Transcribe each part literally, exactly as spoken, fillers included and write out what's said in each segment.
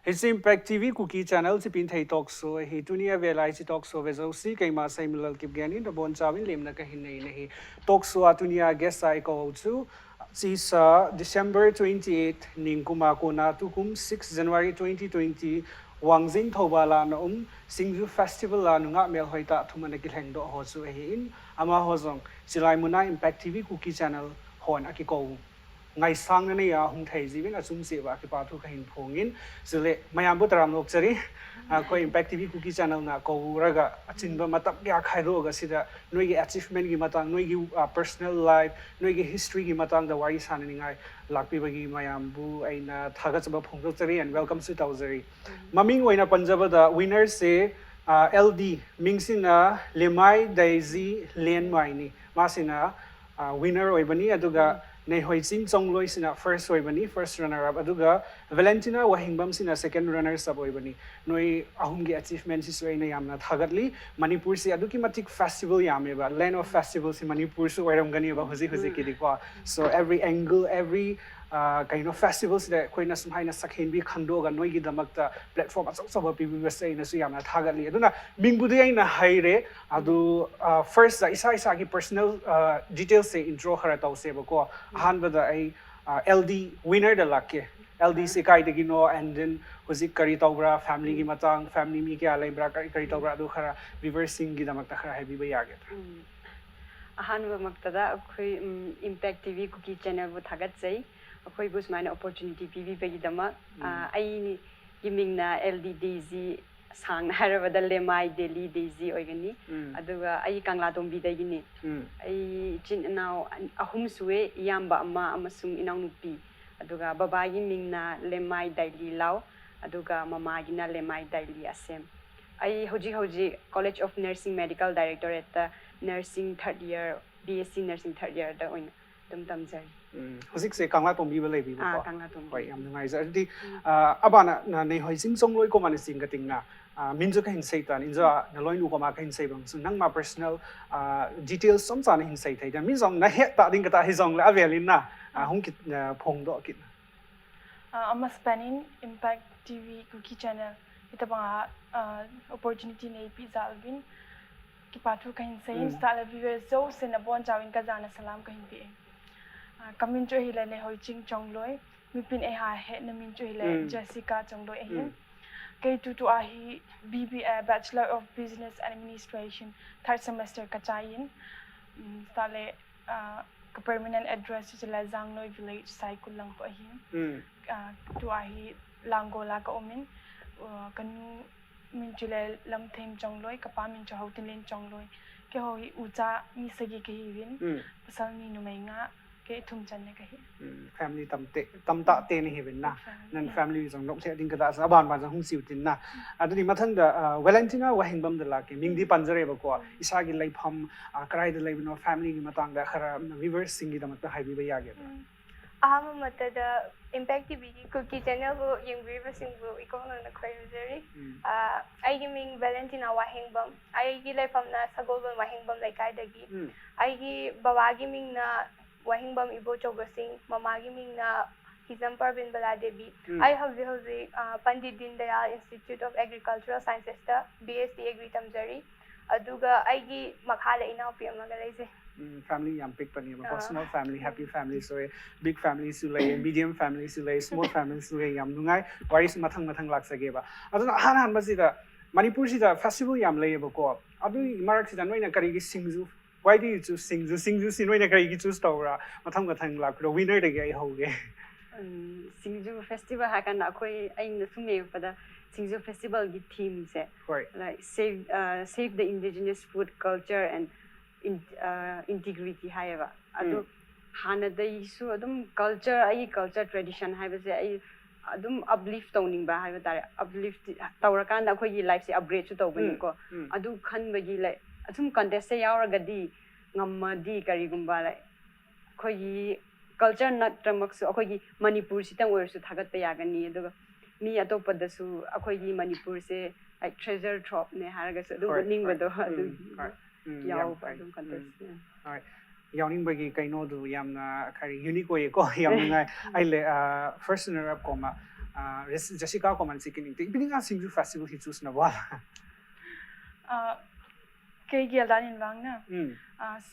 Hiche Impact T V Kuki Channel chi pinthei talk show ahi. Tunia velai chi talk show vejousi, keima Seimalal Kipgen in, nabonchauvin lemna kahin nei ahi. Talk show a tunia guest a ikouchu, chisa December twenty-eight, ningkuma kona tukum six January twenty twenty, Wangjing Thoubal a ana um, Singju Festival a nungah melhoi tah thum ana kilhengdoh ho chu ahin, amaho jong chilai muna Impact T V Kuki Channel hon akikou ngaisangna neiya hung thei jiuvin achungcheh uva kipa thu kahin phongin. Chule mayambu taram lokchari. Ah, koi Impact T V Kuki Channel na kouraga achinba matam kaya khaidoga sida noigi achievement gi matang, noigi, ah, personal life, noigi history gi matangda wari sananingai lakpibagi mayambu eina thagatchaba phongdohchari and welcome su toujari. Maming oina panjabada winner se, ah, L D, mingsina Lemai Daisy Lenmai ni. Masina, ah, winner oibani, aduga Neihoiching Chongloi sina first oibani, first runner up, aduga Valentina Wahingbam sina second runners up oibani. Noi ahum gi achievement sisu eina yamna thagatli. Manipur si aduki matik festival yameba, land of festival si Manipur su oiramganeba hojik hojik kidi ko. So every angle, every, ah, kaino festival sida koina sumhaina sakhenbi khandoga noigidamakta platform achou achouba pibibase einasu yamna thagatli. Aduna mingbu di eina haire, adu, ah, first da isa isagi personal, ah, details se intro khara touseba ko. Ahanbada ei, ah, L D winner da lakke. L D se kaidagino, and then hojik kari toubra, family gi matang, family mi kaya leibra, kari kari toubra, adu khara viewers sing gidamakta khara haibiba yagadra? Ahanbamaktada akhoi, um, Impact T V Kuki Channel bu thagatjai. Akhoibu sumaina opportunity pibibagidamak. Ah, aini mingna L D Daisy, sangna hairabada Lemai Daily Daisy oigani. Aduga ai Kanglatongbi dagini. Ai ichin inao an-, ahum sue, iyamba ama amasung inaonupi. Aduga baba gi mingna Lemai Daily Lau, aduga mama gina Lemai Daily Asem. Ai hojik hojik College of Nursing Medical Directorate ta nursing third year, B S C nursing third year da oina adum tamjari. Hojikse Kanglatongbi ba leibiba ko? Kanglatongbi. Hoi, yam nungaijai. Adudi, ah, abana na Neihoiching Chongloi komana chingkatingna, ah, minju kahin seitan, injo, ah, naloinu koma kahin seibang. So nangma personal, ah, details chomcha nahin seithei dan. Min jong nahet ta ding kata hijong le avel in na, ah, hung kit, ah, phongdoh kit. Uh, ama spanning Impact T V Kuki channel. Ita banga uh, opportunity nei pi zalvin. Kipathu kahin sayin. Mm. Stala viewers zo sena bon jawin kazana salam kahin pi. Uh, kamin chu hila ne hoi ching chongloi. Mipin e ha he na min chu hila. Mm. Jessica Chongloi e hin. Mm. Kei tu tu ahi B B, uh, Bachelor of Business Administration, third semester kachayin. Mm, stale uh, ka permanent address chu la Zangloi village, Saikul lang ko ahi. Mm. Uh, tu ahi Langola ka umin. Uh, kanu min chu le Lamthem Chongloi, kapa min chu Hautinlen Chongloi. Ke ho hi ucha mi sagi kahiwin. Mm. Pasal ni numei nga ke thum chan ne kahi. Mm, family tamte, tamta te ni hiwin na. Family. Nan family jong nok the ding ka da sa ban ban jong hung siu tin na. Aduni mathang da, uh, Valentina Wahengbam da la ke ming di panjare ba ko. Mm. Isagi laipham, uh, karai da laibino family ni matang da khara viewers sing gi da mat hai bi ba ya ge. Mm. Ahama mata da Impact T V gi Kuki channel bu ying viewers sing bu iko na na khoi jari. Mm. Uh, ai gi ming Valentina Wahengbam. Ai gi laifam na Sagolbon Wahengbam lai kai da gi. Mm. Ai gi baba gi ming na Wahengbam Ibo Chogo Singh, ꯃꯃꯥꯒꯤ ꯃꯤꯡꯅ ꯍꯤꯖꯝ ꯄꯔꯕꯤꯟ ꯕꯂꯥ ꯗꯦꯕꯤ꯫ ꯎꯝ꯫ ꯑꯩ ꯍꯧꯖꯤꯛ ꯍꯧꯖꯤꯛ, ꯑ, Pandit Deen Dayal Institute of Agricultural ꯁꯥꯏꯟꯁꯦꯁꯇ B S C agri ꯇꯝꯖꯔꯤ꯫ ꯑꯗꯨꯒ ꯑꯩꯒꯤ ꯃꯈꯥꯗ ꯏꯅꯥꯎꯄꯤ ꯑꯃꯒ ꯂꯩꯖꯩ꯫ ꯎꯝ, family ꯌꯥꯝ ꯄꯤꯛꯄꯅꯦꯕꯀꯣ꯫ ꯑꯥ꯫ Small family, happy family ꯁꯨ ꯂꯩ, big family ꯁꯨ ꯂꯩ, medium family ꯁꯨ ꯂꯩ, small family ꯁꯨ ꯂꯩ꯫ ꯌꯥꯝ ꯅꯨꯡꯉꯥꯏ꯫ ꯋꯥꯔꯤꯁꯨ ꯃꯊꯪ ꯃꯊꯪ ꯂꯥꯛꯆꯒꯦꯕ꯫ ꯑꯗꯨꯅ ꯑꯍꯥꯟ ꯑꯍꯥꯟꯕꯁꯤꯗ ꯃꯅꯤꯄꯨꯔꯁꯤꯗ festival ꯌꯥꯝ ꯂꯩꯌꯦꯕꯀꯣ꯫ ꯑꯗꯨꯒꯤ ꯃꯔꯛꯁꯤꯗ ꯅꯣꯏꯅ ꯀꯔꯤꯒꯤ ꯁꯤꯡꯖꯨ Why do you choose ꯁꯤꯡꯖꯨ? ꯁꯤꯡꯖꯨꯁꯤ ꯅꯣꯏꯅ ꯀꯔꯤꯒꯤ choose ꯇꯧꯕ꯭ꯔꯥ? ꯃꯊꯪ ꯃꯊꯪ ꯂꯥꯛꯄꯤꯔꯣ꯫ Winner ꯗꯒꯤ ꯑꯩ ꯍꯧꯒꯦ꯫ ꯎꯝ, ꯁꯤꯡꯖꯨ festival ꯍꯥꯏꯔ ꯀꯥꯟꯗ ꯑꯩꯈꯣꯏ, ꯑꯩꯅ ꯁꯨꯝ ꯌꯦꯡꯉꯛꯄꯗ ꯁꯤꯡꯖꯨ festival ꯒꯤ theme ꯁꯦ, ꯍꯣꯏ꯫ Like, save, uh, save the indigenous food, culture and in-, uh, integrity ꯍꯥꯏꯌꯦꯕ꯫ ꯑꯗꯨ ꯎꯝ꯫ ꯍꯥꯟꯅꯗꯩꯁꯨ ꯑꯗꯨꯝ culture, ꯑꯩꯒꯤ culture tradition ꯍꯥꯏꯕꯁꯦ ꯑꯩ ꯑꯗꯨꯝ uplift ꯇꯧꯅꯤꯡꯕ ꯍꯥꯏꯕ ꯇꯥꯔꯦ꯫ Uplift ꯇꯧꯔꯀꯥꯟꯗ ꯑꯩꯈꯣꯏꯒꯤ life ꯁꯦ upgrade ꯁꯨ ꯇꯧꯕꯅꯤꯀꯣ꯫ ꯎꯝ, ꯎꯝ꯫ ꯑꯗꯨ ꯈꯟꯕꯒꯤ, like, ꯑꯁꯨꯝ contest ꯁꯦ ꯌꯥꯎꯔꯒꯗꯤ ꯉꯝꯃꯗꯤ ꯀꯔꯤꯒꯨꯝꯕ, like, ꯑꯩꯈꯣꯏꯒꯤ culture ꯅꯠꯇ꯭ꯔꯃꯛꯁꯨ ꯑꯩꯈꯣꯏꯒꯤ ꯃꯅꯤꯄꯨꯔꯁꯤꯇꯪ ꯑꯣꯏꯔꯁꯨ ꯊꯥꯒꯠꯄ ꯌꯥꯒꯅꯤ꯫ ꯑꯗꯨꯒ ꯃꯤ ꯑꯇꯣꯞꯄꯗꯁꯨ ꯑꯩꯈꯣꯏꯒꯤ ꯃꯅꯤꯄꯨꯔꯁꯦ, like, treasure trove ꯅꯦ ꯍꯥꯏꯔꯒꯁꯨ ꯑꯗꯨꯝ ꯍꯣꯏ, ꯎꯠꯅꯤꯡꯕꯗꯣ, ꯍꯣꯏ꯫ ꯎꯝ, ꯑꯗꯨꯒꯤ ꯍꯣꯏ꯫ ꯎꯝ, ꯌꯥꯝ ꯌꯥꯎꯕ ꯐꯩ꯫ ꯑꯗꯨꯝ ꯎꯝ꯫ Contest ꯁꯦ꯫ ꯍꯣꯏ꯫ ꯌꯥꯎꯅꯤꯡꯕꯒꯤ ꯀꯩꯅꯣꯗꯨ ꯌꯥꯝꯅ ꯈꯔ ꯌꯨꯅꯤꯛ ꯑꯣꯏꯌꯦꯀꯣ꯫ ꯌꯥꯝ ꯅꯨꯡꯉꯥꯏ꯫ ꯑꯩ ꯂꯩ, ꯐꯥꯔꯁ ꯔꯟꯅꯔ ꯑꯞ ꯀꯣꯃ ꯖꯦꯁꯤꯀꯥ ꯀꯣꯃꯟ ꯁꯤꯀꯤꯅꯤꯡꯇ ꯏꯕꯤꯅꯤꯡ ꯁꯤꯡꯖꯨ ꯐꯦꯁꯇꯤꯚꯦꯜ ꯍꯤ ꯆꯨꯁꯅꯕ꯫ ꯀꯩꯒꯤ ꯑꯜꯗꯥꯅꯤꯟ ꯋꯥꯡꯅ ꯎꯝ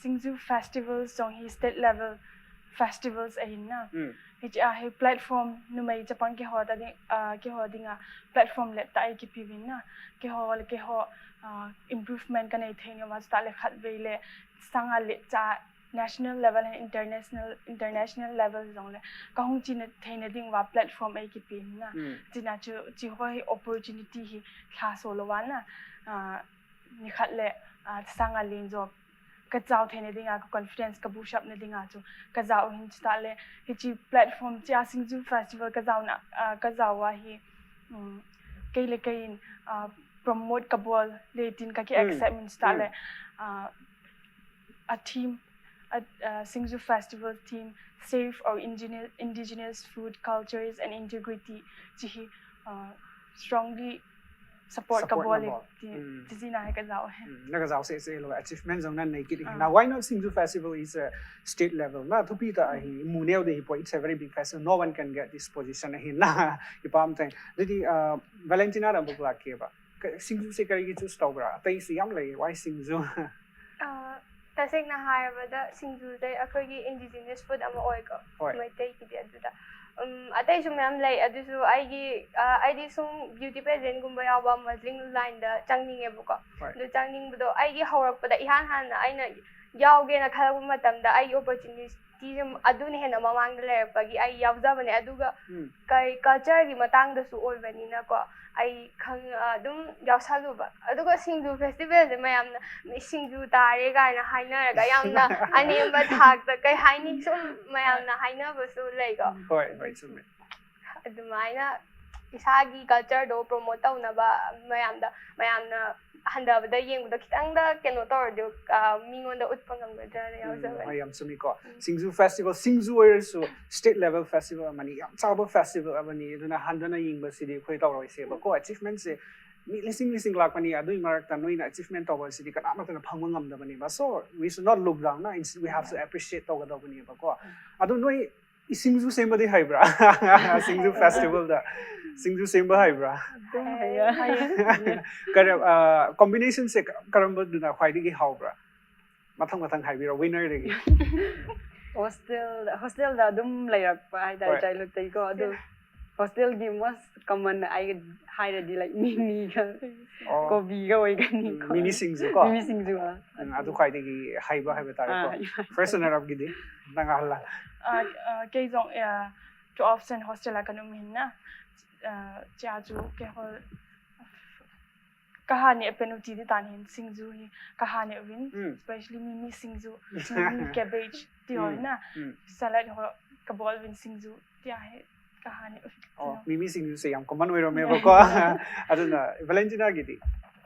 ꯁꯤꯡꯖꯨ ꯐꯦꯁꯇꯤꯚꯦꯜꯁ ꯆꯣꯡ ꯍꯤ ꯁ꯭ꯇꯦꯠ ꯂꯦꯚꯦꯜ ꯐꯦꯁꯇꯤꯚꯦꯜꯁ ꯑꯍꯤꯟꯅ ꯎꯝ ꯍꯤꯆꯤ ꯑꯍꯤ ꯄ꯭ꯂꯦꯠꯐꯣꯝ ꯅꯨꯃꯩ ꯆꯄꯪ ꯀꯦꯍꯣꯗꯗꯤ ꯀꯦꯍꯣꯗꯤꯡ ꯄ꯭ꯂꯦꯠꯐꯣꯝ ꯂꯦꯞꯇ ꯑꯩ ꯀꯤꯄꯤꯕꯤꯟꯅ ꯀꯦꯍꯣ ꯀꯦꯍꯣ ꯏꯝꯄ꯭ꯔꯨꯚꯃꯦꯟ ꯀꯅꯩ ꯊꯦꯡꯅ ꯃꯥꯁꯇꯥ ꯂꯦꯈꯠꯕꯤꯂꯦ ꯁꯥꯡ ꯂꯦꯞꯆꯥ national level and international international level ꯖꯣꯡꯂꯦ ꯀꯍꯨꯝ ꯆꯤꯅ ꯊꯦꯡꯅꯗꯤꯡ ꯋꯥ ꯄ꯭ꯂꯦꯠꯐꯣꯝ ꯑꯩ ꯀꯤꯄꯤꯟꯅ ꯎꯝ ꯆꯤꯅꯥ ꯆꯨ ꯆꯤꯍꯣꯏ ꯑꯣꯄꯣꯔꯆꯨꯅꯤꯇꯤ ꯍꯤ ꯊꯥ ꯁꯣꯂꯣ ꯋꯥꯅ ꯅꯤꯈꯠꯂꯦ ꯁꯥꯡ ꯂꯤꯟꯖꯣ ꯀꯆꯥꯎ ꯊꯦꯡꯅꯗꯤꯡ ꯀꯣꯟꯐꯤꯗꯦꯟꯁ ꯀꯕꯨ ꯁꯞꯅꯗꯤꯡ ꯆꯨ ꯀꯖꯥꯎ ꯍꯤꯟ ꯆꯨ ꯇꯥꯠꯂꯦ ꯍꯤꯆꯤ ꯄ꯭ꯂꯦꯠꯐꯣꯝ ꯆꯤꯌꯥ ꯁꯤꯡꯖꯨ ꯐꯦꯁꯇꯤꯚꯦꯜ ꯀꯖꯥꯎꯅ ꯀꯖꯥꯎ ꯋꯥ ꯍꯤ ꯀꯩ ꯂꯩ ꯀꯩ ꯄ꯭ꯔꯣꯃꯣꯠ ꯀꯕꯣꯜ ꯂꯦꯇꯤꯟ ꯀꯀꯤ ꯎꯝ, ꯑꯦꯛꯁꯥꯏꯠꯃꯦꯟ ꯆꯨ ꯇꯥꯠꯂꯦ a theme a, a Singju festival theme safe or indigenous, indigenous food cultures and integrity ꯆꯤꯍꯤ strongly support Support ꯀꯕꯣꯜ ꯅꯕꯣꯜ꯫ ꯎꯝ꯫ ꯆꯤꯖꯤꯅ ꯍꯥꯏ ꯀꯖꯥꯎ ꯍꯦ ꯎꯝ, ꯅꯒ ꯖꯥꯎꯁꯦ ꯁꯦ ꯂꯣ ꯑꯦꯆꯤꯚꯃꯦꯟ ꯖꯣꯡꯅ ꯅꯩꯀꯤꯠ ꯑꯥ꯫ ꯍꯤꯅ꯫ Why not Singju Festival is a state level? ꯅ ꯊꯨꯄꯤ ꯇ ꯑꯍꯤ ꯃꯨꯅꯦꯎ ꯗ ꯍꯤ ꯄꯣ, it's a very big festival. No one can get this position ꯑꯍꯤ ꯅ ꯏꯄꯥꯝ ꯊꯦꯡ꯫ ꯑꯗꯨꯗꯤ ꯚꯦꯂꯦꯟꯇꯤꯅꯥꯗ ꯑꯃꯨꯛ ꯂꯥꯛꯀꯦꯕ꯫ ꯁꯤꯡꯖꯨꯁꯦ ꯀꯔꯤꯒꯤ ꯆꯨꯁ ꯇꯧꯕ꯭ꯔꯥ? ꯑꯇꯩꯁꯨ ꯌꯥꯝ ꯂꯩ꯫ Why ꯁꯤꯡꯖꯨ? ꯑ, ꯇꯁꯦꯡꯅ ꯍꯥꯏꯔꯕꯗ ꯁꯤꯡꯖꯨꯁꯦ ꯑꯩꯈꯣꯏꯒꯤ ꯏꯟꯗꯤꯖꯤꯅꯁ ꯐꯨꯗ ꯑꯃ ꯑꯣꯏꯀꯣ ꯍꯣꯏ꯫ ꯃꯩꯇꯩꯒꯤꯗꯤ꯫ ꯑꯗꯨꯗ ꯎꯝ, ꯑꯇꯩꯁꯨ ꯃꯌꯥꯝ ꯂꯩ꯫ ꯑꯗꯨꯁꯨ ꯑꯩꯒꯤ ꯑ, ꯑꯩꯗꯤ ꯁꯨꯝ ꯕ꯭ꯌꯨꯇꯤ ꯄꯦꯖꯦꯟꯒꯨꯝꯕ ꯌꯥꯎꯕ ꯃꯣꯗꯦꯂꯤꯡ ꯂꯥꯏꯟꯗ ꯆꯪꯅꯤꯡꯉꯦꯕꯀꯣ꯫ ꯍꯣꯏ꯫ ꯑꯗꯨ ꯆꯪꯅꯤꯡꯕꯗꯣ ꯑꯩꯒꯤ ꯍꯧꯔꯛꯄꯗ ꯏꯍꯥꯟ ꯍꯥꯟꯅ ꯑꯩꯅ ꯌꯥꯎꯒꯦꯅ ꯈꯜꯂꯛꯄ ꯃꯇꯝꯗ ꯑꯩꯒꯤ ꯑꯣꯄꯣꯔꯆꯨꯅꯤꯇꯤꯁꯦ ꯑꯗꯨꯅ ꯍꯦꯟꯅ ꯃꯃꯥꯡꯗ ꯂꯩꯔꯛꯄꯒꯤ ꯑꯩ ꯌꯥꯎꯖꯕꯅꯦ꯫ ꯑꯗꯨꯒ ꯎꯝ꯫ ꯀꯩ ꯀꯜꯆꯔꯒꯤ ꯃꯇꯥꯡꯗꯁꯨ ꯑꯣꯏꯕꯅꯤꯅꯀꯣ ꯑꯩ ꯈꯪ ꯑꯗꯨꯝ ꯌꯥꯎꯁꯜꯂꯨꯕ꯫ ꯑꯗꯨꯒ ꯁꯤꯡꯖꯨ ꯐꯦꯁꯇꯤꯚꯦꯜꯁꯦ ꯃꯌꯥꯝꯅ "ꯃꯤ ꯁꯤꯡꯖꯨ ꯇꯥꯔꯦ" ꯀꯥꯏꯅ ꯍꯥꯏꯅꯔꯒ ꯌꯥꯝꯅ ꯑꯅꯦꯝꯕ ꯊꯥꯛꯇ ꯀꯩ ꯍꯥꯏꯅꯤ ꯁꯨꯝ ꯃꯌꯥꯝꯅ ꯍꯥꯏꯅꯕꯁꯨ ꯂꯩꯀꯣ꯫ ꯍꯣꯏ ꯍꯣꯏ ꯆꯨꯝꯃꯦ꯫ ꯑꯗꯨꯃꯥꯏꯅ ꯏꯁꯥꯒꯤ ꯀꯜꯆꯔꯗꯣ ꯄ꯭ꯔꯣꯃꯣꯠ ꯇꯧꯅꯕ ꯃꯌꯥꯝꯗ ꯃꯌꯥꯝꯅ ꯍꯟꯊꯕꯗ ꯌꯦꯡꯕꯗ ꯈꯤꯇꯪꯗ ꯀꯩꯅꯣ ꯇꯧꯔꯗꯤ ꯑ, ꯃꯤꯉꯣꯟꯗ ꯎꯠꯄ ꯉꯝꯒꯗ꯭ꯔꯅ ꯎꯝ, ꯌꯥꯎꯖꯕꯅꯤ꯫ ꯍꯣꯏ ꯌꯥꯝ ꯆꯨꯝꯃꯤꯀꯣ꯫ ꯁꯤꯡꯖꯨ ꯐꯦꯁꯇꯤꯚꯦꯜ, ꯁꯤꯡꯖꯨ ꯑꯣꯏꯔꯁꯨ ꯁ꯭ꯇꯦꯠ ꯂꯦꯚꯦꯜ ꯐꯦꯁꯇꯤꯚꯦꯜ ꯑꯃꯅꯤ, ꯌꯥꯝ ꯆꯥꯎꯕ ꯐꯦꯁꯇꯤꯚꯦꯜ ꯑꯃꯅꯤ꯫ ꯑꯗꯨꯅ ꯍꯟꯊꯅ ꯌꯦꯡꯕꯁꯤꯗꯤ ꯑꯩꯈꯣꯏ ꯇꯧꯔꯣꯏꯁꯦꯕꯀꯣ꯫ ꯑꯦꯆꯤꯚꯃꯦꯟꯁꯦ ꯃꯤ ꯂꯤꯁꯤꯡ ꯂꯤꯁꯤꯡ ꯂꯥꯛꯄꯅꯤ, ꯑꯗꯨꯒꯤ ꯃꯔꯛꯇ ꯅꯣꯏꯅ achievement ꯇꯧꯕ ꯑꯁꯤꯗꯤ ꯀꯅꯥꯃꯠꯇꯅ ꯐꯪꯕ ꯉꯝꯗꯕꯅꯦꯕꯀꯣ. We should not look down, we have to appreciate ꯇꯧꯒꯗꯧꯕꯅꯦꯕꯀꯣ. ꯑꯗꯨ ꯅꯣꯏ ꯁꯤꯡꯖꯨ ꯁꯦꯝꯕꯗꯤ ꯍꯩꯕ꯭ꯔꯥ? ꯁꯤꯡꯖꯨ festivalꯗ ꯁꯤꯡꯖꯨ ꯁꯦꯝꯕ ꯍꯩꯕ꯭ꯔꯥ? ꯑꯗꯨꯝ ꯍꯩꯌꯦ. ꯀꯔ combinationꯁꯦ ꯀꯔꯝꯕꯗꯨꯅ ꯈ꯭ꯋꯥꯏꯗꯒꯤ ꯍꯥꯎꯕ꯭ꯔꯥ? ꯃꯊꯪ ꯃꯊꯪ ꯍꯥꯏꯕꯤꯔꯣ, winnerꯗꯒꯤ. Hostel hostelꯗ ꯑꯗꯨꯝ ꯂꯩꯔꯛꯄ ꯍꯥꯏꯇꯥꯔꯦ, ꯍꯣꯏ. Childhoodꯇꯒꯤꯀꯣ. ꯑꯗꯨ hostelꯒꯤ most common ꯑꯩ ꯍꯥꯏꯔꯗꯤ, like, ꯃꯤꯃꯤꯒ ꯑꯣ, ꯀꯣꯕꯤꯒ ꯑꯣꯏꯒꯅꯤꯀꯣ. ꯃꯤꯃꯤ ꯁꯤꯡꯖꯨꯀꯣ. ꯃꯤꯃꯤ ꯁꯤꯡꯖꯨ, ꯑꯥ. ꯎꯝ, ꯑꯗꯨ ꯈ꯭ꯋꯥꯏꯗꯒꯤ ꯍꯩꯕ ꯍꯥꯏꯕ ꯇꯥꯔꯦꯀꯣ. ꯑꯥ, First runner upꯀꯤꯗꯤ ꯅꯪ ꯑꯍꯜꯂ? ꯑ, ꯑ, ꯀꯩꯖꯣꯡ ꯑ, ꯆꯣ ꯑꯣꯞꯁꯟ ꯍꯣꯁꯇꯦꯜ ꯀꯅꯨꯝ ꯍꯤꯟꯅ, ꯑ, ꯆꯥꯖꯨ ꯀꯦꯍꯣꯜ ꯀꯍꯥꯅꯤ ꯑꯄꯦꯟ ꯎꯇꯤꯗꯤ ꯇꯥꯟ ꯍꯤꯟ ꯁꯤꯡꯖꯨ ꯍꯤ ꯀꯍꯥꯅꯤ ꯎꯕꯤꯟ, ꯎꯝ. Especially ꯃꯤꯃꯤ ꯁꯤꯡꯖꯨ, ꯃꯤꯃꯤ cabbage ꯇꯤ ꯎꯝ. ꯍꯣꯏꯅ, ꯎꯝ. Salad ꯍꯣ ꯀꯕꯣꯜ ꯕꯤꯟ ꯁꯤꯡꯖꯨ ꯇꯤ ꯍꯦ ꯀꯍꯥꯅꯤ. ꯑꯣ, ꯃꯤꯃꯤ ꯁꯤꯡꯖꯨꯁꯦ ꯌꯥꯝ common ꯑꯣꯏꯔꯝꯃꯦꯕꯀꯣ. ꯑꯗꯨꯅ Valentinaꯒꯤꯗꯤ?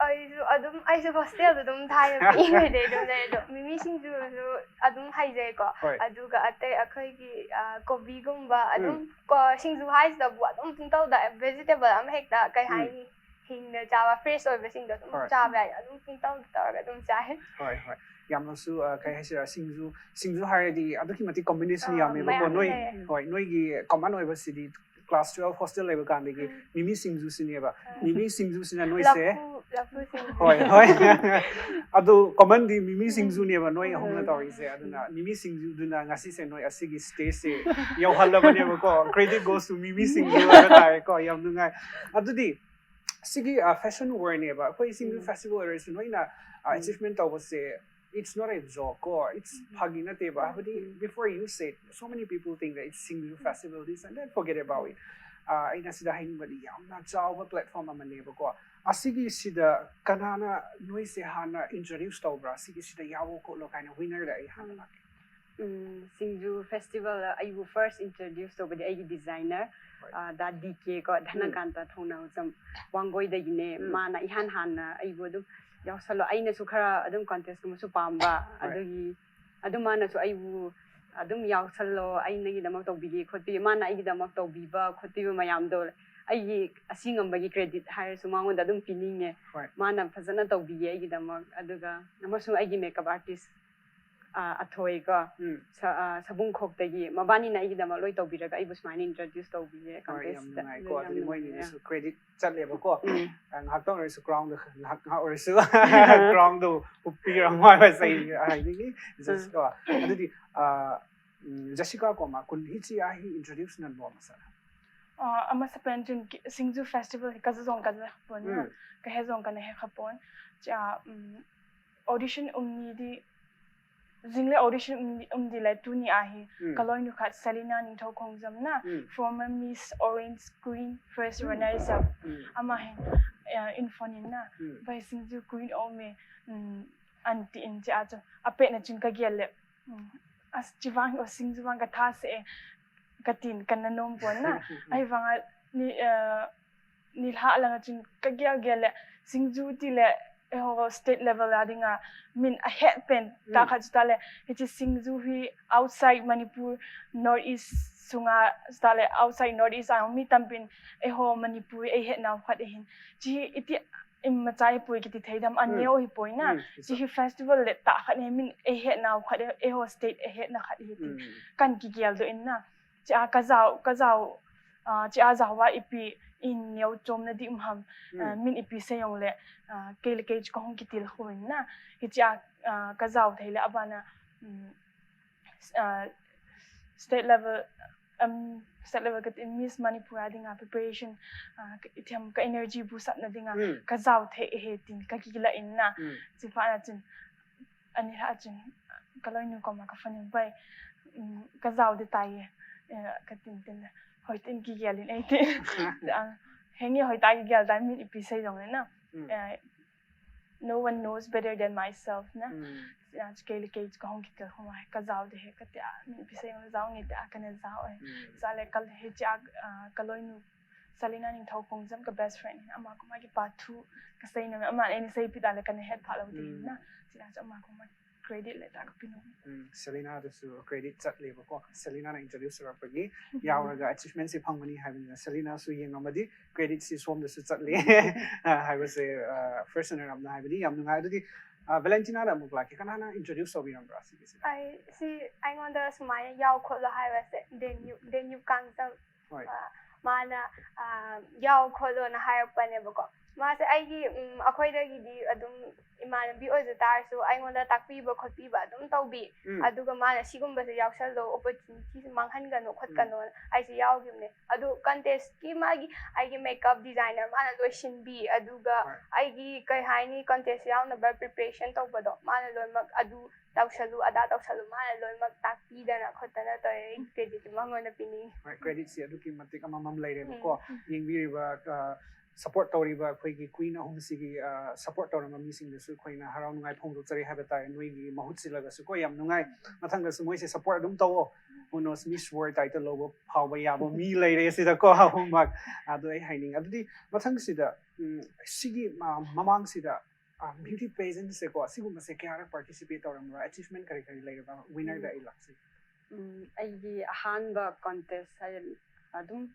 ꯑꯩꯁꯨ ꯑꯗꯨꯝ, ꯑꯩꯁꯨ hostelꯗ ꯑꯗꯨꯝ ꯊꯥꯏꯅ ꯄꯤꯛꯏꯉꯩꯗꯩ ꯑꯗꯨꯝ ꯂꯩ, ꯑꯗꯣ ꯃꯤꯃꯤ ꯁꯤꯡꯖꯨꯁꯨ ꯑꯗꯨꯝ ꯍꯩꯖꯩꯀꯣ. ꯍꯣꯏ. ꯑꯗꯨꯒ ꯑꯇꯩ ꯑꯩꯈꯣꯏꯒꯤ, ꯑ, ꯀꯣꯕꯤꯒꯨꯝꯕ ꯑꯗꯨꯝ, ꯀꯣ, ꯁꯤꯡꯖꯨ ꯍꯥꯏꯁꯤꯗꯕꯨ ꯑꯗꯨꯝ ꯄꯨꯡꯇꯧꯗ vegetable ꯑꯃ ꯍꯦꯛꯇ, ꯀꯩ ꯎꯝ. ꯍꯥꯏꯅꯤ, ꯍꯤꯡꯅ ꯆꯥꯕ, fresh ꯑꯣꯏꯕꯁꯤꯡꯗꯣ ꯑꯗꯨꯝ ꯍꯣꯏ. ꯆꯥꯕ ꯌꯥꯏ, ꯑꯗꯨꯝ ꯄꯨꯡꯇꯧꯗ ꯇꯧꯔꯒ ꯑꯗꯨꯝ ꯆꯥꯏ. ꯍꯣꯏ, ꯍꯣꯏ. ꯌꯥꯝꯅꯁꯨ, ꯑ, ꯀꯩ ꯍꯥꯏꯁꯤꯔꯥ, ꯁꯤꯡꯖꯨ, ꯁꯤꯡꯖꯨ ꯍꯥꯏꯔꯗꯤ ꯑꯗꯨꯛꯀꯤ ꯃꯇꯤꯛ combination ꯑꯥ, ꯌꯥꯝꯃꯦꯕꯀꯣ. ꯃꯌꯥꯝ ꯅꯣꯏ, ꯂꯩꯔꯦ. ꯍꯣꯏ, ꯅꯣꯏꯒꯤ common ꯑꯣꯏꯕꯁꯤꯗꯤ class twelve hostel ꯂꯩꯕ ꯀꯥꯟꯗꯒꯤ ꯎꯝ. ꯃꯤꯃꯤ ꯁꯤꯡꯖꯨꯁꯤꯅꯦꯕ. ꯃꯤꯃꯤ ꯁꯤꯡꯖꯨꯁꯤꯅ ꯅꯣꯏꯁꯦ. ꯂꯐꯨ, ꯂꯐꯨ ꯁꯤꯡꯖꯨ. ꯍꯣꯏ, ꯍꯣꯏ. ꯑꯗꯨ commonꯗꯤ ꯃꯤꯃꯤ ꯁꯤꯡꯖꯨꯅꯦꯕ ꯅꯣꯏ ꯑꯍꯨꯝꯅ ꯎꯝ. ꯇꯧꯔꯤꯁꯦ. ꯑꯗꯨꯅ ꯃꯤꯃꯤ ꯁꯤꯡꯖꯨꯗꯨꯅ ꯉꯁꯤꯁꯦ ꯅꯣꯏ ꯑꯁꯤꯒꯤ stageꯁꯦ ꯌꯧꯍꯜꯂꯕꯅꯦꯕꯀꯣ. Credit goes to ꯃꯤꯃꯤ ꯁꯤꯡꯖꯨ ꯍꯥꯏꯕ ꯇꯥꯔꯦꯀꯣ. ꯌꯥꯝ ꯅꯨꯡꯉꯥꯏ. ꯑꯗꯨꯗꯤ ꯁꯤꯒꯤ, ꯑ, fashion warꯅꯦꯕ. ꯑꯩꯈꯣꯏ ꯁꯤꯡꯖꯨ ꯎꯝ. festival ꯑꯣꯏꯔꯁꯨ ꯅꯣꯏꯅ, ꯑ, ꯎꯝ. achievement ꯇꯧꯕꯁꯦ, it's not a joke ꯀꯣ. It's ꯐꯥꯒꯤ ꯅꯠꯇꯦꯕ. ꯍꯥꯏꯕꯗꯤ, ꯎꯝ. Before you say, so many people think that it's Singju festival, this and that, forget about it. ꯑ, ꯑꯩꯅ ꯁꯤꯗ ꯍꯥꯏꯅꯤꯡꯕꯗꯤ ꯌꯥꯝꯅ ꯆꯥꯎꯕ platform ꯑꯃꯅꯦꯕꯀꯣ. ꯑꯁꯤꯒꯤꯁꯤꯗ ꯀꯅꯥꯅ ꯅꯣꯏꯁꯦ ꯍꯥꯟꯅ introduce ꯇꯧꯕ꯭ꯔꯥ? ꯑꯁꯤꯒꯤꯁꯤꯗ ꯌꯥꯎꯋꯣ ꯈꯣꯠꯂꯣ ꯀꯥꯏꯅ winnerꯗ ꯑꯩ ꯍꯥꯟꯅ ꯎꯝ. ꯂꯥꯛꯀꯦ. ꯎꯝ, ꯁꯤꯡꯖꯨ festivalꯗ ꯑꯩꯕꯨ first introduce ꯇꯧꯕꯗꯤ ꯑꯩꯒꯤ designer, ꯍꯣꯏ. ꯑ, ꯗꯥ ꯗꯤ ꯀꯦ ꯀꯣ, ꯙꯅꯀꯥꯟꯇ ꯊꯧꯅꯥꯎꯖꯝ ꯋꯥꯡꯒꯣꯏꯗꯒꯤꯅꯦ. ꯎꯝ. ꯃꯥꯅ ꯏꯍꯥꯟ ꯍꯥꯟꯅ ꯑꯩꯕꯨ ꯑꯗꯨꯝ ꯌꯥꯎꯁꯜꯂꯣ, ꯑꯩꯅꯁꯨ ꯈꯔ ꯑꯗꯨꯝ contestꯀꯨꯝꯕꯁꯨ ꯄꯥꯝꯕ, ꯍꯣꯏ. ꯑꯗꯨꯒꯤ ꯑꯗꯨꯝ ꯃꯥꯅꯁꯨ ꯑꯩꯕꯨ ꯑꯗꯨꯝ ꯌꯥꯎꯁꯜꯂꯣ, ꯑꯩ ꯅꯪꯒꯤꯗꯃꯛ ꯇꯧꯕꯤꯒꯦ ꯈꯣꯠꯄꯤꯒꯦ, ꯃꯥꯅ ꯑꯩꯒꯤꯗꯃꯛ ꯇꯧꯕꯤꯕ ꯈꯣꯠꯄꯤꯕ ꯃꯌꯥꯝꯗꯣ ꯑꯩꯒꯤ ꯑꯁꯤ ꯉꯝꯕꯒꯤ credit ꯍꯥꯏꯔꯁꯨ ꯃꯉꯣꯟꯗ ꯑꯗꯨꯝ ꯄꯤꯅꯤꯡꯉꯦ꯫ ꯍꯣꯏ. ꯃꯥꯅ ꯐꯖꯅ ꯇꯧꯕꯤꯌꯦ ꯑꯩꯒꯤꯗꯃꯛ꯫ ꯑꯗꯨꯒ ꯑꯃꯁꯨꯡ ꯑꯩꯒꯤ makeup artist, ꯑ, ꯑꯊꯣꯏꯀꯣ, ꯎꯝ. ꯁ-, ꯑ, ꯁꯕꯨꯡꯈꯣꯛꯇꯒꯤ ꯃꯕꯥꯅꯤꯅ ꯑꯩꯒꯤꯗꯃꯛ ꯂꯣꯏ ꯇꯧꯕꯤꯔꯒ ꯑꯩꯕꯨ ꯁꯨꯃꯥꯏꯅ introduce ꯇꯧꯕꯤꯌꯦ ꯍꯣꯏ, ꯌꯥꯝ contest ꯇ꯫ ꯅꯨꯡꯉꯥꯏꯀꯣ꯫ ꯑꯗꯨ ꯌꯥꯝ ꯑꯗꯨꯗꯤ ꯅꯨꯡꯉꯥꯏꯌꯦ꯫ ꯃꯣꯏꯅꯤꯅꯁꯨ credit ꯆꯠꯂꯦꯕꯀꯣ꯫ ꯎꯝ. ꯑ, ꯉꯥꯏꯍꯥꯛꯇꯪ ꯑꯣꯏꯔꯁꯨ crown ꯗ, ꯉꯥꯏꯍꯥꯛ, ꯉꯥꯏꯍꯥꯛ ꯑꯣꯏꯔꯁꯨ crown ꯗꯣ ꯍꯨꯞꯄꯤꯔꯝꯃꯣ ꯍꯥꯏꯕꯁꯦ ꯑꯩ ꯍꯥꯏꯅꯤꯡꯉꯤ꯫ Just ꯀꯣ꯫ ꯑꯗꯨꯗꯤ, ꯑ, ꯎꯝ, Jessica ꯀꯣꯃ, ꯀꯨꯟ ꯍꯤꯆꯤ ꯑꯍꯤ introduce ꯅꯟꯕꯣ ꯃꯁꯥ꯫ ꯑ, ꯑꯃ ꯁꯄꯦꯟ ꯆꯨꯟ ꯀꯤ-, ꯁꯤꯡꯖꯨ festival ꯀꯖ ꯖꯣꯡ ꯀꯖ ꯄꯣꯟ, ꯎꯝ. ꯀꯍꯦ ꯖꯣꯡ ꯀꯅ ꯍꯦ ꯈꯄꯣꯟ꯫ ꯆꯥ, ꯎꯝ, audition ꯎꯝꯅꯤꯗꯤ, ꯖꯤꯡꯂꯦ audition ꯎꯝꯅꯤ, ꯎꯝꯗꯤ ꯂꯩ ꯇꯨꯅꯤ ꯑꯍꯤ꯫ ꯎꯝ. ꯀꯂꯣꯏ ꯅꯨꯈꯠ Selina ꯅꯤꯡꯊꯧ ꯈꯣꯡꯖꯝꯅ, ꯎꯝ. former Miss Orange Queen, first ꯎꯝ. runner up. ꯎꯝ. ꯑꯃ ꯍꯦ, ꯑ, ꯏꯟꯐꯣꯟ ꯏꯟꯅ, ꯎꯝ. ꯚꯥꯏ ꯁꯤꯡꯖꯨ queen ꯑꯣꯃꯦ, ꯎꯝ, ꯑꯟꯇꯤ ꯏꯟ ꯆꯥ ꯆꯣ, ꯑꯄꯦꯠꯅ ꯆꯤꯡ ꯀꯒꯦꯜꯂꯦ꯫ ꯎꯝ. ꯑꯁ, ꯆꯤꯕꯥꯡ ꯑꯣ ꯁꯤꯡꯖꯨ ꯕꯥꯡ ꯀꯊꯥꯁꯦ, ꯀꯇꯤꯟ ꯀꯟꯅ ꯅꯣꯝ ꯄꯣꯟꯅ꯫ ꯑꯩ ꯕꯥꯡ ꯅꯤ, ꯑ, ꯅꯤꯜꯍꯥ ꯂꯪ ꯆꯤꯡ ꯀꯒꯦꯜ ꯒꯦꯜꯂꯦ꯫ ꯁꯤꯡꯖꯨ ꯇꯤꯂꯦ, ꯑꯦꯍꯣ state level ꯑꯗꯤꯡ ꯃꯤꯟ ꯑꯍꯦꯠ ꯄꯦꯟ ꯎꯝ. ꯇꯥꯈꯠ ꯆꯨꯇꯥꯂꯦ꯫ ꯍꯤꯆꯤ ꯁꯤꯡꯖꯨ ꯍꯤ outside Manipur, North East ꯁꯨꯡꯉꯥ ꯆꯨꯇꯥꯂꯦ, outside North East ꯑꯥ ꯃꯤ ꯇꯝꯄꯤꯟ ꯑꯦꯍꯣ ꯃꯅꯤꯄꯨꯔꯤ ꯑꯩ ꯍꯦꯠ ꯅꯥꯎ ꯈꯠ ꯑꯍꯤꯟ꯫ ꯆꯤ ꯏꯇꯤ ꯏꯝ ꯃꯆꯥ ꯏꯄꯨꯏ ꯀꯤꯇꯤ ꯊꯩꯗꯝ ꯑꯅꯦ ꯎꯝ. ꯑꯣꯏ ꯄꯣꯏꯅ꯫ ꯎꯝ. ꯆꯤ ꯍꯤ festival ꯂꯦ ꯇꯥꯈꯠ ꯍꯦ ꯃꯤꯟ ꯑꯩ ꯍꯦꯠ ꯅꯥꯎ ꯈꯠ ꯑꯦꯍꯣ state ꯑꯩ ꯍꯦꯠ ꯅꯥ ꯈꯠ ꯍꯤ꯫ ꯎꯝ. ꯀꯟ ꯀꯤꯒꯦꯜꯗꯣ ꯏꯟꯅ꯫ ꯆꯤꯌꯥ ꯀꯖꯥꯎ, ꯀꯖꯥꯎ, ꯑ, ꯆꯤꯌꯥ ꯖꯥꯎꯋꯥ ꯏꯄꯤ ꯏꯟ ꯌꯧ ꯆꯣꯝꯅꯗꯤ ꯎꯝꯍꯝ, ꯑ, ꯎꯝ. ꯃꯤꯟ ꯏꯄꯤ ꯁꯦꯌꯣꯡꯂꯦ, ꯑ, ꯀꯦꯂꯤ ꯀꯦꯖ ꯀꯍꯣꯡ ꯀꯤꯇꯤꯜ ꯍꯨꯏꯟꯅ, ꯍꯤꯆꯤꯌꯥ, ꯑ, ꯀꯖꯥꯎ ꯊꯩꯂꯦ ꯑꯕꯥꯅ, ꯎꯝ, ꯑ, state level, ꯑꯝ, state level ꯀꯇꯤ Miss Manipur ꯑꯗꯤꯡ preparation, ꯑ, ꯏꯊꯦꯝ ꯀ energy boost up ꯅꯗꯤꯡ ꯎꯝ. ꯀꯖꯥꯎ ꯊꯩ ꯍꯦ ꯇꯤꯟ ꯀꯀꯤꯂ ꯏꯟꯅ, ꯎꯝ. ꯆꯤꯐꯥꯅ ꯆꯤꯟ, ꯑꯅꯤꯔꯛ ꯑꯆꯤꯟ ꯀꯂꯣꯏꯅꯨ ꯀꯣꯃ ꯀꯐꯅꯤꯡ ꯄꯥꯏ, ꯎꯝ, ꯀꯖꯥꯎꯗꯤ ꯇꯥꯏꯌꯦ꯫ ꯑꯦ, ꯀꯇꯤꯟ ꯇꯤꯟ ꯍꯣꯏ ꯇꯤꯟ ꯀꯤꯒꯦꯜꯂꯤꯟ ꯑꯩ ꯇꯤꯟ꯫ ꯍꯦꯡꯉꯤ ꯍꯣꯏ ꯇꯥ ꯀꯤꯒꯦꯜ ꯇꯥꯏ ꯃꯤꯠ ꯏꯄꯤ ꯁꯩꯗꯣꯡꯅꯤꯅ꯫ ꯎꯝ. ꯑꯦ, no one knows better than myself ꯅ꯫ ꯎꯝ. ꯀꯦꯂꯤ ꯀꯦꯖ ꯀꯍꯣꯡ ꯀꯤꯇ ꯍꯣꯃ ꯀꯖꯥꯎꯗꯤ ꯍꯦ ꯀꯇꯤ ꯃꯤꯠ ꯏꯄꯤ ꯁꯩꯗꯣꯡ ꯖꯥꯎꯅꯤ ꯇ ꯀꯅ ꯖꯥꯎ ꯑꯦ꯫ ꯎꯝ. ꯆꯥꯂꯦ ꯀꯜ ꯍꯦ ꯆꯥ, ꯑ, ꯀꯂꯣꯏꯅꯨ ꯁꯂꯤꯅꯥ ꯅꯤꯡꯊꯧ ꯈꯣꯡꯖꯝ ꯀ best friend ꯅ ꯑꯃ ꯀꯃꯥꯒꯤ ꯄꯥꯊꯨ ꯀꯁꯩꯅ ꯑꯃ ꯑꯩꯅ ꯁꯩ ꯄꯤꯗꯥꯂꯦ ꯀꯅ ꯍꯦꯠ ꯐꯥꯠꯂꯧꯗꯤꯅ꯫ ꯆꯤꯂꯥ ꯆ ꯑꯃ ꯀꯃꯥꯒꯤ credit ꯂꯩꯇꯥꯒ ꯄꯤꯅꯤꯡꯉꯤ꯫ ꯎꯝ, ꯁꯦꯂꯤꯅꯥꯗꯁꯨ credit ꯆꯠꯂꯦꯕꯀꯣ, ꯁꯦꯂꯤꯅꯥꯅ introduce ꯇꯧꯔꯛꯄꯒꯤ ꯌꯥꯎꯔꯒ achievement ꯁꯦ ꯐꯪꯕꯅꯤ ꯍꯥꯏꯕꯅꯤꯅ, ꯁꯦꯂꯤꯅꯥꯁꯨ ꯌꯦꯡꯉꯝꯃꯗꯤ credit ꯁꯤ ꯁꯣꯝꯗꯁꯨ ꯆꯠꯂꯦ ꯍꯥꯏꯕꯁꯦ, first runner up ꯅ ꯍꯥꯏꯕꯗꯤ ꯌꯥꯝ ꯅꯨꯡꯉꯥꯏ꯫ ꯑꯗꯨꯗꯤ ꯚꯦꯂꯦꯟꯇꯤꯅꯥꯗ ꯑꯃꯨꯛ ꯂꯥꯛꯀꯦ, ꯀꯅꯥꯅ introduce ꯇꯧꯕꯤꯔꯝꯕ꯭ꯔꯥ ꯁꯤꯒꯤꯁꯦ? ꯑꯩ ꯁꯤ ꯑꯩꯉꯣꯟꯗ ꯁꯨꯃꯥꯏꯅ ꯌꯥꯎ ꯈꯣꯠꯂꯣ ꯍꯥꯏꯕꯁꯦ ꯗꯦꯟꯌꯨ ꯗꯦꯟꯌꯨ ꯀꯥꯡꯖꯝ ꯍꯣꯏ꯫ ꯃꯥꯅ ꯌꯥꯎ ꯈꯣꯠꯂꯣꯅ ꯍꯥꯏꯔꯛꯄꯅꯦꯕꯀꯣ꯫ ꯃꯥꯁꯦ ꯑꯩꯒꯤ ꯑꯩꯈꯣꯏꯗꯒꯤꯗꯤ ꯑꯗꯨꯝ ꯏꯃꯥꯟꯅꯕꯤ ꯑꯣꯏꯖ ꯇꯥꯔꯁꯨ ꯑꯩꯉꯣꯟꯗ ꯇꯥꯛꯄꯤꯕ ꯈꯣꯠꯄꯤꯕ ꯑꯗꯨꯝ ꯇꯧꯕꯤ꯫ ꯎꯝ. ꯑꯗꯨꯒ ꯃꯥꯅ ꯁꯤꯒꯨꯝꯕꯁꯦ ꯌꯥꯎꯁꯜꯂꯣ, opportunity ꯁꯦ ꯃꯥꯡꯍꯟꯒꯅꯨ ꯈꯣꯠꯀꯅꯣ, ꯑꯩꯁꯦ ꯌꯥꯎꯈꯤꯕꯅꯦ꯫ ꯑꯗꯨ contest ꯀꯤ ꯃꯥꯒꯤ ꯑꯩꯒꯤ makeup designer ꯃꯥꯅ ꯂꯣꯏꯁꯤꯟꯕꯤ, ꯑꯗꯨꯒ ꯍꯣꯏ. ꯑꯩꯒꯤ ꯀꯩ ꯍꯥꯏꯅꯤ, contest ꯌꯥꯎꯅꯕ preparation ꯇꯧꯕꯗꯣ ꯃꯥꯅ ꯂꯣꯏꯅꯃꯛ ꯑꯗꯨ ꯇꯧꯁꯜꯂꯨ ꯑꯗꯥ ꯇꯧꯁꯜꯂꯨ ꯃꯥꯅ ꯂꯣꯏꯅꯃꯛ ꯇꯥꯛꯄꯤꯗꯅ ꯈꯣꯠꯇꯅ ꯇꯧꯔꯦ꯫ ꯑꯩ credit ꯇꯤ ꯃꯉꯣꯟꯗ ꯄꯤꯅꯤꯡꯉꯤ꯫ ꯍꯣꯏ, credit ꯁꯤ ꯑꯗꯨꯛꯀꯤ ꯃꯇꯤꯛ ꯑꯃꯃꯝ ꯂꯩꯔꯦꯕꯀꯣ꯫ ꯎꯝ. ꯌꯦꯡꯕꯤꯔꯤꯕ support ꯇꯧꯔꯤꯕ ꯑꯩꯈꯣꯏꯒꯤ queen ꯑꯍꯨꯝꯁꯤꯒꯤ support ꯇꯧꯔꯝꯕ ꯃꯤꯁꯤꯡꯗꯁꯨ ꯑꯩꯈꯣꯏꯅ ꯍꯔꯥꯎ ꯅꯨꯡꯉꯥꯏ ꯐꯣꯡꯗꯣꯛꯆꯔꯤ ꯍꯥꯏꯕ ꯇꯥꯔꯦ꯫ ꯅꯣꯏꯒꯤ ꯃꯍꯨꯠ ꯁꯤꯜꯂꯒꯁꯨ ꯀꯣ, ꯌꯥꯝ ꯅꯨꯡꯉꯥꯏ꯫ ꯃꯊꯪꯗꯁꯨ ꯃꯣꯏꯁꯦ support ꯑꯗꯨꯝ ꯇꯧꯑꯣ꯫ Who knows, Miss World title ꯂꯧꯕ ꯐꯥꯎꯕ ꯌꯥꯕ ꯃꯤ ꯂꯩꯔꯦ ꯁꯤꯗꯀꯣ ꯑꯍꯨꯝꯃꯛ꯫ ꯑꯗꯨ ꯑꯩ ꯍꯥꯏꯅꯤꯡꯉꯤ꯫ ꯑꯗꯨꯗꯤ ꯃꯊꯪꯁꯤꯗ ꯎꯝ, ꯁꯤꯒꯤ ꯃ- ꯃꯃꯥꯡꯁꯤꯗ beauty pageant ꯁꯦꯀꯣ, ꯁꯤꯒꯨꯝꯕꯁꯦ ꯀꯌꯥꯔꯛ participate ꯇꯧꯔꯝꯕ꯭ꯔꯥ? Achievement ꯀꯔꯤ ꯀꯔꯤ ꯂꯩꯔꯕ? Winner ꯗ ꯑꯩ ꯂꯥꯛꯆꯩ꯫ ꯎꯝ, ꯑꯩꯒꯤ ꯑꯍꯥꯟꯕ contest ꯍꯥꯏ ꯑꯗꯨꯝ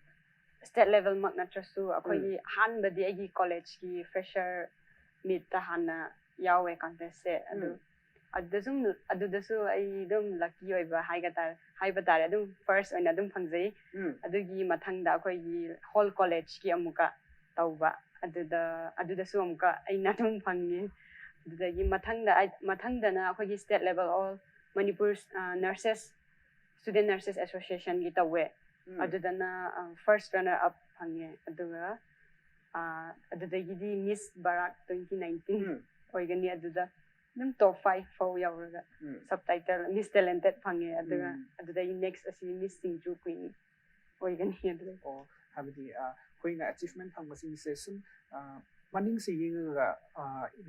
state level ꯃꯛ ꯅꯠꯇ꯭ꯔꯁꯨ ꯑꯩꯈꯣꯏꯒꯤ ꯑꯍꯥꯟꯕꯗꯤ ꯑꯩꯒꯤ college ꯀꯤ fresher meet ꯇ ꯍꯥꯟꯅ ꯌꯥꯎꯋꯦ contest ꯁꯦ꯫ ꯑꯗꯨ ꯎꯝ. ꯑꯗꯨꯗꯁꯨ ꯑꯗꯨꯗꯁꯨ ꯑꯩ ꯑꯗꯨꯝ lucky ꯑꯣꯏꯕ ꯍꯥꯏꯒ ꯇꯥꯔꯦ ꯍꯥꯏꯕ ꯇꯥꯔꯦ, ꯑꯗꯨꯝ first ꯑꯣꯏꯅ ꯑꯗꯨꯝ ꯐꯪꯖꯩ꯫ ꯎꯝ. ꯑꯗꯨꯒꯤ ꯃꯊꯪꯗ ꯑꯩꯈꯣꯏꯒꯤ whole college ꯀꯤ ꯑꯃꯨꯛꯀ ꯇꯧꯕ, ꯑꯗꯨꯗ ꯑꯗꯨꯗꯁꯨ ꯑꯃꯨꯛꯀ ꯑꯩꯅ ꯑꯗꯨꯝ ꯐꯪꯉꯤ꯫ ꯑꯗꯨꯗꯒꯤ ꯃꯊꯪꯗ ꯑꯩ- ꯃꯊꯪꯗꯅ ꯑꯩꯈꯣꯏꯒꯤ state level all Manipur, ꯑ, nurses, student nurses association ꯒꯤ ꯇꯧꯋꯦ꯫ ꯎꯝ. ꯑꯗꯨꯗꯅ first runner up ꯐꯪꯉꯦ꯫ ꯑꯗꯨꯒ ꯑ, ꯑꯗꯨꯗꯒꯤꯗꯤ Miss Barak twenty nineteen ꯎꯝ. ꯑꯣꯏꯒꯅꯤ꯫ ꯑꯗꯨꯗ ꯑꯗꯨꯝ top five ꯐꯥꯎ ꯌꯧꯔꯒ ꯎꯝ. Sub title Miss Talented ꯐꯪꯉꯦ꯫ ꯑꯗꯨꯒ ꯎꯝ. ꯑꯗꯨꯗꯒꯤ next ꯑꯁꯤ Miss ꯆꯤꯡꯖꯨ Queen ꯑꯣꯏꯒꯅꯤ꯫ ꯑꯗꯨꯗꯒꯤ ꯑꯣ, ꯍꯥꯏꯕꯗꯤ ꯑ, ꯑꯩꯈꯣꯏꯅ achievement ꯐꯪꯕꯁꯤꯡꯁꯦ ꯁꯨꯝ ꯑ, ꯃꯅꯤꯡꯁꯦ ꯌꯦꯡꯉꯒ,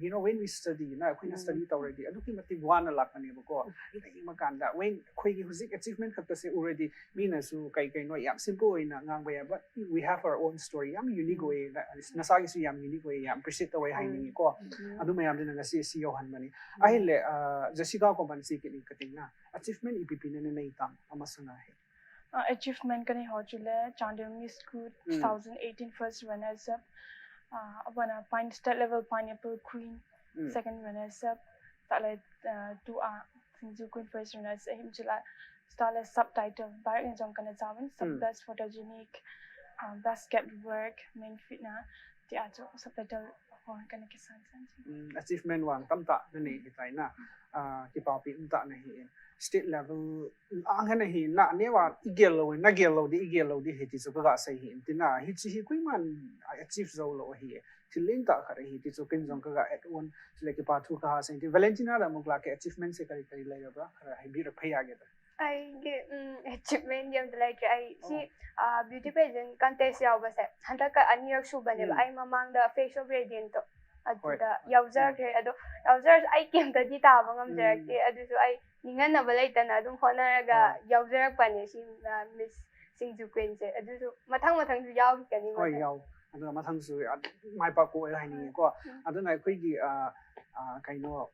you know, when we study ꯅ, ꯑꯩꯈꯣꯏꯅ study ꯇꯧꯔꯗꯤ ꯑꯗꯨꯛꯀꯤ ꯃꯇꯤꯛ ꯋꯥꯅ ꯂꯥꯛꯄꯅꯦꯕꯀꯣ꯫ ꯌꯦꯡꯕ ꯀꯥꯟꯗ when ꯑꯩꯈꯣꯏꯒꯤ ꯍꯧꯖꯤꯛ achievement ꯈꯛꯇꯁꯦ ꯎꯔꯗꯤ ꯃꯤꯅꯁꯨ ꯀꯩ ꯀꯩꯅꯣ ꯌꯥꯝ simple ꯑꯣꯏꯅ ꯉꯥꯡꯕ ꯌꯥꯏ, but we have our own story, ꯌꯥꯝ unique ꯑꯣꯏꯌꯦ꯫ ꯅꯁꯥꯒꯤꯁꯨ ꯌꯥꯝ unique ꯑꯣꯏꯌꯦ, ꯌꯥꯝ appreciate ꯇꯧꯋꯦ ꯍꯥꯏꯅꯤꯡꯉꯤꯀꯣ꯫ ꯑꯗꯨ ꯃꯌꯥꯝꯗꯨꯅ ꯉꯁꯤ ꯁꯤ ꯌꯧꯍꯟꯕꯅꯤ꯫ ꯑꯍꯤꯜꯂꯦ, ꯖꯦꯁꯤꯀꯥ ꯀꯣꯃꯟꯁꯤ ꯀꯤꯅꯤ ꯀꯇꯤꯡꯅ achievement ꯏꯄꯤ ꯄꯤꯅꯅ ꯅꯩ ꯇꯥꯡ ꯑꯃ ꯁꯉꯥꯏ꯫ Achievement ꯀꯅꯤ ꯍꯧꯖꯤꯛꯂꯦ Chandel Miss School two thousand eighteen first runner up, ꯑꯕꯅ pine state level pineapple queen, second runner up, ꯇꯥꯂꯦ two a Singju queen first runner up ꯑꯍꯤꯝ ꯆꯤꯂꯥ ꯇꯥꯂꯦ subtitle Bharat ꯅꯤꯡꯖꯝ ꯀꯅ ꯆꯥꯎꯟ, sub best photogenic, best cat work, main fitna ꯇꯤ ꯑꯥ ꯆꯣ subtitle ꯍꯣꯏ ꯀꯅ Kisan ꯁꯟꯁꯤ꯫ Achievement ꯋꯥꯡ ꯇꯝ ꯇꯥꯛꯅꯅꯦ ꯍꯤꯇꯥꯏꯅ꯫ ꯀꯤꯄꯥꯄꯤ ꯎꯝ ꯇꯥꯛꯅ ꯍꯤ꯫ State level ꯂꯥꯡꯍꯅ ꯍꯤ ꯅꯥꯅꯦ ꯋꯥ ꯏꯒꯦꯜ ꯂꯧꯋꯦ ꯅꯒꯦꯜ ꯂꯧꯗꯤ ꯏꯒꯦꯜ ꯂꯧꯗꯤ ꯍꯤ ꯇꯤꯁꯨ ꯀꯒꯥ ꯁꯩ ꯍꯤ ꯇꯤꯅ ꯍꯤ ꯆꯤ ꯍꯤ ꯀꯨꯏ ꯃꯥꯟ achieve ꯖꯧ ꯂꯧ ꯍꯤ꯫ ꯊꯤꯜꯂꯤꯟ ꯇꯥꯛ ꯈꯔ ꯍꯤ ꯇꯤꯁꯨ ꯀꯤꯟ ꯖꯣꯡ ꯀꯒꯥ ꯑꯦꯠ ꯑꯣꯟ ꯁꯤꯂꯦ ꯀꯤꯄꯥ ꯊꯨ ꯀꯍꯥ ꯁꯩ ꯇꯤ꯫ ꯚꯦꯂꯦꯟꯇꯤꯅꯥꯗ ꯑꯃꯨꯛ ꯂꯥꯛꯀꯦ꯫ Achievement ꯁꯦ ꯀꯔꯤ ꯀꯔꯤ ꯂꯩꯔꯕ꯭ꯔꯥ ꯈꯔ ꯍꯥꯏꯕꯤꯔꯛꯄ ꯌꯥꯒꯦꯗ꯫ ꯑꯩꯒꯤ achievement ꯗꯤ ꯑꯝꯇ ꯂꯩꯇ꯭ꯔꯦ꯫ ꯑꯩ ꯁꯤ beauty pageant contest ꯌꯥꯎꯕꯁꯦ ꯍꯟꯗꯛꯀ ꯑꯅꯤꯔꯛ ꯁꯨꯕꯅꯦꯕ꯫ ꯑꯩ ꯃꯃꯥꯡꯗ Face of Radiant ꯇꯣ ꯑꯗꯨꯗ ꯌꯥꯎꯖꯈ꯭ꯔꯦ꯫ ꯑꯗꯣ ꯌꯥꯎꯖꯔꯁꯨ ꯑꯩ ꯀꯩꯝꯇꯗꯤ ꯇꯥꯕ ꯉꯝꯖꯔꯛꯇꯦ꯫ ꯑꯗꯨꯁꯨ ꯑꯩ ꯅꯤꯡꯍꯟꯅꯕ ꯂꯩꯇꯅ ꯑꯗꯨꯝ ꯍꯣꯠꯅꯔꯒ ꯌꯥꯎꯖꯔꯛꯄꯅꯦ ꯁꯤ Miss ꯁꯤꯡꯖꯨ queen ꯁꯦ꯫ ꯑꯗꯨꯁꯨ ꯃꯊꯪ ꯃꯊꯪꯁꯨ ꯌꯥꯎꯈꯤꯒꯅꯤ꯫ ꯍꯣꯏ, ꯌꯥꯎ꯫ ꯑꯗꯨꯒ ꯃꯊꯪꯁꯨ ꯃꯥꯏ ꯄꯥꯛꯄ ꯑꯣꯏ ꯍꯥꯏꯅꯤꯡꯉꯦꯀꯣ꯫ ꯑꯗꯨꯅ ꯑꯩꯈꯣꯏꯒꯤ ꯀꯩꯅꯣ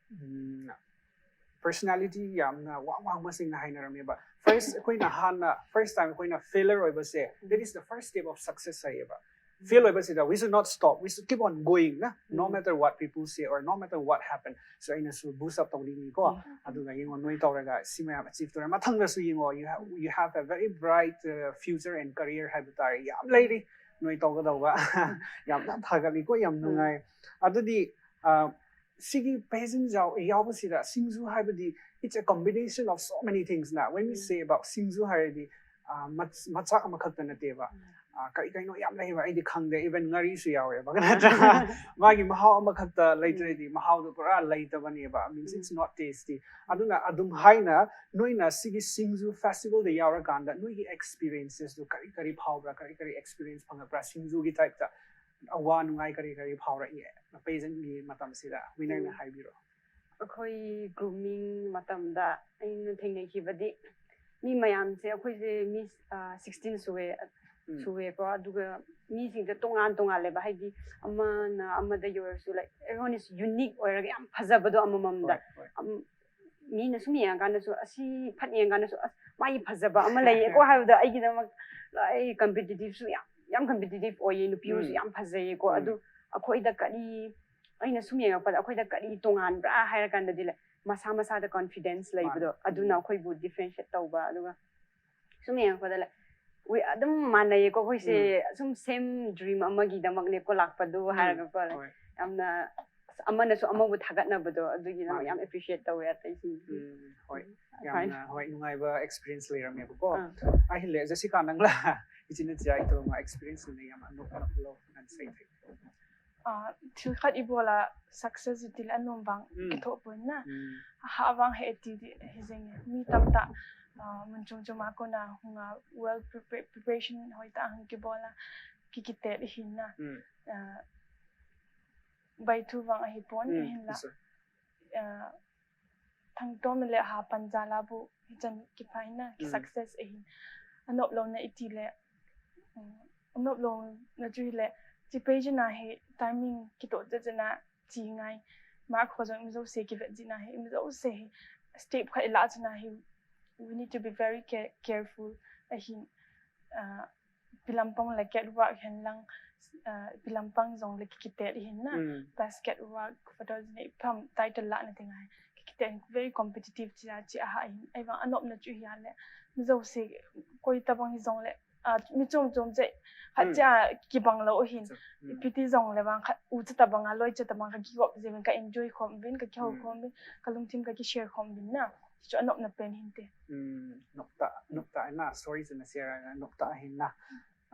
personality ꯌꯥꯝꯅ ꯋꯥꯡ ꯋꯥꯡꯕꯁꯤꯡꯅ ꯍꯥꯏꯅꯔꯝꯃꯦꯕ꯫ First ꯑꯩꯈꯣꯏꯅ ꯍꯥꯟꯅ first time ꯑꯩꯈꯣꯏꯅ failure ꯑꯣꯏꯕꯁꯦ, that is the first step of success ꯍꯥꯏꯌꯦꯕ꯫ Fail ꯑꯣꯏꯕꯁꯤꯗ we should not stop, we should keep on going ꯅ, no matter what people say or no matter what happen꯫ So ꯑꯩꯅꯁꯨ boost up ꯇꯧꯅꯤꯡꯉꯤꯀꯣ꯫ ꯑꯗꯨꯒ ꯌꯦꯡꯉꯣ ꯅꯣꯏ ꯇꯧꯔꯒ ꯁꯤ ꯃꯌꯥꯝ achieve ꯇꯧꯔꯦ꯫ ꯃꯊꯪꯗꯁꯨ ꯌꯦꯡꯉꯣ you have, you have a very bright future and career ꯍꯥꯏꯕ ꯇꯥꯔꯦ꯫ ꯌꯥꯝ ꯂꯩꯔꯤ ꯅꯣꯏ ꯇꯧꯒꯗꯧꯕ꯫ ꯌꯥꯝ ꯌꯥꯝ ꯊꯥꯒꯠꯂꯤꯀꯣ, ꯌꯥꯝ ꯅꯨꯡꯉꯥꯏ꯫ ꯑꯗꯨꯗꯤ ꯁꯤꯒꯤ pageant ꯌꯥꯎꯕꯁꯤꯗ ꯁꯤꯡꯖꯨ ꯍꯥꯏꯕꯗꯤ it's a combination of so many things ꯅ꯫ When we say about ꯁꯤꯡꯖꯨ ꯍꯥꯏꯔꯗꯤ ꯃꯆꯥꯛ ꯑꯃꯈꯛꯇ ꯅꯠꯇꯦꯕ꯫ ꯀꯔꯤ ꯀꯩꯅꯣ ꯌꯥꯝ ꯂꯩꯕ ꯑꯩꯗꯤ ꯈꯪꯗꯦ꯫ Even ꯉꯥꯔꯤꯁꯨ ꯌꯥꯎꯋꯦꯕ ꯅꯠꯇ꯭ꯔꯥ? ꯃꯥꯒꯤ ꯃꯍꯥꯎ ꯑꯃꯈꯛꯇ ꯂꯩꯇ꯭ꯔꯗꯤ ꯃꯍꯥꯎꯗꯣ ꯄꯨꯔꯥ ꯂꯩꯇꯕꯅꯦꯕ꯫ Means it's not tasty꯫ ꯑꯗꯨꯅ ꯑꯗꯨꯝ ꯍꯥꯏꯅ ꯅꯣꯏꯅ ꯁꯤꯒꯤ ꯁꯤꯡꯖꯨ festival ꯗ ꯌꯥꯎꯔꯀꯥꯟꯗ ꯅꯣꯏꯒꯤ experiences ꯇꯨ ꯀꯔꯤ ꯀꯔꯤ ꯐꯥꯎꯕ꯭ꯔꯥ, ꯀꯔꯤ ꯀꯔꯤ experience ꯐꯪꯉꯛꯄ꯭ꯔꯥ ꯁꯤꯡꯖꯨꯒꯤ type ꯇ? ꯑꯋꯥ ꯅꯨꯡꯉꯥꯏ ꯀꯔꯤ ꯀꯔꯤ ꯐꯥꯎꯔꯛꯏ ꯄꯦꯖꯦꯟꯒꯤ ꯃꯇꯝꯁꯤꯗ ꯋꯤꯅꯔꯅ ꯍꯥꯏꯕꯤꯔꯣ꯫ ꯑꯩꯈꯣꯏ ꯒ꯭ꯔꯨꯃꯤꯡ ꯃꯇꯝꯗ ꯑꯩꯅ ꯊꯦꯡꯅꯈꯤꯕꯗꯤ, ꯃꯤ ꯃꯌꯥꯝꯁꯦ, ꯑꯩꯈꯣꯏꯁꯦ ꯃꯤ ꯁꯤꯛꯁꯇꯤꯟ ꯁꯨꯑꯦ꯫ ꯎꯝ. ꯁꯨꯑꯦꯀꯣ꯫ ꯑꯗꯨꯒ ꯃꯤꯁꯤꯡꯁꯦ ꯇꯣꯉꯥꯟ ꯇꯣꯉꯥꯜꯂꯦꯕ, ꯍꯥꯏꯗꯤ ꯑꯃꯅ ꯑꯃꯗꯒꯤ ꯑꯣꯏꯔꯁꯨ, like, everyone is unique ꯑꯣꯏꯔꯒ ꯌꯥꯝ ꯐꯖꯕꯗꯣ ꯑꯃꯃꯝꯗ꯫ ꯍꯣꯏ, ꯍꯣꯏ. ꯑꯝ, ꯃꯤꯅ ꯁꯨꯝ ꯌꯦꯡꯉꯀꯥꯟꯗꯁꯨ, ꯑꯁꯤ ꯐꯠ ꯌꯦꯡꯉꯀꯥꯟꯗꯁꯨ, ꯑꯁ, ꯃꯥꯒꯤ ꯐꯖꯕ ꯑꯃ ꯂꯩꯌꯦꯀꯣ ꯍꯥꯏꯕꯗ, ꯑꯩꯒꯤꯗꯃꯛ ꯑꯩ ꯀꯝꯄꯤꯇꯤꯇꯤꯞꯁꯨ ꯌꯥꯝ, ꯌꯥꯝ ꯀꯝꯄꯤꯇꯤꯇꯤꯞ ꯑꯣꯏꯌꯦ꯫ ꯅꯨꯄꯤꯁꯨ ꯎꯝ. ꯌꯥꯝ ꯐꯖꯩꯌꯦꯀꯣ꯫ ꯎꯝ. ꯑꯗꯨ ꯑꯩꯈꯣꯏꯗ ꯀꯔꯤ, ꯑꯩꯅ ꯁꯨꯝ ꯌꯦꯡꯉꯛꯄꯗ ꯑꯩꯈꯣꯏꯗ ꯀꯔꯤ ꯇꯣꯉꯥꯟꯕ꯭ꯔꯥ ꯍꯥꯏꯔ ꯀꯥꯟꯗꯗꯤ, like, ꯃꯁꯥ ꯃꯁꯥꯗ ꯀꯣꯟꯐꯤꯗꯦꯟꯁ ꯂꯩꯕꯗꯣ, ꯃꯥꯅꯦ. ꯑꯗꯨꯅ ꯎꯝ. ꯑꯩꯈꯣꯏꯕꯨ ꯗꯤꯐ꯭ꯔꯦꯟꯁꯤꯌꯦꯠ ꯇꯧꯕ꯫ ꯑꯗꯨꯒ ꯁꯨꯝ ꯌꯦꯡꯉꯛꯄꯗ, like, we ꯑꯗꯨꯝ ꯃꯥꯟꯅꯩꯌꯦꯀꯣ ꯑꯩꯈꯣꯏꯁꯦ꯫ ꯁꯨꯝ ꯁꯦꯝ ꯗ꯭ꯔꯤꯝ ꯑꯃꯒꯤꯗꯃꯛꯅꯦꯀꯣ ꯂꯥꯛꯄꯗꯣ ꯎꯝ. ꯍꯥꯏꯔꯒꯀꯣ, like, ꯍꯣꯏ. ꯌꯥꯝꯅ, ꯑꯁ, ꯑꯃꯅꯁꯨ ꯑꯃꯕꯨ ꯊꯥꯒꯠꯅꯕꯗꯣ, ꯑꯗꯨꯒꯤꯗꯃꯛ ꯃꯥꯅꯦ. ꯌꯥꯝ ꯑꯦꯄ꯭ꯔꯤꯁꯤꯌꯦꯠ ꯇꯧꯋꯦ ꯑꯇꯩꯁꯤꯡ꯫ ꯎꯝ, ꯍꯣꯏ. ꯐꯥꯏꯟ. ꯌꯥꯝꯅ, ꯍꯣꯏ, ꯅꯨꯡꯉꯥꯏꯕ ꯑꯦꯛꯁꯄꯤꯔꯤꯌꯦꯟꯁ ꯂꯩꯔꯝꯃꯦꯕꯀꯣ꯫ ꯑꯥ. ꯑꯩ ꯍꯜꯂꯦ, ꯖꯦꯁꯤꯀꯥ, ꯅꯪꯂ? ꯏꯆꯤꯟ ꯏꯆꯤꯌꯥ ꯏꯇꯣꯝ ꯑꯦꯛꯁꯄꯤꯔꯤꯌꯦꯟꯁ ꯂꯩꯅ ꯌꯥꯝ ꯑꯅꯣꯛ ꯑꯅꯣꯛ ꯂꯧ ꯅꯟ ꯁꯩ. Ah, thil khat i bawl a success i til a nuam vang Mm. kithawh pawh in na. Um. Hah vang he ti di hi zeng e. Mi tam ta, ah, mun chung chung a kona hung a well prepa- preparation hoi ta hung kibawl a ki kitel i hin na. Mm. Ah, bai thu vang a hi pawh in Mm. hin la. Yes, sir. Ah, thang tom le ha pan za la bu hi chan ki phai na ki Mm. success a hin. A nop lo na i ti le. Mm, a nop lo na chu hi le. Chi page na hi timing ki to cha cha na chi ngai. Ma kho jong mi zo se ki vet ji na hi, mi zo se hi. Step khat i la cha na hi. We need to be very care- careful a hin. Ah, pilampang le catwalk hen lang, ah, pilampang zong le ki kitel i hin na. Mm. Plus catwalk, photo ne pham title la na ting ai. Ki kitel very competitive chi a chi a ha hin. Ai vang a nop na chu hi a le. Mi zo se koi tabang hi zong le. Ah, mi chom chom che. Ha Mm. cha kibang lo hin. So, mm. Piti zong le vang kha u cha tabang a loi cha tabang ka ki gop je ka enjoy khom bin, ka ki ho Mm. khom bin, ka lungthim ka ki share khom bin na. Chu a nop na pen hin te. Mm, nokta, nokta na story ꯁꯤꯅ share ꯅ ꯅꯣꯛꯇ ꯑꯍꯦꯟꯅ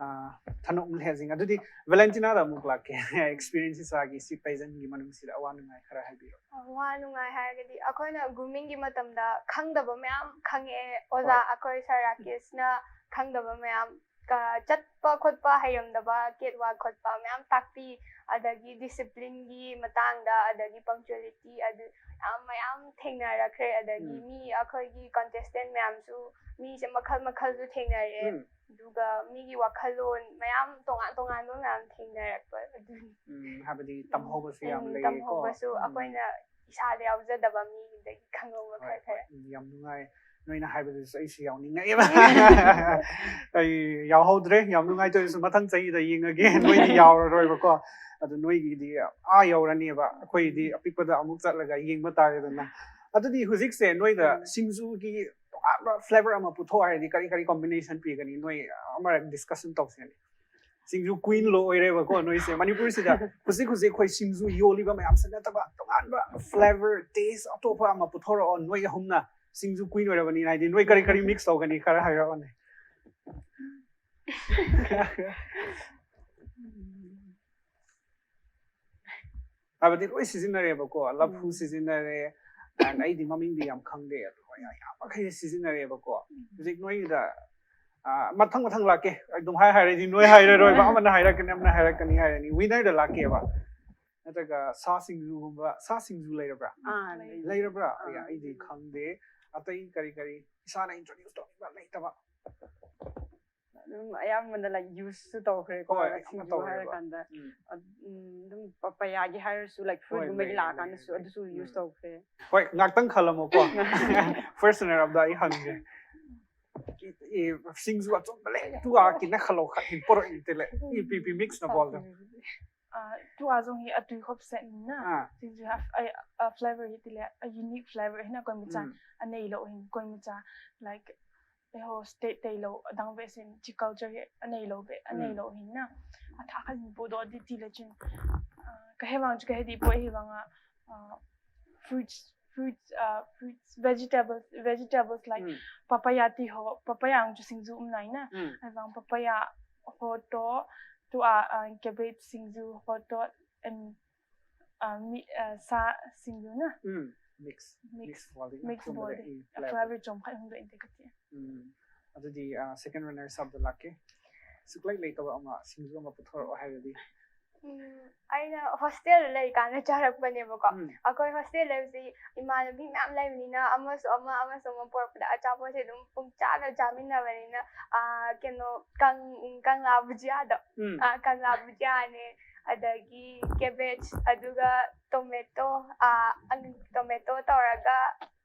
ꯊꯅꯣꯛ ꯂꯩꯍꯟꯁꯤꯡ ꯑꯗꯨꯗꯤ ꯚꯦꯂꯦꯟꯇꯤꯅꯥꯗ ꯑꯃꯨꯛ ꯂꯥꯛꯀꯦ. Experience ꯏꯁꯥꯒꯤ ꯁꯤ ꯄꯦꯖꯦꯟꯒꯤ ꯃꯅꯨꯡꯁꯤꯗ ꯑꯋꯥ ꯅꯨꯡꯉꯥꯏ ꯈꯔ ꯍꯥꯏꯕꯤꯔꯣ. ꯑꯋꯥ ꯅꯨꯡꯉꯥꯏ ꯍꯥꯏꯔꯒꯗꯤ ꯑꯩꯈꯣꯏꯅ ꯒ꯭ꯔꯨꯃꯤꯡꯒꯤ ꯃꯇꯝꯗ ꯈꯪꯗꯕ ꯃꯌꯥꯝ ꯈꯪꯉꯛꯑꯦ ꯑꯣꯖꯥ. ꯍꯣꯏ. ꯑꯩꯈꯣꯏ ꯁꯥꯔ ꯔꯥꯀꯦꯁꯅ ꯈꯪꯗꯕ ꯃꯌꯥꯝ ꯆꯠꯄ ꯈꯣꯠꯄ ꯍꯩꯔꯝꯗꯕ, ꯀꯦꯠ ꯋꯥꯛ ꯈꯣꯠꯄ ꯃꯌꯥꯝ ꯇꯥꯛꯄꯤ꯫ ꯑꯗꯒꯤ ꯗꯤꯁꯤꯄ꯭ꯂꯤꯟꯒꯤ ꯃꯇꯥꯡꯗ, ꯑꯗꯒꯤ ꯄꯪꯆꯨꯋꯦꯂꯤꯇꯤ, ꯑꯗꯨ ꯌꯥꯝ ꯃꯌꯥꯝ ꯊꯦꯡꯅꯔꯛꯈ꯭ꯔꯦ꯫ ꯑꯗꯒꯤ ꯎꯝ꯫ ꯃꯤ ꯑꯩꯈꯣꯏꯒꯤ ꯀꯣꯟꯇꯦꯁꯇꯦꯟ ꯃꯌꯥꯝꯁꯨ, ꯃꯤꯁꯦ ꯃꯈꯜ ꯃꯈꯜꯁꯨ ꯊꯦꯡꯅꯔꯛꯑꯦ꯫ ꯎꯝ꯫ ꯑꯗꯨꯒ ꯃꯤꯒꯤ ꯋꯥꯈꯜꯂꯣꯟ ꯃꯌꯥꯝ ꯇꯣꯉꯥꯟ ꯇꯣꯉꯥꯟꯕ ꯃꯌꯥꯝ ꯊꯦꯡꯅꯔꯛꯄ ꯑꯗꯨꯅꯤ꯫ ꯎꯝ, ꯍꯥꯏꯕꯗꯤ ꯇꯝꯍꯧꯕꯁꯨ ꯌꯥꯝ ꯎꯝ, ꯂꯩꯔꯦꯀꯣ꯫ ꯇꯝꯍꯧꯕꯁꯨ ꯎꯝ꯫ ꯑꯩꯈꯣꯏꯅ ꯏꯁꯥꯗ ꯌꯥꯎꯖꯗꯕ ꯃꯤꯗꯒꯤ ꯈꯪꯍꯧꯕ ꯍꯣꯏ, ꯈꯔ ꯈꯔ꯫ ꯍꯣꯏ꯫ ꯎꯝ, ꯌꯥꯝ ꯅꯨꯡꯉꯥꯏ꯫ ꯅꯣꯏꯅ ꯍꯥꯏꯕꯗꯨꯁꯨ ꯑꯩꯁꯨ ꯌꯥꯎꯅꯤꯡꯉꯛꯑꯦꯕ꯫ ꯑꯩ ꯌꯥꯎꯍꯧꯗ꯭ꯔꯦ, ꯌꯥꯝ ꯅꯨꯡꯉꯥꯏꯇꯦ꯫ ꯑꯗꯨꯁꯨ ꯃꯊꯪ ꯆꯍꯤꯗ ꯌꯦꯡꯉꯒꯦ꯫ ꯅꯣꯏꯗꯤ ꯌꯥꯎꯔꯔꯣꯏꯕꯀꯣ꯫ ꯑꯗꯨ ꯅꯣꯏꯒꯤꯗꯤ ꯑꯥ ꯌꯧꯔꯅꯦꯕ, ꯑꯩꯈꯣꯏꯗꯤ ꯑꯄꯤꯛꯄꯗ ꯑꯃꯨꯛ ꯆꯠꯂꯒ ꯌꯦꯡꯕ ꯇꯥꯔꯦꯗꯅ꯫ ꯑꯗꯨꯗꯤ ꯍꯧꯖꯤꯛꯁꯦ ꯅꯣꯏꯗ ꯁꯤꯡꯖꯨꯒꯤ ꯇꯣꯉꯥꯟꯕ ꯐ꯭ꯂꯦꯕꯔ ꯑꯃ ꯄꯨꯊꯣꯛ ꯍꯥꯏꯔꯗꯤ ꯀꯔꯤ ꯀꯔꯤ ꯀꯣꯝꯕꯤꯅꯦꯁꯟ ꯄꯤꯒꯅꯤ? ꯅꯣꯏ ꯑꯃꯔꯛ ꯗꯤꯁꯀꯁꯟ ꯇꯧꯁꯦꯅꯦ꯫ ꯁꯤꯡꯖꯨ ꯀ꯭ꯋꯤꯟ ꯂꯣ ꯑꯣꯏꯔꯦꯕꯀꯣ ꯅꯣꯏꯁꯦ꯫ ꯃꯅꯤꯄꯨꯔꯁꯤꯗ ꯍꯧꯖꯤꯛ ꯍꯧꯖꯤꯛ ꯑꯩꯈꯣꯏ ꯁꯤꯡꯖꯨ ꯌꯣꯜꯂꯤꯕ ꯃꯌꯥꯝꯁꯤ ꯅꯠꯇꯕ ꯇꯣꯉꯥꯟꯕ ꯐ꯭ꯂꯦꯕꯔ, ꯇꯦꯁ ꯑꯇꯣꯞꯄ ꯑꯃ ꯄꯨꯊꯣꯔꯛꯑꯣ꯫ ꯅꯣꯏ ꯑꯍꯨꯝꯅ ꯁꯤꯡꯖꯨ ꯀ꯭ꯋꯤꯟ ꯑꯣꯏꯔꯕꯅꯤꯅ, ꯍꯥꯏꯗꯤ ꯅꯣꯏ ꯀꯔꯤ ꯀꯔꯤ ꯃꯤꯛꯁ ꯇꯧꯒꯅꯤ ꯈꯔ ꯍꯥꯏꯔꯛꯑꯣꯅꯦ꯫ ꯍꯥꯏꯕꯗꯤ ꯂꯣꯏ ꯁꯤꯖꯤꯟꯅꯔꯦꯕꯀꯣ, ꯂꯐꯨ ꯎꯝ꯫ ꯁꯤꯖꯤꯟꯅꯔꯦ, and ꯑꯩꯗꯤ ꯃꯃꯤꯡꯗꯤ ꯌꯥꯝ ꯈꯪꯗꯦ, ꯑꯗꯨ ꯃꯣꯏ ꯑꯌꯥꯝꯕ ꯃꯈꯩ ꯁꯤꯖꯤꯟꯅꯔꯦꯕꯀꯣ꯫ ꯍꯧꯖꯤꯛ ꯅꯣꯏꯒꯤꯗ ꯑꯥ, ꯃꯊꯪ ꯃꯊꯪ ꯂꯥꯛꯀꯦ꯫ ꯑꯗꯨꯝ ꯍꯥꯏ ꯍꯥꯏꯔꯗꯤ ꯅꯣꯏ ꯍꯥꯏꯔꯔꯣꯏꯕ, ꯑꯃꯅ ꯍꯥꯏꯔꯛꯀꯅꯤ, ꯑꯃꯅ ꯍꯥꯏꯔꯛꯀꯅꯤ ꯍꯥꯏꯔꯅꯤ꯫ ꯋꯤꯅꯔꯗ ꯂꯥꯛꯀꯦꯕ꯫ ꯅꯠꯇ꯭ꯔꯒ ꯁꯥ ꯁꯤꯡꯖꯨꯒꯨꯝꯕ, ꯁꯥ ꯁꯤꯡꯖꯨ ꯂꯩꯔꯕ꯭ꯔꯥ? ꯑꯥ, ꯂꯩ꯫ ꯂꯩꯔꯕ꯭ꯔꯥ? ꯑꯥ, ꯑꯩ, ꯑꯩꯗꯤ ꯂꯩ꯫ ꯈꯪꯗꯦ꯫ ꯑꯇꯩ ꯀꯔꯤ ꯀꯔꯤ ꯏꯁꯥꯅ ꯏꯟꯇ꯭ꯔꯣꯗ꯭ꯌꯨꯁ ꯇꯧꯅꯤꯡꯕ ꯂꯩꯇꯕ? ꯑꯗꯨꯝ ꯑꯌꯥꯝꯕꯅ ꯂꯥꯏꯛ ꯌꯨꯁꯁꯨ ꯇꯧꯈ꯭ꯔꯦꯀꯣ, ꯍꯣꯏ, ꯂꯥꯏꯛ ꯑꯌꯥꯝꯕ ꯁꯤꯡꯖꯨ ꯇꯧꯔꯦꯕ꯫ ꯍꯥꯏꯔꯀꯥꯟꯗ ꯎꯝ. ꯑꯗ-, ꯎꯝ, ꯑꯗꯨꯝ ꯄꯄꯌꯥꯒꯤ ꯍꯥꯏꯔꯁꯨ ꯂꯥꯏꯛ ꯍꯣꯏ, ꯐ꯭ꯔꯨꯏꯠꯀꯨꯝꯕꯒꯤ ꯂꯩ, ꯂꯥꯛꯑꯀꯥꯟꯗꯁꯨ ꯂꯩ, ꯑꯗꯨꯁꯨ ꯂꯩ. ꯌꯨꯁ ꯎꯝ. ꯇꯧꯈ꯭ꯔꯦ꯫ ꯍꯣꯏ, ꯉꯥꯛꯇꯪ ꯈꯜꯂꯝꯃꯣꯀꯣ꯫ ꯐꯥꯔꯁ ꯔꯟꯅꯔ ꯑꯞꯗ ꯑꯩ ꯍꯪꯒꯦ꯫ ꯏ, ꯏ, ꯁꯤꯡꯖꯨ ꯑꯆꯨꯝꯕ ꯂꯩ, ꯇꯨ ꯑꯥ ꯀꯤꯅ ꯈꯜꯂꯣ, ꯈꯠ ꯄꯣꯔꯛ ꯏꯟꯇꯦ ꯂꯩ꯫ ꯏ ꯄꯤ ꯄꯤ ꯃꯤꯛꯁ ꯅ ꯕꯣꯜꯗ꯫ ꯑ, ꯇꯨ ꯑꯥ ꯖꯣꯡ ꯍꯤ ꯑꯇꯨꯏ ꯈꯣꯞ ꯁꯦꯠꯅꯤꯅ꯫ ꯑꯥ. ꯁꯤꯡꯖꯨ ꯍꯥꯐ ꯑ, ꯑ, ꯐ꯭ꯂꯦꯕꯔ ꯍꯤ ꯇꯤꯂꯦ, ꯑ, ꯌꯨꯅꯤꯛ ꯐ꯭ꯂꯦꯕꯔ ꯍꯤꯅ ꯀꯣꯏ ꯃꯆꯥ, ꯎꯝ. ꯑꯅꯩ ꯂꯧ ꯍꯤꯟ ꯀꯣꯏ ꯃꯆꯥ, ꯂꯥꯏꯛ ꯑꯩꯍꯣ ꯁ꯭ꯇꯦꯠ ꯇꯩ ꯂꯧ ꯑꯗꯥꯡ ꯕꯦꯁꯤꯟ ꯆꯤ ꯀꯜꯆꯔ ꯍꯤ ꯑꯅꯩ ꯂꯧ ꯕꯦ ꯑꯅꯩ ꯎꯝ. ꯂꯧ ꯍꯤꯟꯅ ꯑꯊꯥ ꯈꯟ ꯄꯣꯗꯣ ꯑꯗꯤ ꯇꯤꯂꯦ ꯆꯤꯟ꯫ ꯑ, ꯀꯍꯦ ꯋꯥꯡ ꯆꯨ ꯀꯍꯦ ꯗꯤ ꯄꯣꯏ ꯍꯤ ꯋꯥꯡ ꯑ, ꯐ꯭ꯔꯨꯏꯠꯁ ꯐ꯭ꯔꯨꯏꯠꯁ ꯑ, ꯐ꯭ꯔꯨꯏꯠꯁ ꯚꯦꯖꯤꯇꯦꯕꯜꯁ ꯚꯦꯖꯤꯇꯦꯕꯜꯁ ꯂꯥꯏꯛ ꯎꯝ. ꯄꯄꯌꯥ ꯇꯤ ꯍꯣ ꯄꯄꯌꯥ ꯆꯨ ꯁꯤꯡꯖꯨ ꯎꯝ ꯅꯥꯏꯅ꯫ ꯎꯝ. ꯑꯗꯥꯡ ꯄꯄꯌꯥ ꯍꯣ ꯇꯣ ꯇꯨ ꯑ, ꯑ, ꯀꯦꯕꯦꯖ ꯁꯤꯡꯖꯨ ꯍꯣ ꯇꯣ ꯑꯦꯟ ꯑ, ꯃꯤ ꯑ, ꯁꯥ ꯁꯤꯡꯖꯨꯅ꯫ ꯎꯝ. ꯃꯤꯛꯁ. ꯃꯤꯛꯁ ꯕꯣꯜꯗ. ꯃꯤꯛꯁ ꯆꯨꯝꯕꯗ ꯕꯣꯜꯗ. ꯏ ꯐ꯭ꯂꯦꯕꯔ ꯆꯣꯝ ꯈꯥꯏ ꯍꯨꯝꯗꯣ ꯏꯟꯇꯦ ꯀꯇꯤ꯫ ꯎꯝ. ꯑꯗꯨꯗꯤ ꯁꯦꯀꯦꯟ ꯔꯟꯅꯔ ꯑꯞꯗ ꯂꯥꯛꯀꯦ꯫ ꯁꯨꯛꯂꯩ ꯂꯩꯇꯕ ꯑꯃ, ꯁꯤꯡꯖꯨ ꯑꯃ ꯄꯨꯊꯣꯔꯛꯑꯣ ꯍꯥꯏꯔꯗꯤ? ꯎꯝ, ꯑꯩꯅ ꯍꯣꯁꯇꯦꯜꯗ ꯂꯩꯔꯤꯀꯥꯟꯗ ꯆꯥꯔꯛꯄꯅꯦꯕꯀꯣ꯫ ꯎꯝ. ꯑꯩꯈꯣꯏ ꯍꯣꯁꯇꯦꯜ ꯂꯩꯕꯁꯤ ꯏꯃꯥꯟꯅꯕꯤ ꯃꯌꯥꯝ ꯂꯩꯕꯅꯤꯅ, ꯑꯃꯁꯨ ꯑꯃ ꯑꯃꯁꯨ ꯑꯃ ꯄꯨꯔꯛꯄꯗ ꯑꯆꯥꯄꯣꯠꯁꯦ ꯑꯗꯨꯝ ꯄꯨꯡꯆꯥꯗ ꯆꯥꯃꯤꯟꯅꯕꯅꯤꯅ, ꯑꯥ, ꯀꯩꯅꯣ, ꯀꯪ- ꯀꯪꯂꯥ ꯕꯨꯖꯤꯌꯥꯗꯣ, ꯎꯝ. ꯑꯥ, ꯀꯪꯂꯥ ꯕꯨꯖꯤꯌꯥꯅꯦ, ꯑꯗꯒꯤ cabbage, ꯑꯗꯨꯒ tomato, ꯑꯥ, ꯑꯪ- tomato ꯇꯧꯔꯒ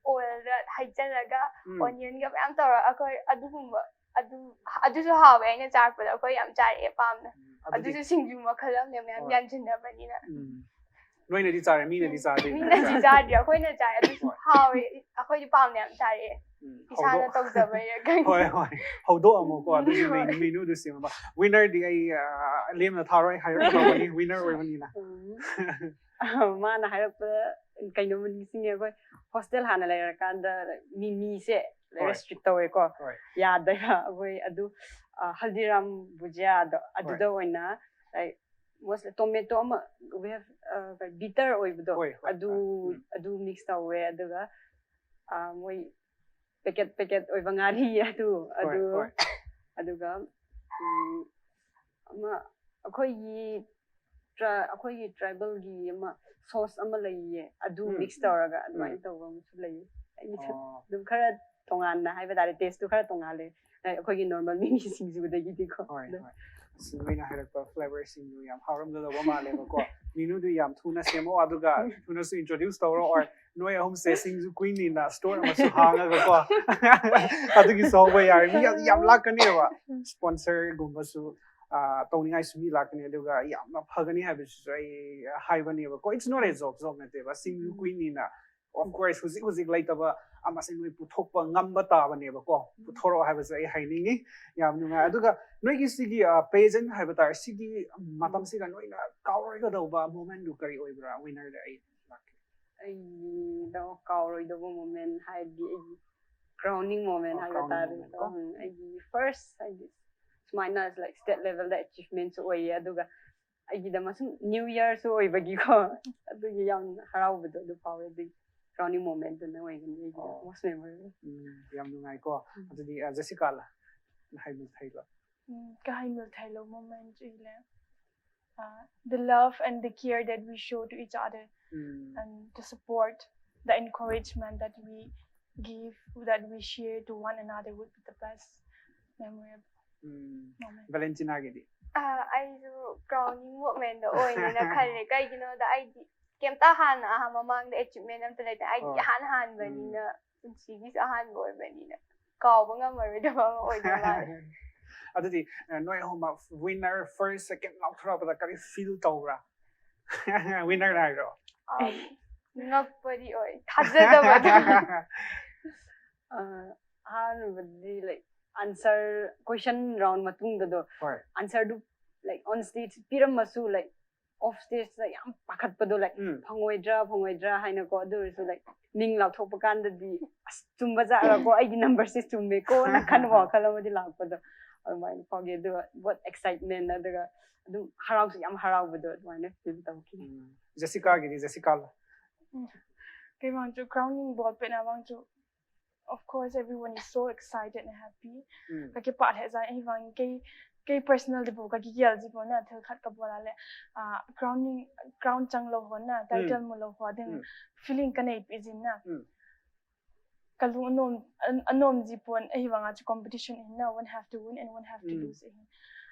oilꯗ ꯍꯩꯖꯤꯜꯂꯒ ꯎꯝ. onionꯒ ꯃꯌꯥꯝ ꯇꯧꯔꯒ ꯑꯩꯈꯣꯏ ꯑꯗꯨꯒꯨꯝꯕ, ꯑꯗꯨ ꯑꯗꯨꯁꯨ ꯍꯥꯎꯋꯦ꯫ ꯑꯩꯅ ꯆꯥꯔꯛꯄꯗ ꯑꯩꯈꯣꯏ ꯌꯥꯝ ꯆꯥꯔꯛꯑꯦ ꯄꯥꯝꯅ꯫ ꯎꯝ. ꯑꯗꯨꯗꯤ ꯑꯗꯨꯁꯨ ꯁꯤꯡꯖꯨ ꯃꯈꯜ ꯑꯃꯅꯦ, ꯃꯌꯥꯝ ꯍꯣꯏ. ꯌꯥꯟꯁꯤꯟꯅꯕꯅꯤꯅ꯫ ꯎꯝ. ꯅꯣꯏꯅꯗꯤ ꯆꯥꯔꯦ, ꯃꯤꯅꯗꯤ ꯆꯥꯗꯦ꯫ ꯃꯤꯅꯗꯤ ꯆꯥꯗ꯭ꯔꯤ, ꯑꯩꯈꯣꯏꯅ ꯆꯥꯏ꯫ ꯑꯗꯨꯁꯨ ꯍꯣꯏ. ꯍꯥꯎꯋꯦ, ꯑꯩꯈꯣꯏꯗꯤ ꯄꯥꯝꯅ ꯌꯥꯝ ꯆꯥꯔꯛꯑꯦ꯫ ꯎꯝ. ꯏꯁꯥꯅ ꯍꯧꯗꯣꯛ- ꯇꯧꯖꯕꯩꯔ ꯈꯪꯗꯦ꯫ ꯍꯣꯏ, ꯍꯣꯏ. ꯍꯧꯗꯣꯛꯑꯝꯃꯣꯀꯣ, ꯑꯗꯨꯒꯤ ꯍꯣꯏ. menu- menuꯗꯨ ꯁꯦꯝꯃꯕ꯫ Winnerꯗꯤ ꯑꯩ, ꯑ, ꯂꯦꯝꯅ ꯊꯥꯔꯣꯏ ꯍꯥꯏꯔꯛꯀꯗꯧꯕꯅꯤ, winner ꯑꯣꯏꯕꯅꯤꯅ꯫ ꯎꯝ. ꯃꯥꯅ ꯍꯥꯏꯔꯛꯄꯗ ꯀꯩꯅꯣꯝꯃ ꯅꯤꯡꯁꯤꯡꯉꯦ꯫ ꯑꯩꯈꯣꯏ ꯍꯣꯁꯇꯦꯜ ꯍꯥꯟꯅ ꯂꯩꯔꯀꯥꯟꯗ ꯃꯤꯃꯤꯁꯦ ꯍꯣꯏ. restrict ꯇꯧꯋꯦꯀꯣ꯫ ꯍꯣꯏ. ꯌꯥꯗꯦꯕ꯫ ꯑꯩꯈꯣꯏ ꯑꯗꯨ, ꯑ, ꯍꯜꯗꯤꯔꯥꯝ ꯕꯨꯖꯤꯌꯥꯗꯣ ꯑꯗꯨꯗ ꯑꯣꯏꯅ, like, mostly tomato ꯑꯃ, we have, ꯑ, bitter ꯑꯣꯏꯕꯗꯣ, ꯍꯣꯏ, ꯍꯣꯏ, ꯑꯗꯨ ꯍꯣꯏ. ꯎꯝ. ꯑꯗꯨ mix ꯇꯧꯋꯦ꯫ ꯑꯗꯨꯒ, ꯑ, ꯃꯣꯏ packet packet ꯑꯣꯏꯕ ꯉꯥꯔꯤ ꯑꯗꯨ, ꯍꯣꯏ, ꯑꯗꯨ, ꯍꯣꯏ. ꯑꯗꯨꯒ, ꯎꯝ, ꯑꯃ ꯑꯩꯈꯣꯏꯒꯤ tri- ꯑꯩꯈꯣꯏꯒꯤ tribalꯒꯤ ꯑꯃ sauce ꯑꯃ ꯂꯩꯌꯦ, ꯑꯗꯨ ꯎꯝ. mix ꯇꯧꯔꯒ ꯑꯗꯨꯃꯥꯏꯅ ꯎꯝ. ꯇꯧꯕ ꯑꯃꯁꯨ ꯂꯩꯌꯦ꯫ ꯑꯩꯒꯤꯁꯨ ꯑꯣ. ꯑꯗꯨꯝ ꯈꯔ ꯇꯣꯉꯥꯟꯅ ꯍꯥꯏꯕ ꯇꯥꯔꯦ, tasteꯇꯨ ꯈꯔ ꯇꯣꯉꯥꯜꯂꯦ, ꯑꯩꯈꯣꯏꯒꯤ normal ꯃꯤꯃꯤ ꯁꯤꯡꯖꯨꯗꯒꯤꯗꯤꯀꯣ꯫ ꯍꯣꯏ, ꯑꯗꯨꯝ ꯍꯣꯏ. ꯑꯁ, ꯅꯣꯏꯅ ꯍꯥꯏꯔꯛꯄ flavorꯁꯤꯡꯗꯨ ꯌꯥꯝ ꯍꯥꯎꯔꯝꯒꯗꯧꯕ ꯃꯥꯜꯂꯦꯕꯀꯣ꯫ Menuꯗꯨ ꯌꯥꯝ ꯊꯨꯅ ꯁꯦꯝꯃꯣ, ꯑꯗꯨꯒ ꯊꯨꯅꯁꯨ introduce ꯇꯧꯔꯣ, or ꯅꯣꯏ ꯑꯍꯨꯝꯁꯦ ꯁꯤꯡꯖꯨ queenꯅꯤꯅ store ꯑꯃꯁꯨ ꯍꯥꯡꯉꯒꯀꯣ꯫ ꯑꯗꯨꯒꯤꯁꯨ ꯍꯧꯕ ꯌꯥꯔꯦ꯫ ꯃꯤ ꯌꯥꯝ, ꯌꯥꯝ ꯂꯥꯛꯀꯅꯦꯕ꯫ Sponsorꯒꯨꯝꯕꯁꯨ, ꯑ, ꯇꯧꯅꯤꯡꯉꯥꯏꯁꯨ ꯃꯤ ꯂꯥꯛꯀꯅꯤ, ꯑꯗꯨꯒ ꯌꯥꯝꯅ ꯐꯒꯅꯤ ꯍꯥꯏꯕꯁꯤꯁꯨ ꯑꯩ ꯍꯥꯏꯕꯅꯦꯕꯀꯣ꯫ It's not a joke, joke ꯅꯠꯇꯦꯕ꯫ ꯁꯤꯡꯖꯨ queenꯅꯤꯅ, of course, ꯍꯧꯖꯤꯛ ꯍꯧꯖꯤꯛ ꯂꯩꯇꯕ ꯑꯃꯁꯦ ꯅꯣꯏ ꯄꯨꯊꯣꯛꯄ ꯉꯝꯕ ꯇꯥꯕꯅꯦꯕꯀꯣ꯫ ꯄꯨꯊꯣꯔꯛꯑꯣ ꯍꯥꯏꯕꯁꯦ ꯑꯩ ꯍꯥꯏꯅꯤꯡꯉꯤ꯫ ꯌꯥꯝ ꯅꯨꯡꯉꯥꯏ꯫ ꯑꯗꯨꯒ ꯅꯣꯏꯒꯤ ꯁꯤꯒꯤ, ꯑ, pageant ꯍꯥꯏꯕ ꯇꯥꯔꯦ, ꯁꯤꯒꯤ ꯃꯇꯝꯁꯤꯒ ꯅꯣꯏꯅ ꯀꯥꯎꯔꯣꯏꯒꯗꯧꯕ momentꯗꯨ ꯀꯔꯤ ꯑꯣꯏꯕ꯭ꯔꯥ? Winnerꯗ ꯑꯩ ꯂꯥꯛꯀꯦ꯫ ꯑꯩꯗ ꯀꯥꯎꯔꯣꯏꯗꯕ moment ꯍꯥꯏꯔꯗꯤ ꯑꯩꯒꯤ crowning moment ꯑꯣ, ꯍꯥꯏꯕ crowning ꯇꯥꯔꯦ꯫ moment ꯀꯣ꯫ ꯎꯝ, ꯑꯩꯒꯤ first ꯍꯥꯏꯗꯤ ꯁꯨꯃꯥꯏꯅ, like, state levelꯗ achievementꯁꯨ ꯑꯣꯏꯌꯦ, ꯑꯗꯨꯒ ꯑꯩꯒꯤꯗꯃꯛ ꯁꯨꯝ New Yearꯁꯨ ꯑꯣꯏꯕꯒꯤꯀꯣ, ꯑꯗꯨꯒꯤ ꯌꯥꯝ ꯍꯔꯥꯎꯕꯗꯣ ꯑꯗꯨ ꯐꯥꯎꯋꯦ꯫ ꯑꯗꯨꯒꯤ crowning momentꯇꯨꯅ ꯑꯣꯏꯒꯅꯤ ꯑꯩꯒꯤꯗꯃꯛ ꯑꯣ. most memorable꯫ ꯎꯝ, ꯌꯥꯝ ꯅꯨꯡꯉꯥꯏꯀꯣ꯫ ꯎꯝ. ꯑꯗꯨꯗꯤ, ꯑ, ꯖꯦꯁꯤꯀꯥꯂ ꯍꯥꯏꯕ ꯍꯩꯕ꯭ꯔꯥ? ꯎꯝ, ꯀꯩ ꯍꯥꯏꯅꯤ, ꯊꯥꯏꯂꯣ moment ꯏꯂꯦ, uh, the love and the care that we show to each other um. and the support, the encouragement that we give, that we share to one another would be the best memorable um. moment. Valentina ꯒꯤꯗꯤ? ꯑꯩꯁꯨ crowning momentꯗ ꯑꯣꯏꯅꯦꯅ ꯈꯜꯂꯦ꯫ ꯀꯩꯒꯤꯅꯣꯗ ꯑꯩꯗꯤ ꯀꯩꯝꯇ ꯍꯥꯟꯅ ꯑꯍꯥꯟ ꯃꯃꯥꯡꯗ achievement ꯑꯝꯇ ꯂꯩꯇꯦ꯫ ꯑꯩꯗꯤ ꯑꯣ. ꯏꯍꯥꯟ ꯍꯥꯟꯕꯅꯤꯅ ꯄꯨꯟꯁꯤꯒꯤꯁꯨ ꯑꯍꯥꯟꯕ ꯑꯣꯏꯕꯅꯤꯅ ꯀꯥꯎꯕ ꯉꯝꯃꯔꯣꯏꯗꯕ ꯑꯃ ꯑꯣꯏꯗꯧ ꯃꯥꯜꯂꯦ꯫ ꯑꯗꯨꯗꯤ ꯑ, ꯅꯣꯏ ꯑꯍꯨꯝꯃꯛ winner first second ꯂꯥꯎꯊꯣꯔꯛꯄꯗ ꯀꯔꯤ feel ꯇꯧꯕ꯭ꯔꯥ? Winner ꯍꯥꯏꯔꯣ? ꯑꯝ, ꯉꯛꯄꯗꯤ ꯑꯣꯏ, ꯊꯥꯖꯗꯕꯗꯣ꯫ ꯑ, ꯑꯍꯥꯟꯕꯗꯤ like answer question round ꯃꯇꯨꯡꯗꯗꯣ ꯍꯣꯏ. answerꯗꯨ like on stage ꯄꯤꯔꯝꯃꯁꯨ like off stageꯇ ꯌꯥꯝ ꯄꯥꯈꯠꯄꯗꯣ like ꯎꯝ. ꯐꯪꯉꯣꯏꯗ꯭ꯔꯥ ꯐꯪꯉꯣꯏꯗ꯭ꯔꯥ ꯍꯥꯏꯅꯀꯣ꯫ ꯑꯗꯨ ꯑꯣꯏꯔꯁꯨ like ꯃꯤꯡ ꯂꯥꯎꯊꯣꯛꯄ ꯀꯥꯟꯗꯗꯤ ꯑꯁ ꯆꯨꯝꯕ ꯖꯥꯠꯂꯀꯣ, ꯑꯩꯒꯤ numberꯁꯦ ꯆꯨꯝꯃꯦꯀꯣꯅ ꯈꯟꯕ ꯋꯥꯈꯜ ꯑꯃꯗꯤ ꯂꯥꯛꯄꯗꯣ ꯑꯗꯨꯃꯥꯏꯅ ꯐꯥꯎꯈꯤ꯫ ꯑꯗꯨꯒ what excitement, ꯑꯗꯨꯒ ꯑꯗꯨꯝ ꯍꯔꯥꯎꯁꯨ ꯌꯥꯝ ꯍꯔꯥꯎꯕꯗꯣ ꯑꯗꯨꯃꯥꯏꯅ feel ꯇꯧꯈꯤ꯫ ꯎꯝ. Jessicaꯒꯤꯗꯤ? Jessica. ꯀꯩ ꯋꯥꯡꯁꯨ crowning ball pena ꯋꯥꯡꯁꯨ, of course everyone is so excited and happy. ꯎꯝ. ꯀꯀꯤ ꯄꯥꯠ ꯍꯦ ꯖꯥꯏ ꯑꯩ ꯋꯥꯡ ꯀꯩ ꯀꯩ personalꯗꯤꯕꯨ ꯀꯀꯤ ꯌꯦꯜꯖꯤꯕꯨ ꯅ ꯊꯤꯜ ꯈꯠ ꯀꯕꯣꯂꯥ ꯂꯦ꯫ ꯑ, crowning, crown ꯆꯪꯂꯣ ꯍꯣꯅ, title ꯃꯨꯂꯣ ꯍꯣ ꯑꯗꯨꯝ ꯎꯝ. feeling ꯀꯅꯩ ꯄꯤꯖꯤꯟꯅ꯫ ꯎꯝ. ꯀꯂꯨ ꯑꯅꯣꯝ ꯑꯅꯣꯝꯖꯤ ꯄꯣꯟ ꯑꯩ ꯋꯥꯡ ꯑꯆ competition ꯏꯟꯅ, one have to win and one have to um. lose ꯏꯟ꯫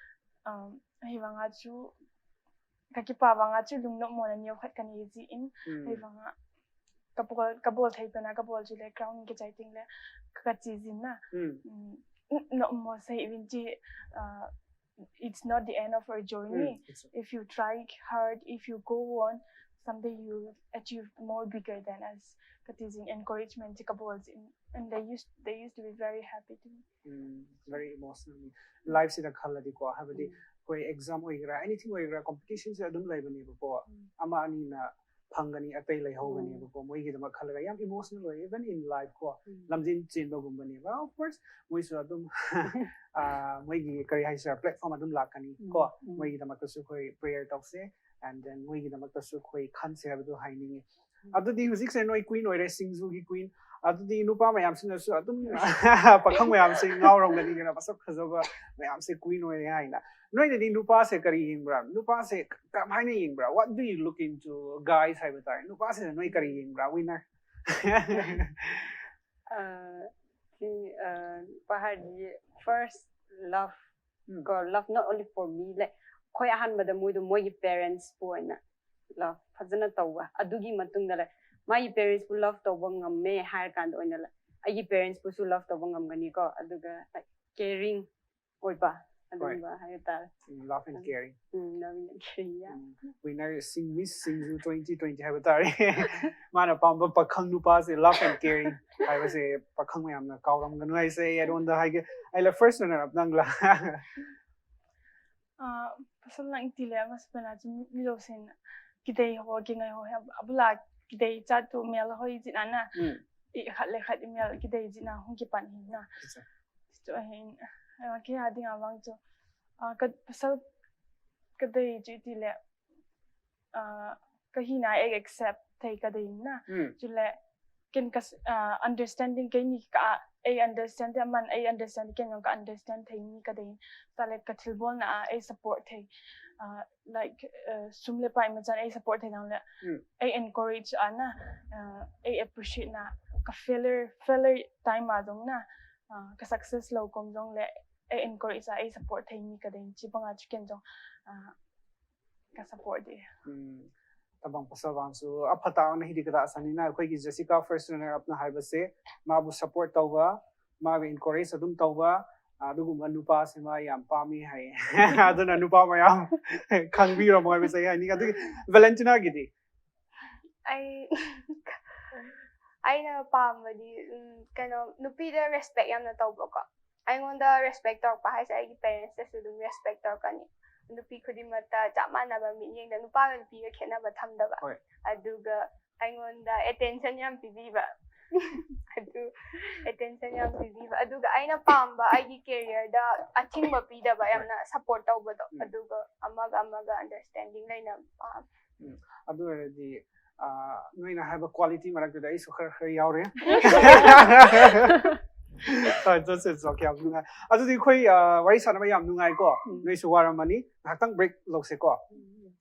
ꯑꯝ, ꯑꯩ ꯋꯥꯡ ꯑꯆꯨ ꯀꯀꯤ ꯄꯥ ꯋꯥꯡ ꯑꯆꯨ ꯂꯨꯡ ꯅꯣꯛ ꯃꯣꯅ ꯅꯤꯌꯣ ꯈꯠ ꯀꯅꯤ ꯖꯤ ꯏꯟ꯫ ꯎꯝ. ꯑꯩ ꯋꯥꯡ ꯀꯕꯣꯜ ꯀꯕꯣꯜ ꯊꯩ ꯄꯦꯅꯥ ꯀꯕꯣꯜ ꯖꯤ ꯂꯦ crowning ꯀꯦ ꯖꯥꯏ ꯇꯤꯡ ꯂꯦ ꯀꯀ ꯆꯤ ꯖꯤꯟꯅ꯫ ꯎꯝ. ꯎꯝ, ꯅꯣꯛ ꯃꯣ ꯁꯩ ꯏꯟ ꯖꯤ, ꯑ, it's not the end of our journey. Um. It's- If you try hard, if you go on, someday you achieve more bigger than us. Katizin encouragement ji kabol ji, and they used they used to be very happy to me. Um, very emotional. Lifeꯁꯤꯗ ꯈꯜꯂꯗꯤꯀꯣ, ꯍꯥꯏꯕꯗꯤ ꯑꯩꯈꯣꯏ exam ꯑꯣꯏꯒꯦꯔꯥ, anything ꯑꯣꯏꯒꯦꯔꯥ, competitionꯁꯦ ꯑꯗꯨꯝ ꯂꯩꯕꯅꯦꯕꯀꯣ. ꯎꯝ. ꯑꯃ ꯑꯅꯤꯅ ꯐꯪꯒꯅꯤ, ꯑꯇꯩ ꯂꯩꯍꯧꯒꯅꯦꯕꯀꯣ, ꯃꯣꯏꯒꯤꯗꯃꯛ ꯈꯜꯂꯒ ꯌꯥꯝ emotional ꯑꯣꯏ, even in life ꯀꯣ. ꯎꯝ. ꯂꯝꯖꯦꯟ ꯆꯦꯟꯕꯒꯨꯝꯕꯅꯦꯕ, of course ꯃꯣꯏꯁꯨ ꯑꯗꯨꯝ ꯑꯥ, ꯃꯣꯏꯒꯤ ꯀꯔꯤ ꯍꯥꯏꯁꯤꯔꯥ, platform ꯑꯗꯨꯝ ꯂꯥꯛꯀꯅꯤ ꯀꯣ. ꯎꯝ. ꯃꯣꯏꯒꯤꯗꯃꯛꯇꯁꯨ ꯑꯩꯈꯣꯏ prayer ꯇꯧꯁꯦ, and then ꯃꯣꯏꯒꯤꯗꯃꯛꯇꯁꯨ ꯑꯩꯈꯣꯏ ꯈꯟꯁꯦ ꯍꯥꯏꯕꯗꯨ ꯍꯥꯏꯅꯤꯡꯉꯤ. ꯑꯗꯨꯗꯤ ꯍꯧꯖꯤꯛꯁꯦ ꯅꯣꯏ queen ꯑꯣꯏꯔꯦ, ꯁꯤꯡꯖꯨꯒꯤ queen꯫ ꯑꯗꯨꯗꯤ ꯅꯨꯄꯥ ꯃꯌꯥꯝꯁꯤꯅꯁꯨ ꯑꯗꯨꯝ ꯄꯥꯈꯪ ꯃꯌꯥꯝꯁꯦ ꯉꯥꯎꯔꯝꯒꯅꯤ ꯀꯩꯅꯣ, ꯃꯁꯛ ꯐꯖꯕ ꯃꯌꯥꯝꯁꯦ queen ꯑꯣꯏꯔꯦ ꯍꯥꯏꯅ꯫ ꯅꯣꯏꯅꯗꯤ ꯅꯨꯄꯥꯁꯦ ꯀꯔꯤ ꯌꯦꯡꯕ꯭ꯔꯥ? ꯅꯨꯄꯥꯁꯦ ꯀꯃꯥꯏꯅ ꯌꯦꯡꯕ꯭ꯔꯥ? What do you look into guys ꯍꯥꯏꯕ ꯇꯥꯔꯦ꯫ ꯅꯨꯄꯥꯁꯤꯅ ꯅꯣꯏ ꯀꯔꯤ ꯌꯦꯡꯕ꯭ꯔꯥ? Winner꯫ ꯑꯥ, ꯁꯤ, ꯑꯥ, ꯅꯨꯄꯥ ꯍꯥꯏꯔꯗꯤ first love ꯎꯝ꯫ ꯀꯣ, love not only for me, like ꯑꯩꯈꯣꯏ ꯑꯍꯥꯟꯕꯗ ꯃꯣꯏꯗꯣ ꯃꯣꯏꯒꯤ parentsꯄꯨ ꯑꯣꯏꯅ love ꯐꯖꯅ ꯇꯧꯕ, ꯑꯗꯨꯒꯤ ꯃꯇꯨꯡꯗ like ꯃꯥꯒꯤ parentsꯄꯨ love ꯇꯧꯕ ꯉꯝꯃꯦ ꯍꯥꯏꯔ ꯀꯥꯟꯗ ꯑꯣꯏꯅ like ꯑꯩꯒꯤ parentsꯄꯨꯁꯨ love ꯇꯧꯕ ꯉꯝꯒꯅꯤꯀꯣ, ꯑꯗꯨꯒ like caring ꯑꯣꯏꯕ ꯑꯗꯨꯒꯨꯝꯕ ꯍꯥꯏꯕ ꯇꯥꯔꯦ꯫ Love and caring꯫ Um, love and caring, yeah. Winner ꯁꯤꯡ-, Miss ꯁꯤꯡꯖꯨ twenty twenty ꯍꯥꯏꯕ ꯇꯥꯔꯦ꯫ ꯃꯥꯅ ꯄꯥꯝꯕ ꯄꯥꯈꯪ ꯅꯨꯄꯥꯁꯦ love and caring ꯍꯥꯏꯕꯁꯦ ꯄꯥꯈꯪ ꯃꯌꯥꯝꯅ ꯀꯥꯎꯔꯝꯒꯅꯨ ꯍꯥꯏꯁꯦ ꯑꯩ ꯑꯗꯣꯝꯗ ꯍꯥꯏꯒꯦ꯫ ꯑꯩ first runner up ꯅꯪꯂꯥ? ꯑ, ꯄꯁꯜ ꯂꯥꯡ ꯏꯇꯤ ꯂꯩ ꯑꯃ ꯁꯨꯄꯅ ꯆꯨꯝ ꯃꯤꯂꯧꯁꯤꯟ ꯀꯤꯗꯩ ꯍꯣ ꯀꯤꯉꯩ ꯍꯣ ꯍꯦ ꯑꯕꯨꯂꯥ ꯀꯤꯗꯩ ꯆꯥꯇꯨ ꯃꯦꯜ ꯍꯣꯏ ꯖꯤꯅꯥꯅ ꯎꯝ꯫ ꯏ ꯈꯠꯂꯦ ꯈꯠ ꯃꯦꯜ ꯀꯤꯗꯩ ꯖꯤꯅꯥ ꯍꯨꯡ ꯀꯤ ꯄꯥꯟ ꯍꯤꯅ꯫ ꯑꯆꯥ꯫ ꯁꯤꯇꯣ ꯍꯤꯟ ꯑ ꯀꯤ ꯍꯥꯗꯤ ꯉꯥ ꯋꯥꯡ ꯆꯨ ꯑ ꯀ ꯄꯁꯜ ꯀꯗꯩ ꯖꯤ ꯏꯇꯤ ꯂꯩ ꯑ ꯀꯍꯤꯅ ꯑꯦ accept ꯊꯩ ꯀꯗꯩꯅ꯫ ꯎꯝ꯫ ꯆꯨꯂꯦ ꯀꯦꯟ ꯀꯁ ꯑ understanding ꯀꯩꯅꯤ ꯀ ꯑꯩ understand ꯑꯃꯟ ꯑꯩ understand ꯀꯦꯟ ꯀ understand ꯊꯩꯅꯤ ꯀꯗꯩ ꯇꯥꯂꯦ ꯀꯊꯤꯜꯕꯣꯜꯅ ꯑꯩ support ꯊꯩ꯫ ꯑ like ꯑ ꯁꯨꯝꯂꯦ ꯄꯥꯏ ꯃꯆꯥꯟ ꯑꯩ support ꯊꯩ ꯅꯪꯂꯦ꯫ ꯎꯝ꯫ ꯑꯩ encourage ꯑꯅ ꯑ ꯑꯩ appreciate ꯅ ꯀ failure failure time ꯑꯗꯨꯝꯅ ꯑ ꯀ success ꯂꯧ ꯀꯣꯝ ꯖꯣꯡꯂꯦ꯫ ꯑꯩ encourage ꯑ ꯑꯩ support ꯊꯩꯅꯤ ꯀꯗꯩ ꯆꯤꯄꯉꯥ chicken ꯖꯣꯡ ꯑ ꯀ support ꯗꯤ꯫ ꯎꯝ, ꯇꯕꯪ ꯄꯁꯜꯕꯥꯡꯁꯨ ꯑꯐ ꯇꯥꯎꯅ ꯍꯤꯗꯤ ꯀꯗꯥ ꯁꯅꯤꯅ ꯑꯩꯈꯣꯏꯒꯤ Jessica first runner up ꯅ ꯍꯥꯏꯕꯁꯦ ꯃꯥꯕꯨ support ꯇꯧꯕ, ꯃꯥꯕꯨ encourage ꯑꯗꯨꯝ ꯇꯧꯕ ꯑꯗꯨꯒꯨꯝꯕ ꯅꯨꯄꯥꯁꯦ ꯃꯥ ꯌꯥꯝ ꯄꯥꯝꯃꯤ ꯍꯥꯏꯌꯦ꯫ ꯑꯗꯨꯅ ꯅꯨꯄꯥ ꯃꯌꯥꯝ ꯈꯪꯕꯤꯔꯝꯃꯣ ꯍꯥꯏꯕꯁꯦ ꯑꯩ ꯍꯥꯏꯅꯤꯡꯉꯤ꯫ ꯑꯗꯨꯒꯤ Valentina ꯒꯤꯗꯤ? ꯑꯩ ꯑꯩꯅ ꯄꯥꯝꯕꯗꯤ ꯎꯝ, ꯀꯩꯅꯣ ꯅꯨꯄꯤꯗ respect ꯌꯥꯝꯅ ꯇꯧꯕꯀꯣ꯫ ꯑꯩꯉꯣꯟꯗ respect ꯇꯧꯔꯛꯄ ꯍꯥꯏꯁꯦ ꯑꯩꯒꯤ parentsꯇꯁꯨ ꯑꯗꯨꯝ respect ꯇꯧꯔꯛꯀꯅꯤ꯫ ꯅꯨꯄꯤ ꯈꯨꯗꯤꯡꯃꯛꯇ ꯆꯞ ꯃꯥꯟꯅꯕ ꯃꯤꯠꯌꯦꯡꯗ ꯅꯨꯄꯥꯒ ꯅꯨꯄꯤꯒ ꯈꯦꯠꯅꯕ ꯊꯝꯗꯕ꯫ ꯍꯣꯏ꯫ ꯑꯗꯨꯒ ꯑꯩꯉꯣꯟꯗ attention ꯌꯥꯝ ꯄꯤꯕꯤꯕ꯫ ꯑꯗꯨ attention ꯌꯥꯝ ꯄꯤꯕꯤꯕ꯫ ꯑꯗꯨꯒ ꯑꯩꯅ ꯄꯥꯝꯕ ꯑꯩꯒꯤ careerꯗ ꯑꯊꯤꯡꯕ ꯄꯤꯗꯕ, ꯌꯥꯝꯅ support ꯇꯧꯕꯗꯣ꯫ ꯎꯝ꯫ ꯑꯗꯨꯒ ꯑꯃꯒ ꯑꯃꯒ understanding ꯂꯩꯅꯕ ꯄꯥꯝꯃꯦ꯫ ꯑꯗꯨ ꯑꯣꯏꯔꯗꯤ ꯑꯥ, ꯅꯣꯏꯅ ꯍꯥꯏꯕ quality ꯃꯔꯛꯇꯨꯗ ꯑꯩꯁꯨ ꯈꯔ ꯈꯔ ꯌꯥꯎꯔꯦ꯫ ꯍꯣꯏ, just it's okay, ꯌꯥꯝ ꯅꯨꯡꯉꯥꯏ꯫ ꯑꯗꯨꯗꯤ ꯑꯩꯈꯣꯏ, ꯑꯥ, ꯋꯥꯔꯤ ꯁꯥꯟꯅꯕ ꯌꯥꯝ ꯅꯨꯡꯉꯥꯏꯀꯣ꯫ ꯎꯝ꯫ ꯅꯣꯏꯁꯨ ꯋꯥꯔꯝꯃꯅꯤ꯫ ꯉꯥꯏꯍꯥꯛꯇꯪ break ꯂꯧꯁꯦꯀꯣ꯫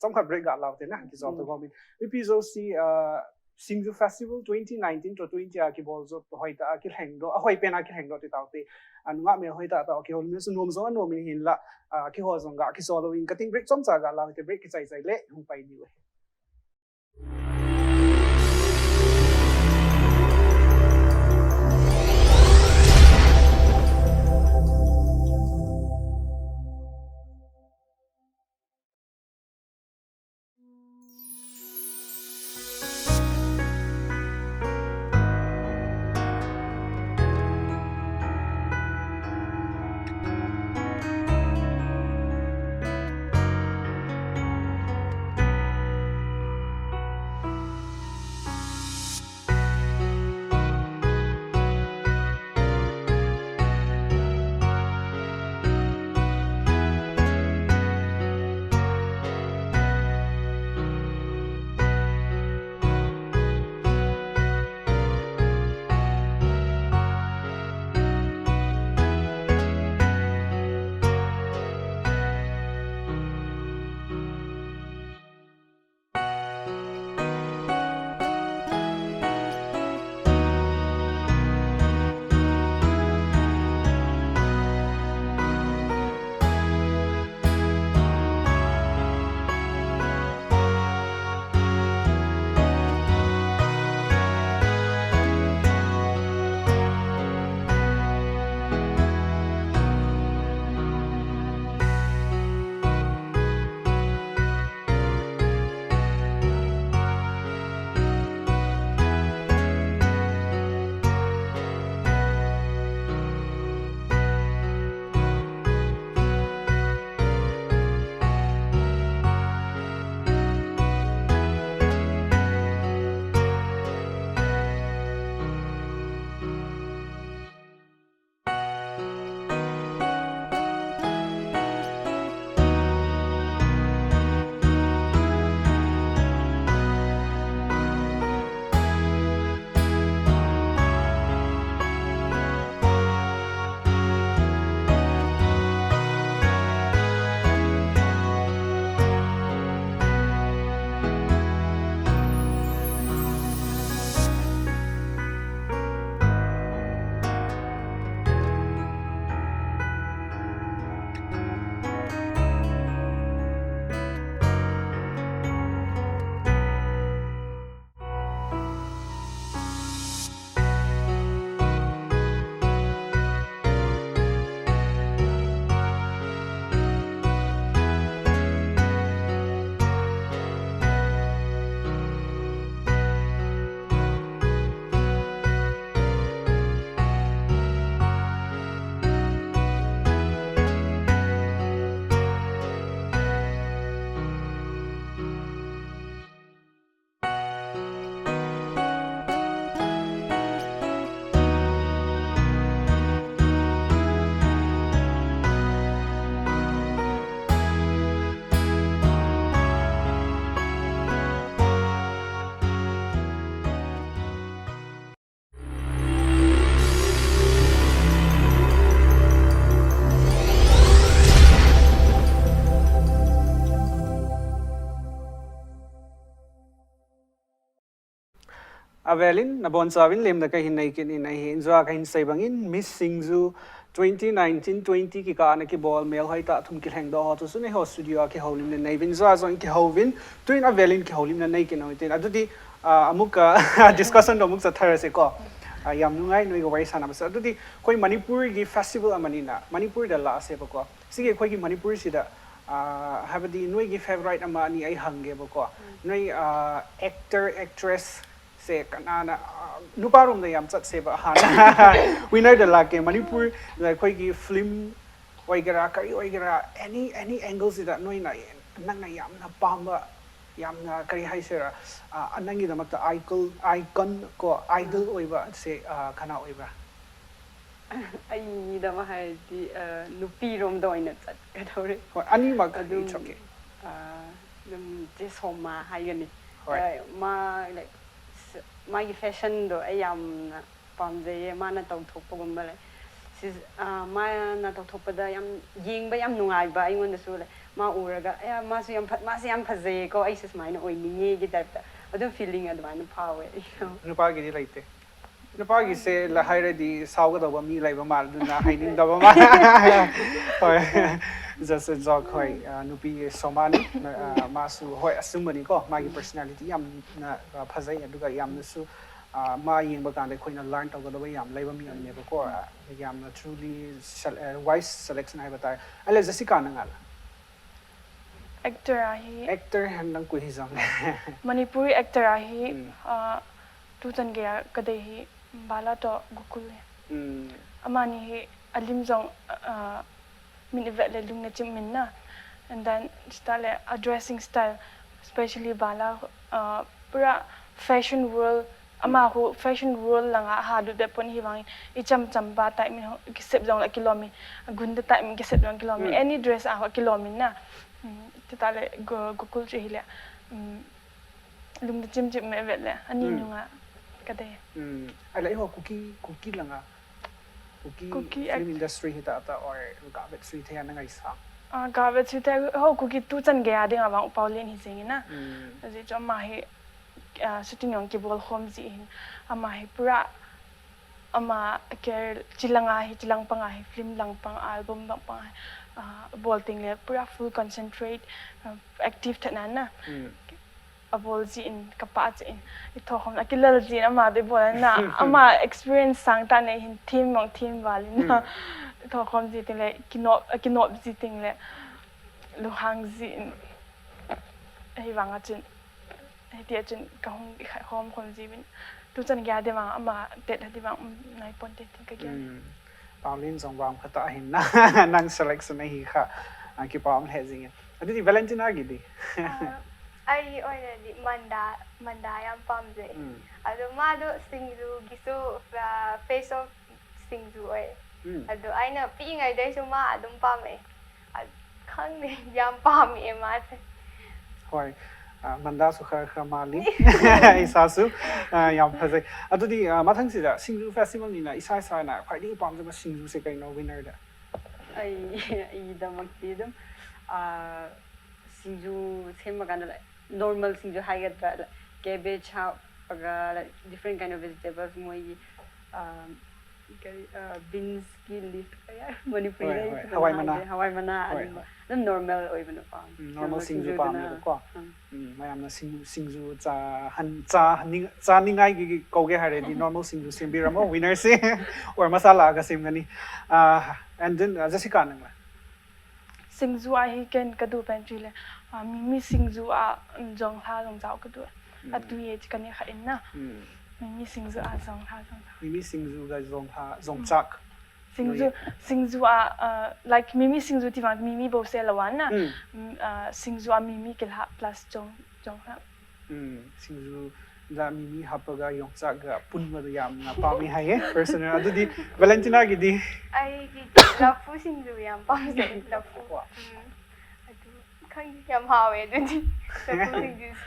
ꯆꯝꯈꯠ break ꯒ ꯂꯧꯗꯦꯅ, ꯀꯤꯖꯣ ꯎꯝ꯫ ꯇꯧꯒꯣ ꯃꯤ꯫ ꯅꯨꯄꯤ ꯖꯣꯁꯤ, ꯑꯥ, ꯁꯤꯡꯖꯨ festival twenty nineteen to twenty ꯑꯥ, ꯀꯤꯕꯣꯜ ꯖꯣ ꯍꯣꯏ ꯇꯥ, ꯑꯥ, ꯀꯤꯜꯍꯦꯡꯗꯣ, ꯑꯍꯣꯏ ꯄꯦꯅꯥ ꯀꯤꯜꯍꯦꯡꯗꯣ ꯇꯤ ꯇꯥꯎꯇꯤ꯫ ꯑꯥ, ꯅꯨꯡꯉꯥꯛ ꯃꯦ ꯍꯣꯏ ꯇꯥ, ꯇꯥꯎ ꯀꯤꯍꯣꯜ ꯃꯤꯁꯨ ꯅꯣꯝ ꯖꯣ ꯅꯣꯝ ꯃꯤ ꯍꯤꯟ ꯂꯥ, ꯑꯥ, ꯀꯤꯍꯣꯜ ꯖꯣꯡꯒ, ꯀꯤꯖꯣ ꯂꯣ ꯏꯟ cutting break ꯆꯝꯆꯥ ꯒ ꯂꯥꯎ ꯇꯤ break ꯀꯤꯆꯥꯏ ꯆꯥꯏ ꯂꯦ, ꯍꯨ ꯄꯥꯏ ꯅꯤꯋꯦ꯫ Avelin, nabon chavin lemda kahin neikin in ahi injua kahin seibangin Miss Singju twenty nineteen twenty kikana kibol mel hoita athum kilhengdo ho tusun eiho studio a kihoulimna neivin jua jong kihouvin tuin Avelin kihoulimna neikin noitin. Adudi, ah, amuka discussion do amuk chatharase ko. Ah, yam nungai noiga wari sanabasa. Adudi koi Manipur gi festival amanina, Manipur da la ase ba ko. Sige koi gi Manipur sida, ah, habadi noi gi favorite ama ani ai hange ba ko. Noi, ah, actor, actress, ꯁꯦ ꯀꯅꯥꯅ, ꯑ, ꯅꯨꯄꯥꯔꯣꯝꯗ ꯌꯥꯝ ꯆꯠꯁꯦꯕ ꯍꯥꯟꯅ꯫ Winner ꯗ ꯂꯥꯛꯀꯦ꯫ ꯃꯅꯤꯄꯨꯔꯗ ꯑꯩꯈꯣꯏꯒꯤ film ꯑꯣꯏꯒꯦꯔꯥ, ꯀꯔꯤ ꯑꯣꯏꯒꯦꯔꯥ, any, any angle ꯁꯤꯗ ꯅꯣꯏꯅ ꯅꯪꯅ ꯌꯥꯝꯅ ꯄꯥꯝꯕ, ꯌꯥꯝꯅ ꯀꯔꯤ ꯍꯥꯏꯁꯤꯔꯥ, ꯑ, ꯅꯪꯒꯤꯗꯃꯛꯇ icon, icon ꯀꯣ, idol ꯑꯣꯏꯕ ꯁꯦ, ꯑ, ꯀꯅꯥ ꯑꯣꯏꯕ꯭ꯔꯥ? ꯑꯩꯒꯤꯗꯃꯛ ꯍꯥꯏꯔꯗꯤ, ꯑ, ꯅꯨꯄꯤꯔꯣꯝꯗ ꯑꯣꯏꯅ ꯆꯠꯀꯗꯧꯔꯦ꯫ ꯍꯣꯏ, ꯑꯅꯤꯃꯛ ꯑꯗꯨꯝ, it's okay꯫ ꯑ, ꯑꯗꯨꯝ ꯆꯦ ꯁꯣꯃꯥ ꯍꯥꯏꯒꯅꯤ꯫ ꯍꯣꯏ꯫ ꯑ, ꯃꯥ, like, ꯁ-, ꯃꯥꯒꯤ fashionꯗꯣ ꯑꯩ ꯌꯥꯝꯅ ꯄꯥꯝꯖꯩꯌꯦ꯫ ꯃꯥꯅ ꯇꯧꯊꯣꯛꯄꯒꯨꯝꯕ, like, ꯁꯤꯁ-, ꯑ, ꯃꯥꯅ ꯇꯧꯊꯣꯛꯄꯗ ꯌꯥꯝ ꯌꯦꯡꯕ ꯌꯥꯝ ꯅꯨꯡꯉꯥꯏꯕ ꯑꯩꯉꯣꯟꯗꯁꯨ, like, ꯃꯥ ꯎꯔꯒ, "ꯑꯌꯥ, ꯃꯥꯁꯨ ꯌꯥꯝ ꯐ-, ꯃꯥꯁꯦ ꯌꯥꯝ ꯐꯖꯩꯌꯦꯀꯣ, ꯑꯩꯁꯨ ꯁꯨꯃꯥꯏꯅ ꯑꯣꯏꯅꯤꯡꯉꯦꯒꯤ typeꯇ ꯑꯗꯨꯝ feeling ꯑꯗꯨꯃꯥꯏꯅ ꯐꯥꯎꯋꯦ ꯑꯩꯁꯨ꯫ ꯅꯨꯄꯥꯒꯤꯗꯤ ꯂꯩꯇꯦ꯫ ꯅꯨꯄꯥꯒꯤꯁꯦ ꯂ-, ꯍꯥꯏꯔꯗꯤ ꯁꯥꯎꯒꯗꯧꯕ ꯃꯤ ꯂꯩꯕ ꯃꯥꯜꯂꯦ, ꯑꯗꯨꯅ ꯍꯥꯏꯅꯤꯡꯗꯕ ꯃꯥꯜꯂꯦ꯫ ꯍꯣꯏ꯫ Just a joke, ꯍꯣꯏ꯫ ꯑ, ꯅꯨꯄꯤ ꯁꯣꯃꯥꯅꯤ꯫ ꯑ, ꯃꯥꯁꯨ, ꯍꯣꯏ, ꯑꯆꯨꯝꯕꯅꯤꯀꯣ꯫ ꯃꯥꯒꯤ personality ꯌꯥꯝꯅ, ꯑ, ꯐꯖꯩ, ꯑꯗꯨꯒ ꯌꯥꯝꯅꯁꯨ, ꯑ, ꯃꯥ ꯌꯦꯡꯕ ꯀꯥꯟꯗ ꯑꯩꯈꯣꯏꯅ learn ꯇꯧꯒꯗꯕ ꯌꯥꯝ ꯂꯩꯕ ꯃꯤ ꯑꯃꯅꯦꯕꯀꯣ꯫ ꯑ, ꯌꯥꯝꯅ truly sel-, ꯑ, wise selection ꯍꯥꯏꯕ ꯇꯥꯔꯦ꯫ ꯑꯂꯦ, ꯖꯦꯁꯤꯀꯥ, ꯅꯪ ꯉꯥꯜꯂ? Actor ahi. Actor han nang kui hi jong le. Manipuri actor ahi, Hmm. ah, tu chan gaya kadei hi bala to Gokul le. Hmm. Amani hi alim jong, ah, min ivet le lungna chim min na. And then chita le a dressing style, especially bala, ah, pura fashion world, ama Hmm. hu fashion world langa ha du de pon hi vang i cham cham ba tai min ho kisep jong la kilomi, gunda tai min kisep jong kilomi, Hmm. any dress a ho kilomi na. Hmm, ti ta le Go-, Gokul chu hi le, hmm, lungna chim chim me vet le, ani Hmm. nunga kadei. Hmm. Ala i ho Kuki, Kuki langa, Kuki Kuki film act- industry hi ta ta or ga vet sui thei na ngai sa. Ah, ga vet sui thei ho Kuki tu chan gaya ding avang upau len hi jing na. Hmm. Aji chom ma hi ꯑ, shooting ꯌꯥꯝ ꯀꯤꯕꯣꯜ home G ꯍꯤꯟ ꯑꯃ ꯍꯤ ꯄꯨꯔꯥ ꯑꯃ ꯀꯦꯔ ꯆꯤꯂꯪ ꯑ ꯍꯤ ꯆꯤꯂꯪ ꯄꯪ ꯑ ꯍꯤ film ꯂꯪ ꯄꯪ album ꯂꯪ ꯄꯪ ꯑ ꯍꯤ, ꯑ, ꯕꯣꯜ ꯇꯤꯡꯂꯦ ꯄꯨꯔꯥ full concentrate, ꯑ, active ꯊꯠꯅꯅ꯫ ꯎꯝ꯫ ꯑꯕꯣꯜ ꯖꯤ ꯏꯟ ꯀꯄꯥ ꯖꯤ ꯏꯟ ꯏꯊꯣꯛ ꯍꯣꯝ ꯑꯀꯤꯂꯜ ꯖꯤ ꯏꯟ ꯑꯃ ꯗꯤ ꯕꯣꯜ ꯅ ꯑꯃ experience ꯁꯥꯡ ꯇꯥꯅ ꯍꯤꯟ theme ꯃꯪ theme ꯕꯥꯂꯤꯅ꯫ ꯎꯝ꯫ ꯏꯊꯣꯛ ꯍꯣꯝ ꯖꯤ ꯇꯤꯡꯂꯦ ꯀꯤꯅꯣꯞ, ꯀꯤꯅꯣꯞ ꯖꯤ ꯇꯤꯡꯂꯦ ꯂꯨꯍꯥꯡ ꯖꯤ ꯏꯟ ꯑꯍꯤꯕꯥꯡ ꯑꯆꯤꯟ ꯍꯥꯏꯗꯤ ꯑꯆꯤꯟ ꯀꯍꯣꯝ ꯏꯈꯥꯏ ꯍꯣꯝ ꯈꯣꯝ ꯖꯤꯕꯤꯟ ꯇꯨ ꯆꯟ ꯒ꯭ꯌꯥꯗꯦ ꯃꯥꯡ ꯑꯃ ꯇꯦꯠ ꯍꯥꯏꯗꯤ ꯃꯥꯡ ꯎꯝ ꯅꯥꯏ ꯄꯣꯟꯇꯦ ꯇꯤꯟ ꯀ ꯒ꯭ꯌꯥꯟ꯫ ꯎꯝ꯫ ꯄꯥꯎꯂꯤꯟ ꯖꯣꯡꯕꯥꯝ ꯈꯛꯇ ꯑꯍꯤꯟꯅ ꯅꯪ selection ꯑꯍꯤ ꯈ ꯑ, ꯀꯤꯄꯥꯎ ꯑꯃ ꯍꯦꯛ ꯖꯤꯡꯉꯦ꯫ ꯑꯗꯨꯗꯤ ꯚꯦꯂꯦꯟꯇꯤꯅꯥꯒꯤꯗꯤ? ꯑ, ꯑꯩ ꯑꯣꯏꯅꯗꯤ ꯃꯟꯗꯥ, ꯃꯟꯗꯥ ꯌꯥꯝ ꯄꯥꯝꯖꯩ꯫ ꯎꯝ꯫ ꯑꯗꯣ ꯃꯥꯗꯣ ꯁꯤꯡꯖꯨꯒꯤꯁꯨ, ꯑ, face of ꯁꯤꯡꯖꯨ ꯑꯣꯏ꯫ ꯎꯝ꯫ ꯑꯗꯣ ꯑꯩꯅ ꯄꯤꯛꯏꯉꯩꯗꯩꯁꯨ ꯃꯥ ꯑꯗꯨꯝ ꯄꯥꯝꯃꯛꯑꯦ꯫ ꯑ, ꯈꯪꯗꯦ, ꯌꯥꯝ ꯄꯥꯝꯃꯛꯑꯦ ꯃꯥꯁꯦ꯫ ꯍꯣꯏ, ꯑ, ꯃꯟꯗꯥꯁꯨ ꯈꯔ ꯈꯔ ꯃꯥꯜꯂꯤ꯫ ꯏꯁꯥꯁꯨ, ꯑ, ꯌꯥꯝ ꯐꯖꯩ꯫ ꯑꯗꯨꯗꯤ, ꯑ, ꯃꯊꯪꯁꯤꯗ ꯁꯤꯡꯖꯨ festivalꯅꯤꯅ ꯏꯁꯥ ꯏꯁꯥꯅ ꯈ꯭ꯋꯥꯏꯗꯒꯤ ꯄꯥꯝꯖꯕ ꯁꯤꯡꯖꯨꯁꯦ ꯀꯩꯅꯣ winnerꯗ? ꯑꯩ, ꯑꯩꯒꯤꯗꯃꯛꯇꯤ ꯑꯗꯨꯝ, ꯑ, ꯁꯤꯡꯖꯨ ꯁꯦꯝꯕ ꯀꯥꯟꯗ, like, normal ꯁꯤꯡꯖꯨ ꯍꯥꯏꯒꯗ꯭ꯔꯥ, like, cabbage ꯍꯥꯞꯄꯒ, like, different kind of vegetables, ꯃꯣꯏꯒꯤ, ꯑ, ꯀꯔꯤ, ꯑ, beansꯀꯤ leaf ꯀꯌꯥ ꯃꯅꯤꯄꯨꯔꯤꯗ ꯍꯣꯏ, ꯑꯩ ꯍꯣꯏ, ꯐꯖꯅ ꯍꯋꯥꯏ ꯃꯅꯥ꯫ ꯍꯥꯏꯗ꯭ꯔꯦ꯫ ꯍꯋꯥꯏ ꯃꯅꯥ ꯍꯣꯏ, ꯑꯗꯨꯝꯕ꯫ ꯍꯣꯏ꯫ ꯑꯗꯨꯝ normal ꯑꯣꯏꯕꯅ ꯄꯥꯝꯃꯦ꯫ ꯎꯝ, normal normal ꯁꯤꯡꯖꯨ ꯁꯤꯡꯖꯨꯗꯨꯅ꯫ ꯄꯥꯝꯃꯦꯕꯀꯣ꯫ ꯑꯥ꯫ ꯎꯝ, ꯃꯌꯥꯝꯅ ꯁꯤꯡ-, ꯁꯤꯡꯖꯨ ꯆꯥꯍꯟ-, ꯆꯥꯍꯟꯅꯤꯡ-, ꯆꯥꯅꯤꯡꯉꯥꯏꯒꯤ ꯀꯧꯒꯦ ꯍꯥꯏꯔꯗꯤ normal ꯁꯤꯡꯖꯨ ꯁꯦꯝꯕꯤꯔꯝꯃꯣ winnerꯁꯦ꯫ Or ꯃꯁꯥ ꯂꯥꯛꯑꯒ ꯁꯦꯝꯒꯅꯤ꯫ ꯑ, and then, ꯑ, ꯖꯦꯁꯤꯀꯥ ꯅꯪꯅ? ꯁꯤꯡꯖꯨ ꯑꯍꯤ ꯀꯦꯟ ꯀꯗꯨ ꯄꯦꯟ ꯆꯨꯏꯂꯦ꯫ ꯑ, ꯃꯤꯃꯤ ꯁꯤꯡꯖꯨ ꯑ, ꯎꯝ, ꯖꯣꯡꯁꯥ ꯖꯣꯡꯆꯥꯎ ꯀꯗꯨ꯫ ꯎꯝ꯫ ꯑꯗꯨ ꯌꯦ ꯆꯤꯀꯟ ꯌꯦ ꯈꯛ ꯏꯟꯅ꯫ ꯎꯝ꯫ ꯃꯤꯃꯤ ꯁꯤꯡꯖꯨ ꯑ, ꯖꯣꯡꯁꯥ ꯖꯣꯡꯆꯥꯎ꯫ ꯃꯤꯃꯤ ꯁꯤꯡꯖꯨꯒ ꯖꯣꯡꯁꯥ, ꯎꯝ꯫ ꯖꯣꯡꯆꯥꯛ꯫ ꯁꯤꯡꯖꯨ, ꯅꯣꯏ꯫ ꯁꯤꯡꯖꯨ ꯑ, ꯑ, like ꯃꯤꯃꯤ ꯁꯤꯡꯖꯨ ꯇꯤꯃꯥꯡ ꯃꯤꯃꯤ ꯕꯧꯁꯦ ꯂꯋꯥꯟꯅ꯫ ꯎꯝ꯫ ꯎꯝ, ꯑ, ꯁꯤꯡꯖꯨ ꯑ, ꯃꯤꯃꯤ ꯀꯤꯜꯍꯥ plus ꯖꯣꯡ, ꯖꯣꯡꯁꯥ꯫ ꯎꯝ, ꯁꯤꯡꯖꯨꯗ ꯃꯤꯃꯤ ꯍꯥꯞꯄꯒ ꯌꯣꯡꯆꯥꯛꯒ ꯄꯨꯟꯕꯗꯣ ꯌꯥꯝꯅ ꯄꯥꯝꯃꯤ ꯍꯥꯏꯌꯦ, personal꯫ ꯑꯗꯨꯗꯤ ꯚꯦꯂꯦꯟꯇꯤꯅꯥꯒꯤꯗꯤ? ꯑꯩꯒꯤ ꯂꯐꯨ ꯁꯤꯡꯖꯨ ꯌꯥꯝ ꯄꯥꯝꯖꯩ, ꯂꯐꯨ꯫ ꯀꯣ꯫ ꯎꯝ꯫ ꯑꯗꯨ ꯈꯪꯗꯦ, ꯌꯥꯝ ꯍꯥꯎꯋꯦ ꯑꯗꯨꯗꯤ꯫ ꯂꯐꯨ ꯁꯤꯡꯖꯨꯁꯦ꯫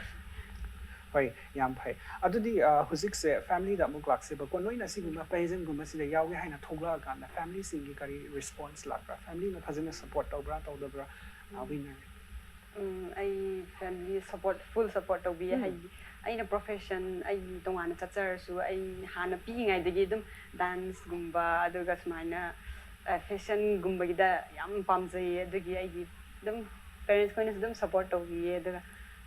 ꯍꯣꯏ, ꯌꯥꯝ ꯐꯩ꯫ ꯑꯗꯨꯗꯤ, ꯑ, ꯍꯧꯖꯤꯛꯁꯦ familyꯗ ꯑꯃꯨꯛ ꯂꯥꯛꯁꯦꯕꯀꯣ꯫ ꯅꯣꯏꯅ ꯁꯤꯒꯨꯝꯕ pageantꯒꯨꯝꯕꯁꯤꯗ ꯌꯥꯎꯒꯦ ꯍꯥꯏꯅ ꯊꯣꯛꯂꯛꯑꯀꯥꯟꯗ familyꯁꯤꯡꯒꯤ ꯀꯔꯤ response ꯂꯥꯛꯄ꯭ꯔꯥ? Familyꯅ ꯐꯖꯅ support ꯇꯧꯕ꯭ꯔꯥ, ꯇꯧꯗꯕ꯭ꯔꯥ? ꯑ, ꯎꯝ꯫ Winner꯫ ꯎꯝ, ꯑꯩ family support, full support ꯇꯧꯕꯤꯌꯦ꯫ ꯎꯝ꯫ ꯍꯥꯏꯗꯤ ꯑꯩꯅ profession ꯑꯩ ꯇꯣꯉꯥꯟꯅ ꯆꯠꯆꯔꯁꯨ ꯑꯩ ꯍꯥꯟꯅ ꯄꯤꯛꯏꯉꯩꯗꯒꯤ ꯑꯗꯨꯝ danceꯒꯨꯝꯕ ꯑꯗꯨꯒ ꯁꯨꯃꯥꯏꯅ fashionꯒꯨꯝꯕꯒꯤꯗ ꯌꯥꯝ ꯄꯥꯝꯖꯩꯌꯦ꯫ ꯑꯗꯨꯒꯤ ꯑꯩꯒꯤ ꯑꯗꯨꯝ parents ꯈꯣꯏꯅꯁꯨ ꯑꯗꯨꯝ support ꯇꯧꯕꯤꯌꯦ꯫ ꯑꯗꯨꯒ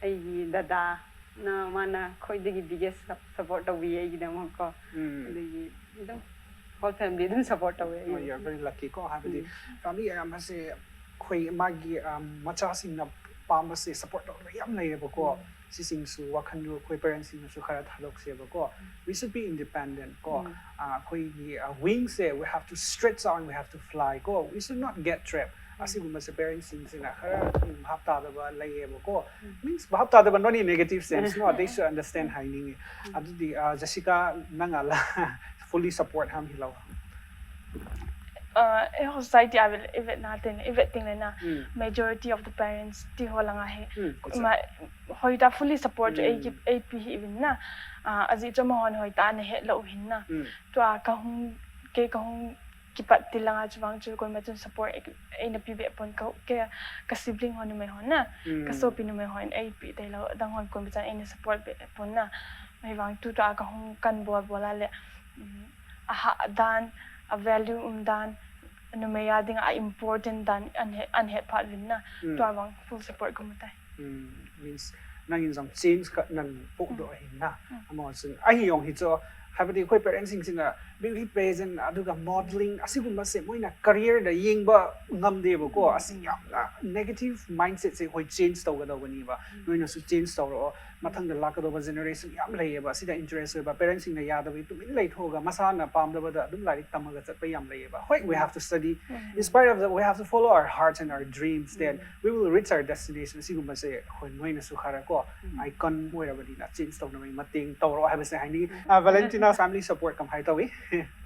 ꯑꯩꯒꯤ ꯗꯗꯥꯅ ꯃꯥꯅ ꯈ꯭ꯋꯥꯏꯗꯒꯤ biggest support ꯇꯧꯕꯤꯌꯦ ꯑꯩꯒꯤꯗꯃꯛꯀꯣ꯫ ꯎꯝ ꯑꯗꯒꯤ ꯑꯗꯨꯝ whole family ꯑꯗꯨꯝ support ꯇꯧꯋꯦ Oh, ꯑꯩꯒꯤ꯫ you're very lucky ꯀꯣ, ꯍꯥꯏꯕꯗꯤ ꯎꯝ. family ꯑꯌꯥꯝꯕꯁꯦ ꯑꯩꯈꯣꯏ ꯃꯥꯒꯤ ꯑꯝ, ꯃꯆꯥꯁꯤꯡꯅ ꯄꯥꯝꯕꯁꯦ support ꯇꯧꯕ ꯌꯥꯝ ꯂꯩꯌꯦꯕꯀꯣ꯫ ꯎꯝ. ꯁꯤꯁꯤꯡꯁꯨ ꯋꯥꯈꯜꯗꯨ ꯑꯩꯈꯣꯏ parentsꯁꯤꯡꯅꯁꯨ ꯈꯔ ꯊꯥꯗꯣꯛꯁꯦꯕꯀꯣ꯫ We should be independent ꯀꯣ꯫ ꯎꯝ. ꯑ, ꯑꯩꯈꯣꯏꯒꯤ wingꯁꯦ we have to stretch out, we have to fly ꯀꯣ, we should not get trapped꯫ ꯎꯝ. ꯑꯁꯤꯒꯨꯝꯕꯁꯦ parentsꯁꯤꯡꯁꯤꯅ ꯈꯔ ꯎꯝ, ꯚꯥꯞ ꯇꯥꯗꯕ ꯂꯩꯌꯦꯕꯀꯣ꯫ ꯎꯝ. Means ꯚꯥꯞ ꯇꯥꯗꯕ not in a negative sense, no, they should understand ꯍꯥꯏꯅꯤꯡꯉꯤ꯫ ꯎꯝ. ꯑꯗꯨꯗꯤ ꯑ, Jessica ꯅꯪ ꯑꯂꯥ fully support ꯍꯥꯝ ꯍꯤꯂꯧ꯫ ꯑ, ꯑꯩ society ꯑꯕ ꯏꯕꯦꯠ ꯅꯥꯇꯦꯅꯦ ꯏꯕꯦꯠ ꯇꯤꯡꯂꯦꯅ um majority of the parents ꯇꯤ ꯍꯣꯜꯂꯉꯥ ꯍꯦ꯫ ꯎꯝ ꯀꯨꯆꯥ꯫ ꯃ ꯍꯣꯏꯗ fully support ꯎꯝ. ꯑꯩꯒꯤ ꯑꯩ ꯄꯤ ꯍꯤꯕꯤꯟꯅ꯫ ꯑ, ꯑꯖꯤ ꯆꯣꯃ ꯍꯣꯟ ꯍꯣꯏ ꯇꯥꯅ ꯍꯦꯠ ꯂꯧ ꯍꯤꯟꯅ꯫ ꯎꯝ ꯇꯨ ꯑ ꯀꯍꯨꯝ ꯀꯦ ꯀꯍꯨꯝ ꯀꯤꯄꯠ ꯇꯤꯂꯉꯥ ꯆꯨꯕꯥꯡ ꯆꯨ ꯀꯣꯏ ꯃꯆꯨꯟ support ꯑꯩꯅ ꯄꯤꯕꯦ ꯄꯣꯟ ꯀꯍꯨ ꯀꯦ ꯀ sibling ꯍꯣꯟ ꯅꯨꯃꯩ ꯍꯣꯟꯅ꯫ ꯎꯝ ꯀꯁꯣꯄꯤ ꯅꯨꯃꯩ ꯍꯣꯟ ꯑꯩ ꯄꯤ ꯇꯩ ꯂꯧ ꯗꯪ ꯍꯣꯟ ꯀꯣꯏ ꯃꯆꯥꯟ ꯑꯩꯅ support ꯕꯦ ꯄꯣꯟꯅ꯫ ꯃꯍꯩꯕꯥꯡ ꯇꯨ ꯇꯨ ꯑ ꯀꯍꯨꯝ ꯀꯟ ꯕꯣꯜ ꯕꯣꯂꯥ ꯂꯦ꯫ ꯎꯝ, ꯑꯍꯥ ꯗꯥꯟ ꯑ value ꯎꯝ ꯗꯥꯟ ꯅꯨꯃꯩ ꯌꯥꯗꯤꯡ ꯑ important ꯗꯥꯟ ꯑꯟꯍꯦ ꯑꯟꯍꯦꯠ ꯐꯥꯠ ꯂꯤꯟꯅ꯫ ꯎꯝ ꯇꯨ ꯑꯕꯥꯡ full support ꯀꯨꯝ ꯃꯇꯥꯏ꯫ ꯎꯝ, means ꯅꯪ ꯏꯟꯖꯥꯡ change ꯈꯛ ꯅꯪ ꯄꯣꯛꯗꯣ ꯑꯍꯤꯡꯅ꯫ ꯎꯝ. ꯑꯃꯁꯨꯡ ꯑꯩ ꯌꯣꯡ ꯍꯤꯆꯣ ꯍꯥꯏꯕꯗꯤ ꯑꯩꯈꯣꯏ parentsꯁꯤꯡꯁꯤꯅ beauty pageant ꯑꯗꯨꯒ modelling ꯑꯁꯤꯒꯨꯝꯕꯁꯦ ꯃꯣꯏꯅ careerꯗ ꯌꯦꯡꯕ ꯉꯝꯗꯦꯕꯀꯣ꯫ ꯎꯝ. ꯑꯁꯤ ꯌꯥꯝꯅ negative mindsetꯁꯦ ꯑꯩꯈꯣꯏ change ꯇꯧꯒꯗꯧꯕꯅꯦꯕ꯫ ꯅꯣꯏꯅꯁꯨ change ꯇꯧꯔꯛꯑꯣ꯫ ꯃꯊꯪꯗ ꯂꯥꯛꯀꯗꯧꯕ generation ꯌꯥꯝ ꯂꯩꯌꯦꯕ꯫ ꯑꯁꯤꯗ interest ꯑꯣꯏꯕ parentsꯁꯤꯡꯅ ꯌꯥꯗꯕꯒꯤ ꯇꯨꯃꯤꯟ ꯂꯩꯊꯣꯛꯑꯒ ꯃꯁꯥꯅ ꯄꯥꯝꯗꯕꯗ ꯑꯗꯨꯝ ꯂꯥꯏꯔꯤꯛ ꯇꯝꯃꯒ ꯆꯠꯄ ꯌꯥꯝ ꯂꯩꯌꯦꯕ꯫ ꯍꯣꯏ, we have to study. Um. In spite of that, we have to follow our hearts and our dreams. Then um. we will reach our destination. ꯑꯁꯤꯒꯨꯝꯕꯁꯦ ꯑꯩꯈꯣꯏ ꯅꯣꯏꯅꯁꯨ ꯈꯔ ꯀꯣ ꯎꯝ. icon ꯑꯣꯏꯔꯕꯅꯤꯅ change ꯇꯧꯅꯕꯒꯤ ꯃꯇꯦꯡ ꯇꯧꯔꯣ ꯍꯥꯏꯕꯁꯦ ꯍꯥꯏꯅꯤꯡꯉꯤ꯫ ꯑ, Valentina family support ꯀꯃꯥꯏꯅ ꯇꯧꯏ?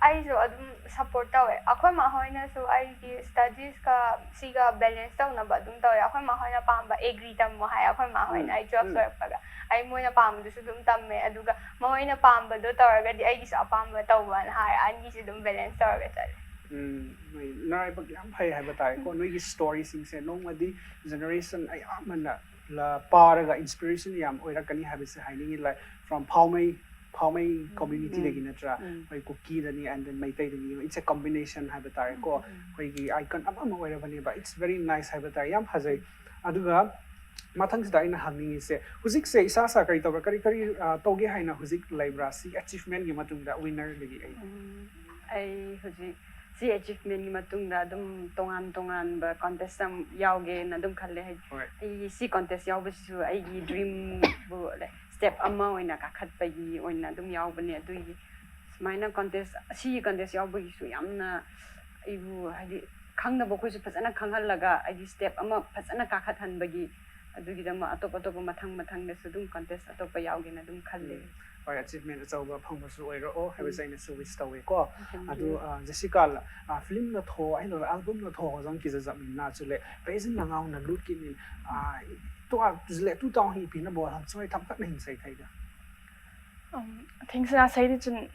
ꯑꯩꯁꯨ ꯑꯗꯨꯝ support ꯇꯧꯋꯦ꯫ ꯑꯩꯈꯣꯏ ꯃꯥ ꯍꯣꯏꯅꯁꯨ ꯑꯩꯒꯤ studiesꯀ ꯁꯤꯒ balance ꯇꯧꯅꯕ ꯑꯗꯨꯝ ꯇꯧꯋꯦ꯫ ꯑꯩꯈꯣꯏ ꯃꯥ ꯍꯣꯏꯅ ꯄꯥꯝꯕ agri ꯇꯝꯃꯣ ꯍꯥꯏ꯫ ꯑꯩꯈꯣꯏ ꯃꯥ ꯍꯣꯏꯅ ꯎꯝ, ꯑꯩ twelve ꯎꯝ. ꯂꯣꯏꯔꯛꯄꯒ ꯑꯩ ꯃꯣꯏꯅ ꯄꯥꯝꯕꯗꯨꯁꯨ ꯑꯗꯨꯝ ꯇꯝꯃꯦ꯫ ꯑꯗꯨꯒ ꯃꯈꯣꯏꯅ ꯄꯥꯝꯕꯗꯣ ꯇꯧꯔꯒꯗꯤ ꯑꯩꯒꯤꯁꯨ ꯑꯄꯥꯝꯕ ꯇꯧꯕꯅ ꯍꯥꯏꯔ ꯑꯅꯤꯁꯦ ꯑꯗꯨꯝ balance ꯇꯧꯔꯒ ꯆꯠꯂꯦ꯫ ꯎꯝ, ꯅꯣꯏ ꯅꯔꯥꯏꯕꯛ ꯌꯥꯝ ꯐꯩ ꯍꯥꯏꯕ ꯇꯥꯔꯦꯀꯣ꯫ ꯅꯣꯏꯒꯤ storyꯁꯤꯡꯁꯦ ꯅꯣꯡꯃꯗꯤ generation ꯑꯌꯥꯝꯕꯅ ꯄꯥꯔꯒ inspiration ꯌꯥꯝ ꯑꯣꯏꯔꯛꯀꯅꯤ ꯍꯥꯏꯕꯁꯦ ꯍꯥꯏꯅꯤꯡꯉꯤ, like from ꯐꯥꯎꯃꯩ ꯐꯥꯎꯃꯩ community ꯗꯒꯤ ꯅꯠꯇ꯭ꯔꯥ, ꯑꯩꯈꯣꯏ ꯀꯨꯀꯤꯗꯅꯤ and then ꯃꯩꯇꯩꯗꯅꯤ, it's a combination ꯍꯥꯏꯕ ꯇꯥꯔꯦꯀꯣ꯫ ꯑꯩꯈꯣꯏꯒꯤ icon ꯑꯃ ꯑꯃ ꯑꯣꯏꯔꯕꯅꯦꯕ, it's very nice ꯍꯥꯏꯕ ꯇꯥꯔꯦ, ꯌꯥꯝ ꯐꯖꯩ꯫ ꯑꯗꯨꯒ ꯃꯊꯪꯁꯤꯗ ꯑꯩꯅ ꯍꯪꯅꯤꯡꯉꯤꯁꯦ, ꯍꯧꯖꯤꯛꯁꯦ ꯏꯁꯥ ꯁꯥ ꯀꯔꯤ ꯇꯧꯕ꯭ꯔꯥ, ꯀꯔꯤ ꯀꯔꯤ ꯑ, ꯇꯧꯒꯦ ꯍꯥꯏꯅ ꯍꯧꯖꯤꯛ ꯂꯩꯕ꯭ꯔꯥ? ꯁꯤ achievement ꯀꯤ ꯃꯇꯨꯡꯗ winner ꯗꯒꯤ ꯑꯩ ꯎꯝ, ꯑꯩ ꯍꯧꯖꯤꯛ ꯁꯤ achievement ꯀꯤ ꯃꯇꯨꯡꯗ ꯑꯗꯨꯝ ꯇꯣꯉꯥꯟ ꯇꯣꯉꯥꯟꯕ contest ꯌꯥꯝ ꯌꯥꯎꯒꯦꯅ ꯑꯗꯨꯝ ꯈꯜꯂꯦ꯫ ꯍꯥꯏꯗꯤ ꯍꯣꯏ꯫ ꯑꯩ ꯁꯤ contest ꯌꯥꯎꯕꯁꯤꯁꯨ ꯑꯩꯒꯤ dream ꯕꯨ step ꯑꯃ ꯑꯣꯏꯅ ꯀꯥꯈꯠꯄꯒꯤ ꯑꯣꯏꯅ ꯑꯗꯨꯝ ꯌꯥꯎꯕꯅꯦ꯫ ꯑꯗꯨꯒꯤ ꯁꯨꯃꯥꯏꯅ contest, ꯑꯁꯤꯒꯤ contest ꯌꯥꯎꯕꯒꯤꯁꯨ ꯌꯥꯝꯅ ꯑꯩꯕꯨ ꯍꯥꯏꯗꯤ ꯈꯪꯗꯕ ꯑꯩꯈꯣꯏꯁꯨ ꯐꯖꯅ ꯈꯪꯍꯜꯂꯒ ꯑꯩꯒꯤ step ꯑꯃ ꯐꯖꯅ ꯀꯥꯈꯠꯍꯟꯕꯒꯤ, ꯑꯗꯨꯒꯤꯗꯃꯛ ꯑꯇꯣꯞ ꯑꯇꯣꯞꯄ ꯃꯊꯪ ꯃꯊꯪꯗꯁꯨ ꯑꯗꯨꯝ contest ꯑꯇꯣꯞꯄ ꯌꯥꯎꯒꯦꯅ ꯑꯗꯨꯝ ꯈꯜꯂꯦ꯫ ꯎꯝ꯫ ꯍꯣꯏ, achievement ꯑꯆꯧꯕ ꯐꯪꯕꯁꯨ ꯑꯣꯏꯔꯛꯑꯣ ꯍꯥꯏꯕꯁꯦ ꯑꯩꯅꯁꯨ wish ꯇꯧꯋꯦꯀꯣ꯫ Thank ꯑꯗꯨ you. ꯑ, ꯖꯦꯁꯤꯀꯥ, ꯑ, film ꯅ ꯊꯣꯛꯑꯣ, ꯑꯩꯅ album ꯅ ꯊꯣꯛꯑꯣ ꯍꯧꯖꯤꯛ ꯀꯤꯖ ꯖꯃꯤꯟꯅꯥꯁꯨ ꯂꯩ, ꯄꯦꯖꯟ ꯅꯉꯥꯎꯅ ꯂꯨꯠꯀꯤꯅꯤ꯫ ꯑ, ꯇꯨ ꯇꯨ ꯇꯥꯎ ꯍꯤ ꯄꯤꯅꯕ ꯍꯝꯁꯣꯏ ꯊꯝꯈꯠꯅ ꯍꯤꯡꯁꯩ ꯊꯩꯗ꯫ Um, things na sai di chun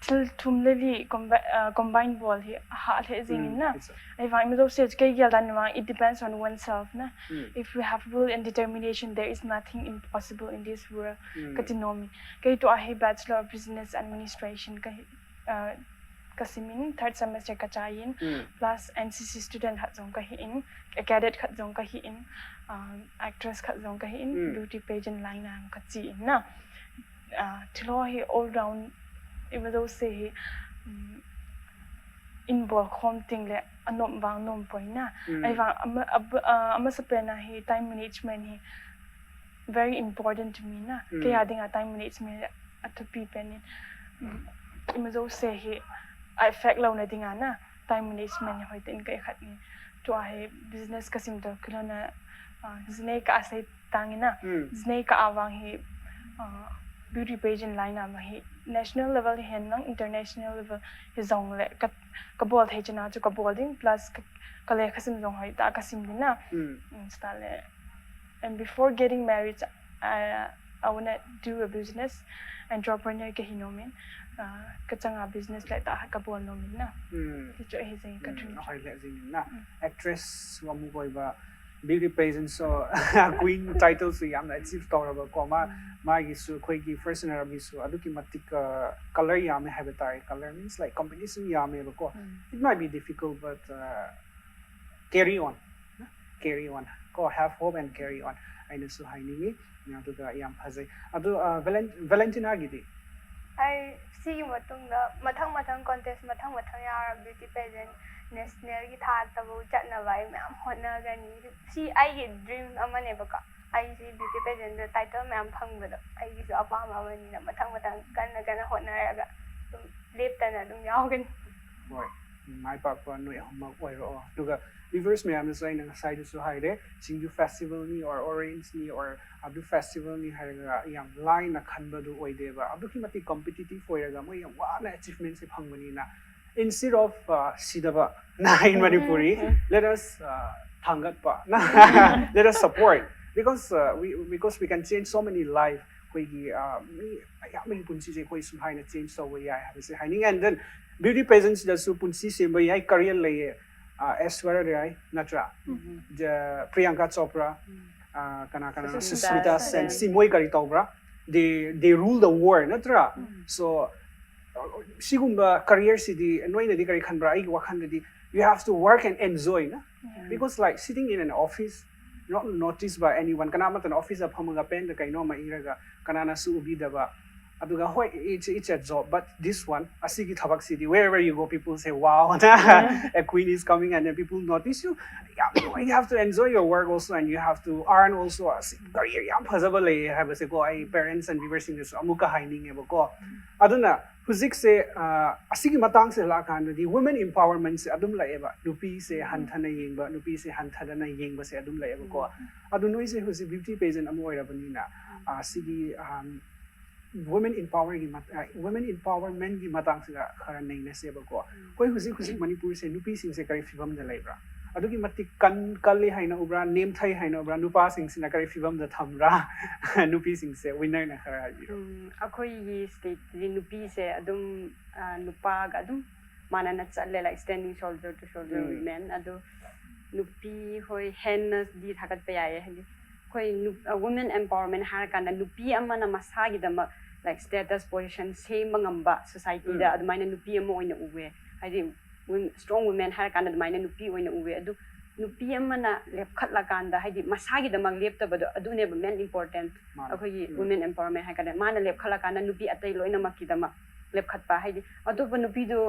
thil thum le li combi- uh, combine bol hi ha le jing in na. It's a- Ai vang mi se kai gel dan vang, it depends on oneself na. Mm. If we have will and determination, there is nothing impossible in this world. Mm. Ka ti nom. Kai to a hi Bachelor of Business Administration ka hi- uh, ka simin third semester ka chain, Mm. plus N C C student khat jong ka hi in, a cadet khat jong ka hi in, um, actress khat jong ka hi in, Mm. beauty pageant line a ka chi in na. Uh, thilo hi all round, even though se hi, um, involve khom ting le anom vang nom poi na. Mm. Ai vang ama ab- uh, ama sa pen a hi time management hi very important to me na. Mm. Kaya ding a time management a thupi pen in. Mm, ima jo se hi a effect lo na ding a na time management hi hoi ten kai khat ni. Tua hi business ka sim to kilo na, uh, zinei ka a sai tang in na. Mm. Zinei ka a vang hi, uh, beauty pageant line a vang hi national level hi hen lang international level hi jong le ka ka bol thei chana chu ka bol ding, plus ka, ka le ka sim jong hoi ta ka sim ding na. Mm. Mm, sta le. And before getting married, I, I wanna do a business, entrepreneur ka hi nom in. Uh, ka chang a business le ta ka bol nom in na. Mm. Ti chu hi jing ka Mm, dream. a hoi le jing na. Mm. Actress wa mu koi ba Beauty pageant ꯁꯨ queen ꯇꯥꯏꯇꯜꯁꯨ ꯌꯥꯝꯅ achieve ꯇꯧꯔꯕꯀꯣ, ꯃꯥ ꯃꯥꯒꯤꯁꯨ ꯑꯩꯈꯣꯏꯒꯤ first runner ꯑꯞꯀꯤꯁꯨ ꯑꯗꯨꯛꯀꯤ ꯃꯇꯤꯛ colour ꯌꯥꯝꯃꯦ ꯍꯥꯏꯕ ꯇꯥꯔꯦ. ꯀꯂꯔ ꯃꯤꯟꯁ ꯂꯥꯏꯛ ꯀꯝꯄꯤꯇꯤꯁꯟ ꯌꯥꯝꯃꯦꯕꯀꯣ. It might be difficult, but carry on, carry on ꯀꯣ, have hope and carry on ꯑꯩꯅꯁꯨ ꯍꯥꯏꯅꯤꯡꯉꯤ. ꯑꯗꯨꯒ ꯌꯥꯝ ꯐꯖꯩ. ꯑꯗꯨ ꯚꯦꯂꯦꯟꯇꯤꯅꯥꯒꯤꯗꯤ? ꯑꯩ ꯁꯤꯒꯤ ꯃꯇꯨꯡꯗ ꯃꯊꯪ ꯃꯊꯪ ꯀꯣꯟꯇꯦꯁ ꯃꯊꯪ ꯃꯊꯪ ꯌꯥꯎꯔ ꯕ꯭ꯌꯨꯇꯤ ꯄꯦꯖꯦꯟ ꯅꯦꯁꯅꯦꯜꯒꯤ ꯊꯥꯛꯇꯕꯨ ꯆꯠꯅꯕ ꯑꯩ ꯃꯌꯥꯝ ꯍꯣꯠꯅꯒꯅꯤ. ꯁꯤ ꯑꯩꯒꯤ ꯗ꯭ꯔꯤꯝ ꯑꯃꯅꯦꯕꯀꯣ. ꯑꯩꯁꯤ ꯕ꯭ꯌꯨꯇꯤ ꯄꯦꯖꯦꯟꯗ ꯇꯥꯏꯇꯜ ꯃꯌꯥꯝ ꯐꯪꯕꯗꯣ ꯑꯩꯒꯤꯁꯨ ꯑꯄꯥꯝꯕ ꯑꯃꯅꯤꯅ ꯃꯊꯪ ꯃꯊꯪ ꯀꯟꯅ ꯀꯟꯅ ꯍꯣꯠꯅꯔꯒ ꯑꯗꯨꯝ ꯂꯦꯞꯇꯅ ꯑꯗꯨꯝ ꯌꯥꯎꯒꯅꯤ. ꯍꯣꯏ, ꯃꯥꯏ ꯄꯥꯛꯄ ꯅꯣꯏ ꯑꯍꯨꯝꯃꯛ ꯑꯣꯏꯔꯛꯑꯣ. ꯑꯗꯨꯒ ꯚ꯭ꯌꯨꯋꯔꯁ ꯃꯌꯥꯝꯅꯁꯨ ꯑꯩꯅ ꯉꯁꯥꯏꯗꯁꯨ ꯍꯥꯏꯔꯦ, ꯁꯤꯡꯖꯨ ꯐꯦꯁꯇꯤꯚꯦꯜꯅꯤ ꯑꯣꯔ ꯑꯣꯔꯦꯟꯖꯅꯤ ꯑꯣꯔ ꯑꯗꯨ ꯐꯦꯁꯇꯤꯚꯦꯜꯅꯤ ꯍꯥꯏꯔꯒ ꯌꯥꯝ ꯂꯥꯏꯅ ꯈꯟꯕꯗꯨ ꯑꯣꯏꯗꯦꯕ. ꯑꯗꯨꯛꯀꯤ ꯃꯇꯤꯛ ꯀꯝꯄꯤꯇꯤꯇꯤꯚ ꯑꯣꯏꯔꯒ ꯃꯣꯏ ꯌꯥꯝ ꯋꯥꯅ ꯑꯦꯆꯤꯚꯃꯦꯟꯁꯦ ꯐꯪꯕꯅꯤꯅ, instead of ꯁꯤꯗꯕ ꯅ in Manipuri, let us ꯊꯥꯡꯒꯠꯄ, let us support, because we because we can change so many life. ꯑꯩꯈꯣꯏꯒꯤ ꯃꯤ ꯑꯌꯥꯝꯕꯒꯤ ꯄꯨꯟꯁꯤꯁꯦ ꯑꯩꯈꯣꯏ ꯁꯨꯝ ꯍꯥꯏꯅ ꯆꯦꯟꯖ ꯇꯧꯕ ꯌꯥꯏ ꯍꯥꯏꯕꯁꯦ ꯍꯥꯏꯅꯤꯡꯉꯦ. And then ꯕ꯭ꯌꯨꯇꯤ ꯄꯦꯖꯦꯟꯁꯤꯗꯁꯨ ꯄꯨꯟꯁꯤ ꯁꯦꯝꯕ ꯌꯥꯏ, ꯀꯔꯤꯌꯔ ꯂꯩꯌꯦ. ꯑꯦꯁ꯭ꯋꯔꯌ ꯔꯥꯏ ꯅꯠꯇ꯭ꯔꯥ? ꯄ꯭ꯔꯤꯌꯥꯡꯀꯥ ꯆꯣꯄ꯭ꯔꯥ, ꯀꯅꯥ ꯀꯅꯥꯅꯣ, ꯁꯨꯁꯃꯤꯇꯥ ꯁꯦꯟ, ꯁꯤ ꯃꯣꯏ ꯀꯔꯤ ꯇꯧꯕ꯭ꯔꯥ? They they rule the world ꯅꯠꯇ꯭ꯔꯥ? So ꯁꯤꯒꯨꯝꯕ ꯀꯔꯤꯌꯔꯁꯤꯗꯤ ꯅꯣꯏꯅꯗꯤ ꯀꯔꯤ ꯈꯟꯕ꯭ꯔꯥ? ꯑꯩꯒꯤ ꯋꯥꯈꯜꯗꯗꯤ you have to work and enjoy, ꯅ? Because like sitting in an office, not noticed by anyone, ꯀꯅꯥꯃꯠꯇꯅ ꯑꯣꯐꯤꯁꯇ ꯐꯝꯃꯒ ꯄꯦꯟꯗ ꯀꯩꯅꯣꯝꯃ ꯏꯔꯒ ꯀꯅꯥꯅꯁꯨ ꯎꯕꯤꯗꯕ, ꯑꯗꯨꯒ ꯍꯣꯏ, it's it's a job, but this one, ꯑꯁꯤꯒꯤ ꯊꯕꯛꯁꯤꯗꯤ wherever you go, people say wow, a queen is coming, and then people notice you. ꯌꯥꯝ, you have to enjoy your work also, and you have to earn also. ꯑꯁꯤ career ꯌꯥꯝ ꯐꯖꯕ ꯂꯩꯌꯦ ꯍꯥꯏꯕꯁꯦꯀꯣ, ꯑꯩ parents and ꯚ꯭ꯌꯨꯋꯔꯁꯤꯡꯗꯁꯨ ꯑꯃꯨꯛꯀ ꯍꯥꯏꯅꯤꯡꯉꯦꯕꯀꯣ. ꯑꯗꯨꯅ ꯍꯧꯖꯤꯛꯁꯦ ꯑꯁꯤꯒꯤ ꯃꯇꯥꯡꯁꯦ ꯂꯥꯛꯑꯀꯥꯟꯗꯗꯤ ꯋꯨꯃꯦꯟ ꯏꯝꯄꯥꯋꯔꯃꯦꯟꯁꯦ ꯑꯗꯨꯝ ꯂꯩꯌꯦꯕ. ꯅꯨꯄꯤꯁꯦ ꯍꯟꯊꯅ ꯌꯦꯡꯕ, ꯅꯨꯄꯤꯁꯦ ꯍꯟꯊꯗꯅ ꯌꯦꯡꯕꯁꯦ ꯑꯗꯨꯝ ꯂꯩꯌꯦꯕꯀꯣ. ꯑꯗꯨ ꯅꯣꯏꯁꯦ ꯍꯧꯖꯤꯛ ꯕ꯭ꯌꯨꯇꯤ ꯄꯦꯖꯦꯟ ꯑꯃ ꯑꯣꯏꯔꯕꯅꯤꯅ, ꯁꯤꯒꯤ ꯋꯨꯃꯦꯟ ꯏꯝꯄꯥꯋꯔꯒꯤ ꯋꯨꯃꯦꯟ ꯏꯝꯄꯥꯋꯔꯃꯦꯟꯒꯤ ꯃꯇꯥꯡꯁꯤꯗ ꯈꯔ ꯅꯩꯅꯁꯦꯕꯀꯣ. ꯑꯩꯈꯣꯏ ꯍꯧꯖꯤꯛ ꯍꯧꯖꯤꯛ ꯃꯅꯤꯄꯨꯔꯁꯦ ꯅꯨꯄꯤꯁꯤꯡꯁꯦ ꯀꯔꯤ ꯐꯤꯕꯝꯗ ꯂꯩꯕ꯭ꯔꯥ? ꯑꯗꯨꯛꯀꯤ ꯃꯇꯤꯛ ꯀꯟ ꯀꯜꯂꯤ ꯍꯥꯏꯅ ꯎꯕ꯭ꯔꯥ, ꯅꯦꯝꯊꯩ ꯍꯥꯏꯅ ꯎꯕ꯭ꯔꯥ, ꯅꯨꯄꯥꯁꯤꯡꯁꯤꯅ ꯀꯔꯤ ꯐꯤꯕꯝꯗ ꯊꯝꯕ꯭ꯔꯥ? ꯅꯨꯄꯤꯁꯤꯡꯁꯦ ꯋꯤꯟꯅꯔꯅ ꯈꯔ ꯍꯥꯏꯕꯤꯔꯣ. ꯑꯩꯈꯣꯏꯒꯤ ꯁ꯭ꯇꯦꯠꯇꯗꯤ ꯅꯨꯄꯤꯁꯦ ꯑꯗꯨꯝ ꯅꯨꯄꯥꯒ ꯑꯗꯨꯝ ꯃꯥꯟꯅꯅ ꯆꯠꯂꯦ, like standing shoulder to shoulder with men. ꯑꯗꯣ ꯅꯨꯄꯤ ꯍꯣꯏ ꯍꯦꯟꯅꯗꯤ ꯊꯥꯒꯠꯄ ꯌꯥꯏꯌꯦ꯫ ꯍꯥꯏꯗꯤ ꯑꯩꯈꯣꯏ ꯅꯨ- ꯑ, women empowerment ꯍꯥꯏꯔꯀꯥꯟꯗ ꯅꯨꯄꯤ ꯑꯃꯅ ꯃꯁꯥꯒꯤꯗꯃꯛ, like, status position ꯁꯦꯝꯕ ꯉꯝꯕ, society ꯗ ꯎꯝ. ꯑꯗꯨꯃꯥꯏꯅ ꯅꯨꯄꯤ ꯑꯃ ꯑꯣꯏꯅ ꯎꯋꯦ꯫ ꯍꯥꯏꯗꯤ ꯋꯨꯝ- strong women ꯍꯥꯏꯔꯀꯥꯟꯗ ꯑꯗꯨꯃꯥꯏꯅ ꯅꯨꯄꯤ ꯑꯣꯏꯅ ꯎꯋꯦ꯫ ꯑꯗꯨ ꯅꯨꯄꯤ ꯑꯃꯅ ꯂꯦꯞꯈꯠꯂꯀꯥꯟꯗ, ꯍꯥꯏꯗꯤ ꯃꯁꯥꯒꯤꯗꯃꯛ ꯂꯦꯞꯇꯕꯗꯣ, ꯑꯗꯨꯅꯦꯕ main important꯫ ꯃꯥꯅꯦ. ꯑꯩꯈꯣꯏꯒꯤ ꯎꯝ. Women empowerment ꯍꯥꯏꯔꯀꯥꯟꯗ ꯃꯥꯅ ꯂꯦꯞꯈꯠꯂꯀꯥꯟꯗ ꯅꯨꯄꯤ ꯑꯇꯩ ꯂꯣꯏꯅꯃꯛꯀꯤꯗꯃꯛ ꯂꯦꯞꯈꯠꯄ, ꯍꯥꯏꯗꯤ ꯑꯇꯣꯞꯄ ꯅꯨꯄꯤꯗꯨ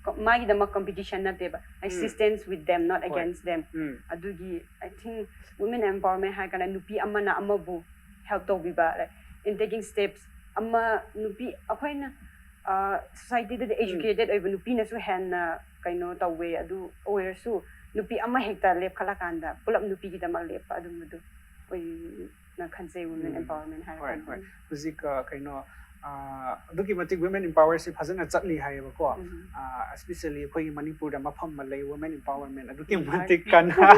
ꯀ- ꯃꯥꯒꯤꯗꯃꯛ competition ꯅꯠꯇꯦꯕ, like, um. she stands with them, not ꯍꯣꯏ. against them꯫ ꯎꯝ. ꯑꯗꯨꯒꯤ I think women empowerment ꯍꯥꯏꯔꯀꯥꯟꯗ ꯅꯨꯄꯤ ꯑꯃꯅ ꯑꯃꯕꯨ help ꯇꯧꯕꯤꯕ, like, in taking steps꯫ ꯑꯃ ꯅꯨꯄꯤ ꯑꯩꯈꯣꯏꯅ society ꯗꯗꯤ ꯎꯝ. educated ꯑꯣꯏꯕ ꯅꯨꯄꯤꯅꯁꯨ ꯍꯦꯟꯅ ꯀꯩꯅꯣ ꯇꯧꯋꯦ꯫ ꯑꯗꯨ ꯑꯣꯏꯔꯁꯨ ꯅꯨꯄꯤ ꯑꯃ ꯍꯦꯛꯇ ꯂꯦꯞꯈꯠꯂꯀꯥꯟꯗ ꯄꯨꯂꯞ ꯅꯨꯄꯤꯒꯤꯗꯃꯛ ꯂꯦꯞꯄ ꯑꯗꯨꯝꯕꯗꯨ ꯑꯣꯏꯅ ꯈꯟꯖꯩ women ꯎꯝ. empowerment ꯍꯣꯏ, ꯍꯥꯏꯔꯀꯥꯟꯗ꯫ ꯍꯣꯏ꯫ ꯍꯧꯖꯤꯛ ꯑ, ꯀꯩꯅꯣ ꯑ, ꯑꯗꯨꯛꯀꯤ ꯃꯇꯤꯛ women empower ꯁꯤ ꯐꯖꯅ ꯆꯠꯂꯤ ꯍꯥꯏꯌꯦꯕꯀꯣ꯫ ꯎꯝ. ꯑ, especially ꯑꯩꯈꯣꯏꯒꯤ ꯃꯅꯤꯄꯨꯔꯗ ꯃꯐꯝ ꯑꯃ ꯂꯩ women empowerment ꯑꯗꯨꯛꯀꯤ ꯎꯝ. ꯃꯇꯤꯛ ꯀꯟꯅ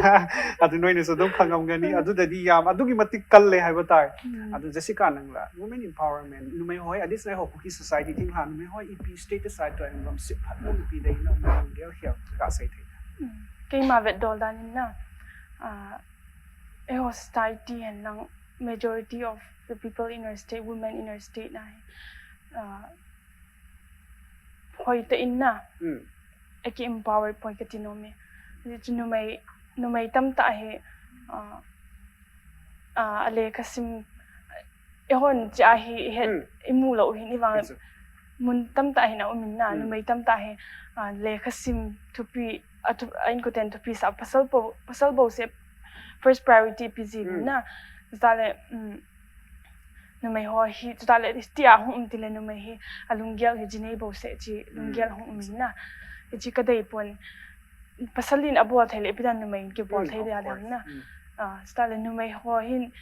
ꯑꯗꯨ ꯅꯣꯏꯅꯁꯨ ꯑꯗꯨꯝ ꯈꯪꯉꯝꯒꯅꯤ꯫ ꯑꯗꯨꯗꯗꯤ ꯌꯥꯝ ꯑꯗꯨꯛꯀꯤ ꯃꯇꯤꯛ ꯀꯜꯂꯦ ꯍꯥꯏꯕ ꯇꯥꯔꯦ꯫ ꯎꯝ. ꯑꯗꯨ ꯖꯦꯁꯤꯀꯥ, ꯅꯪꯂ women empowerment ꯅꯨꯃꯩ ꯍꯣꯏ ꯑꯗꯤꯁ ꯅꯥꯏ ꯍꯣ ꯀꯨꯀꯤ society ꯊꯤꯡ ꯍꯥ ꯅꯨꯃꯩ ꯍꯣꯏ ꯏꯄꯤ state side ꯇ ꯑꯦꯝ ꯁꯤ ꯐꯠꯅ ꯅꯨꯄꯤꯗꯩꯅ ꯃꯌꯥꯝ ꯒꯦꯜ ꯍꯦꯜ ꯀ ꯁꯩ ꯊꯦꯡꯅ ꯎꯝ. Keima vet dol danin na, ah, eho society hen lang majority of the people in our state, women in our state na, ah, hoi ta in na, um. eki empower poi ka tinome. Chu numei, numei tam ta he, ah, ah, ale kasim, ehon cha he, he, Mm. imu lo hin iwang It's a- mun tam ta hin a umin na, Mm. numei tam ta he, ah, le kasim thupi, a thu, a in kuten thupi sa pasal bo, pasal bo se first priority pi ji Mm. na. Ta le, mm, numei ho hi, ta le ti a hung um ti le numei hi, a lunggel hi jinei bo se chi, lunggel Mm. hung um na. Chi ka dei pon, pasal in a bol thei le pi dan numei ki bol Mm, thei of dia course. dan na. Mm. Ah, ta le numei ho hin,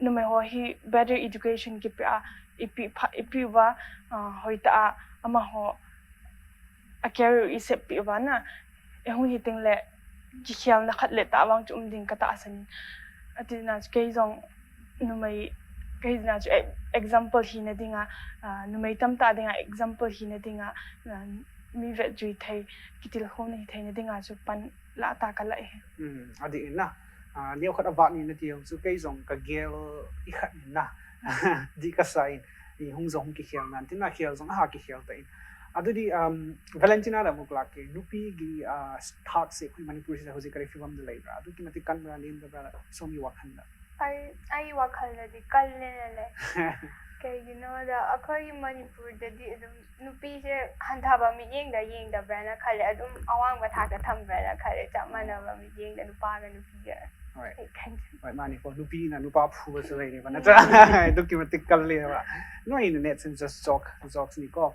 numei ho hi better education ki pi a, ipi pha, ipi wa, ah, hoi ta a, ama ho, a career i sep pi wa na. E hung hi ting le, ki khel na khat le ta wang chu um ding ka ta san. Ati na chu kei jong numei, kei na chu e-, example hi na dinga, ah, numei tam ta dinga example hi na dinga, ah, mi vet jui thei, kitil khom na hi thei na dinga chu pan ꯂꯥ ꯇꯥ ꯀꯂꯛꯑꯦ꯫ ꯎꯝ, ꯑꯗꯨ ꯏꯟꯅ, ꯑ, ꯅꯦ ꯈꯠ ꯑꯕꯥꯠꯅꯤ ꯅꯠꯇꯦ, ꯍꯧꯖꯤꯛ ꯀꯩ ꯖꯣꯡ ꯀ ꯒꯦꯜ ꯏꯈꯠꯅ, ꯗꯤ ꯀꯁꯥꯏ, ꯏ ꯍꯨꯡ ꯖꯣꯡ ꯀꯤ ꯈꯦꯜ ꯅꯥꯟ, ꯇꯤꯟꯅ ꯈꯦꯜ ꯖꯣꯡ ꯑꯍꯥ ꯀꯤ ꯈꯦꯜ ꯇ ꯏꯟ꯫ ꯑꯗꯨꯗꯤ, ꯎꯝ, ꯚꯦꯂꯦꯟꯇꯤꯅꯥꯗ ꯑꯃꯨꯛ ꯂꯥꯛꯀꯦ꯫ ꯅꯨꯄꯤꯒꯤ, ꯑ, ꯊꯥꯛꯁꯦ ꯑꯩꯈꯣꯏ ꯃꯅꯤꯄꯨꯔꯁꯤꯗ ꯍꯧꯖꯤꯛ ꯀꯔꯤ ꯐꯤꯕꯝꯗ ꯂꯩꯕ꯭ꯔꯥ? ꯑꯗꯨꯛꯀꯤ ꯃꯇꯤꯛ ꯀꯟꯕ꯭ꯔꯥ, ꯅꯦꯝꯗꯕ꯭ꯔꯥ, ꯁꯣꯝꯒꯤ ꯋꯥꯈꯜꯗ? ꯑꯩ ꯑꯩ ꯋꯥꯈꯜꯗꯗꯤ ꯀꯜꯂꯦꯅ ꯂꯩ꯫ ꯀꯩꯒꯤꯅꯣꯗ ꯑꯩꯈꯣꯏꯒꯤ ꯃꯅꯤꯄꯨꯔꯗꯗꯤ ꯑꯗꯨꯝ ꯅꯨꯄꯤꯁꯦ ꯍꯟꯊꯕ ꯃꯤꯠꯌꯦꯡꯗ ꯌꯦꯡꯗꯕ꯭ꯔꯥꯅ ꯈꯜꯂꯦ, ꯑꯗꯨꯝ ꯑꯋꯥꯡꯕ ꯊꯥꯛꯇ ꯊꯝꯕ꯭ꯔꯥꯅ ꯈꯜꯂꯦ, ꯆꯞ ꯃꯥꯟꯅꯕ ꯃꯤꯠꯌꯦꯡꯗ ꯅꯨꯄꯥꯒ ꯅꯨꯄꯤꯒ꯫ ꯍꯣꯏ꯫ ꯑꯩ ꯈꯟꯖꯩ꯫ ꯍꯣꯏ, ꯃꯥꯅꯤꯀꯣ, ꯅꯨꯄꯤꯅ ꯅꯨꯄꯥ ꯐꯨꯕꯁꯨ ꯂꯩꯔꯦꯕ, ꯅꯠꯇ꯭ꯔꯥ? ꯑꯗꯨꯛꯀꯤ ꯃꯇꯤꯛ ꯀꯜꯂꯦꯕ꯫ ꯅꯣꯏ ꯏꯟꯇꯔꯅꯦꯠꯁꯤꯡ just joke, jokesꯅꯤꯀꯣ꯫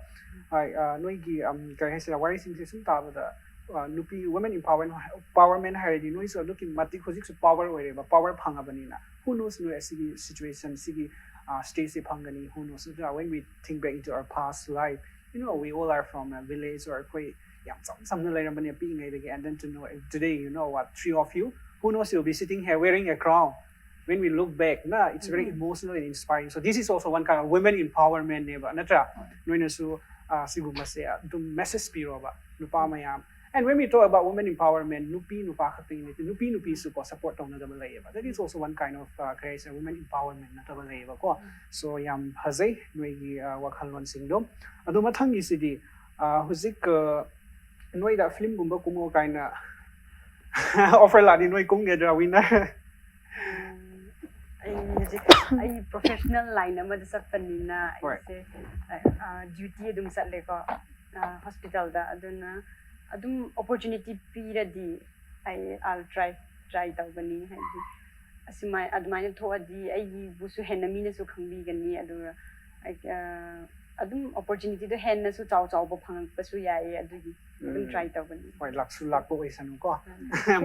ꯍꯣꯏ, ꯑ, ꯅꯣꯏꯒꯤ, ꯎꯝ, ꯀꯔꯤ ꯍꯥꯏꯁꯤꯔꯥ, ꯋꯥꯔꯤꯁꯤꯡꯁꯦ ꯁꯨꯝ ꯇꯥꯕꯗ, ꯑ, ꯅꯨꯄꯤ, women empowerment, empowerment ꯍꯥꯏꯔꯗꯤ ꯅꯣꯏꯁꯨ ꯑꯗꯨꯛꯀꯤ ꯃꯇꯤꯛ ꯍꯧꯖꯤꯛꯁꯨ power ꯑꯣꯏꯔꯦꯕ, power ꯐꯪꯉꯕꯅꯤꯅ꯫ Who knows ꯅꯣꯏ ꯑꯁꯤꯒꯤ situation, ꯁꯤꯒꯤ, ꯑ, stageꯁꯦ ꯐꯪꯒꯅꯤ, who knows, ꯅꯠꯇ꯭ꯔꯥ? When we think back into our past life, you know, we all are from a village or ꯑꯩꯈꯣꯏ ꯌꯥꯝ ꯆꯝ ꯆꯝꯅ ꯂꯩꯔꯝꯕꯅꯦ ꯄꯤꯛꯏꯉꯩꯗꯒꯤ, and then to know today, you know what, three of you, who knows, you'll be sitting here wearing a crown. When we look back, na, it's very Mhm. emotional and inspiring. So this is also one kind of women empowerment ꯅꯦꯕ, ꯅꯠꯇ꯭ꯔꯥ? ꯅꯣꯏꯅꯁꯨ, ꯑ, ꯁꯤꯒꯨꯝꯕꯁꯦ ꯑꯗꯨꯝ message ꯄꯤꯔꯣꯕ, ꯅꯨꯄꯥ ꯃꯌꯥꯝ꯫ And when we talk about women empowerment, ꯅꯨꯄꯤ ꯅꯨꯄꯥ ꯈꯛꯇꯪꯒꯤ ꯅꯠꯇꯦ, ꯅꯨꯄꯤ ꯅꯨꯄꯤꯁꯨ ꯀꯣ support ꯇꯧꯅꯗꯕ ꯂꯩꯌꯦꯕ. That is also one kind of, uh, ꯀꯔꯤ ꯍꯥꯏꯁꯤꯔ, women empowerment ꯅꯠꯇꯕ ꯂꯩꯌꯦꯕꯀꯣ. So ꯌꯥꯝ ꯐꯖꯩ ꯅꯣꯏꯒꯤ, uh, ꯋꯥꯈꯜꯂꯣꯟꯁꯤꯡꯗꯣ. ꯑꯗꯣ ꯃꯊꯪꯒꯤꯁꯤꯗꯤ, uh, ꯍꯧꯖꯤꯛ, uh, ꯅꯣꯏꯗ filmꯒꯨꯝꯕ ꯀꯨꯝꯃꯣ ꯀꯥꯏꯅ offer ꯂꯥꯛꯑꯗꯤ ꯅꯣꯏ ꯀꯨꯝꯒꯗ꯭ꯔꯥ, winner? ꯎꯝ, ꯑꯩ ꯍꯧꯖꯤꯛ ꯑꯩ professional line ꯑꯃꯗ ꯆꯠꯄꯅꯤꯅ ꯍꯣꯏ. ꯑꯩꯁꯦ, ꯑ, duty ꯑꯗꯨꯝ ꯆꯠꯂꯦꯀꯣ, ꯑ, hospitalꯗ꯫ ꯑꯗꯨꯅ ꯑꯗꯨꯝ opportunity ꯄꯤꯔꯗꯤ ꯑꯩ I'll try, try ꯇꯧꯒꯅꯤ꯫ ꯍꯥꯏꯗꯤ ꯑꯁꯨꯃꯥꯏ-, ꯑꯗꯨꯃꯥꯏꯅ ꯊꯣꯛꯑꯗꯤ ꯑꯩꯒꯤꯕꯨꯁꯨ ꯍꯦꯟꯅ ꯃꯤꯅꯁꯨ ꯈꯪꯕꯤꯒꯅꯤ, ꯑꯗꯨꯒ, ꯑ, ꯑꯗꯨꯝ opportunityꯗꯣ ꯍꯦꯟꯅꯁꯨ ꯆꯥꯎ ꯆꯥꯎꯕ ꯐꯪꯉꯛꯄꯁꯨ ꯌꯥꯏꯌꯦ꯫ ꯑꯗꯨꯒꯤ ꯑꯗꯨꯝ ꯎꯝ. try ꯇꯧꯒꯅꯤ꯫ ꯍꯣꯏ, ꯂꯥꯛꯁꯨ ꯂꯥꯛꯄ ꯑꯣꯏꯁꯅꯨꯀꯣ꯫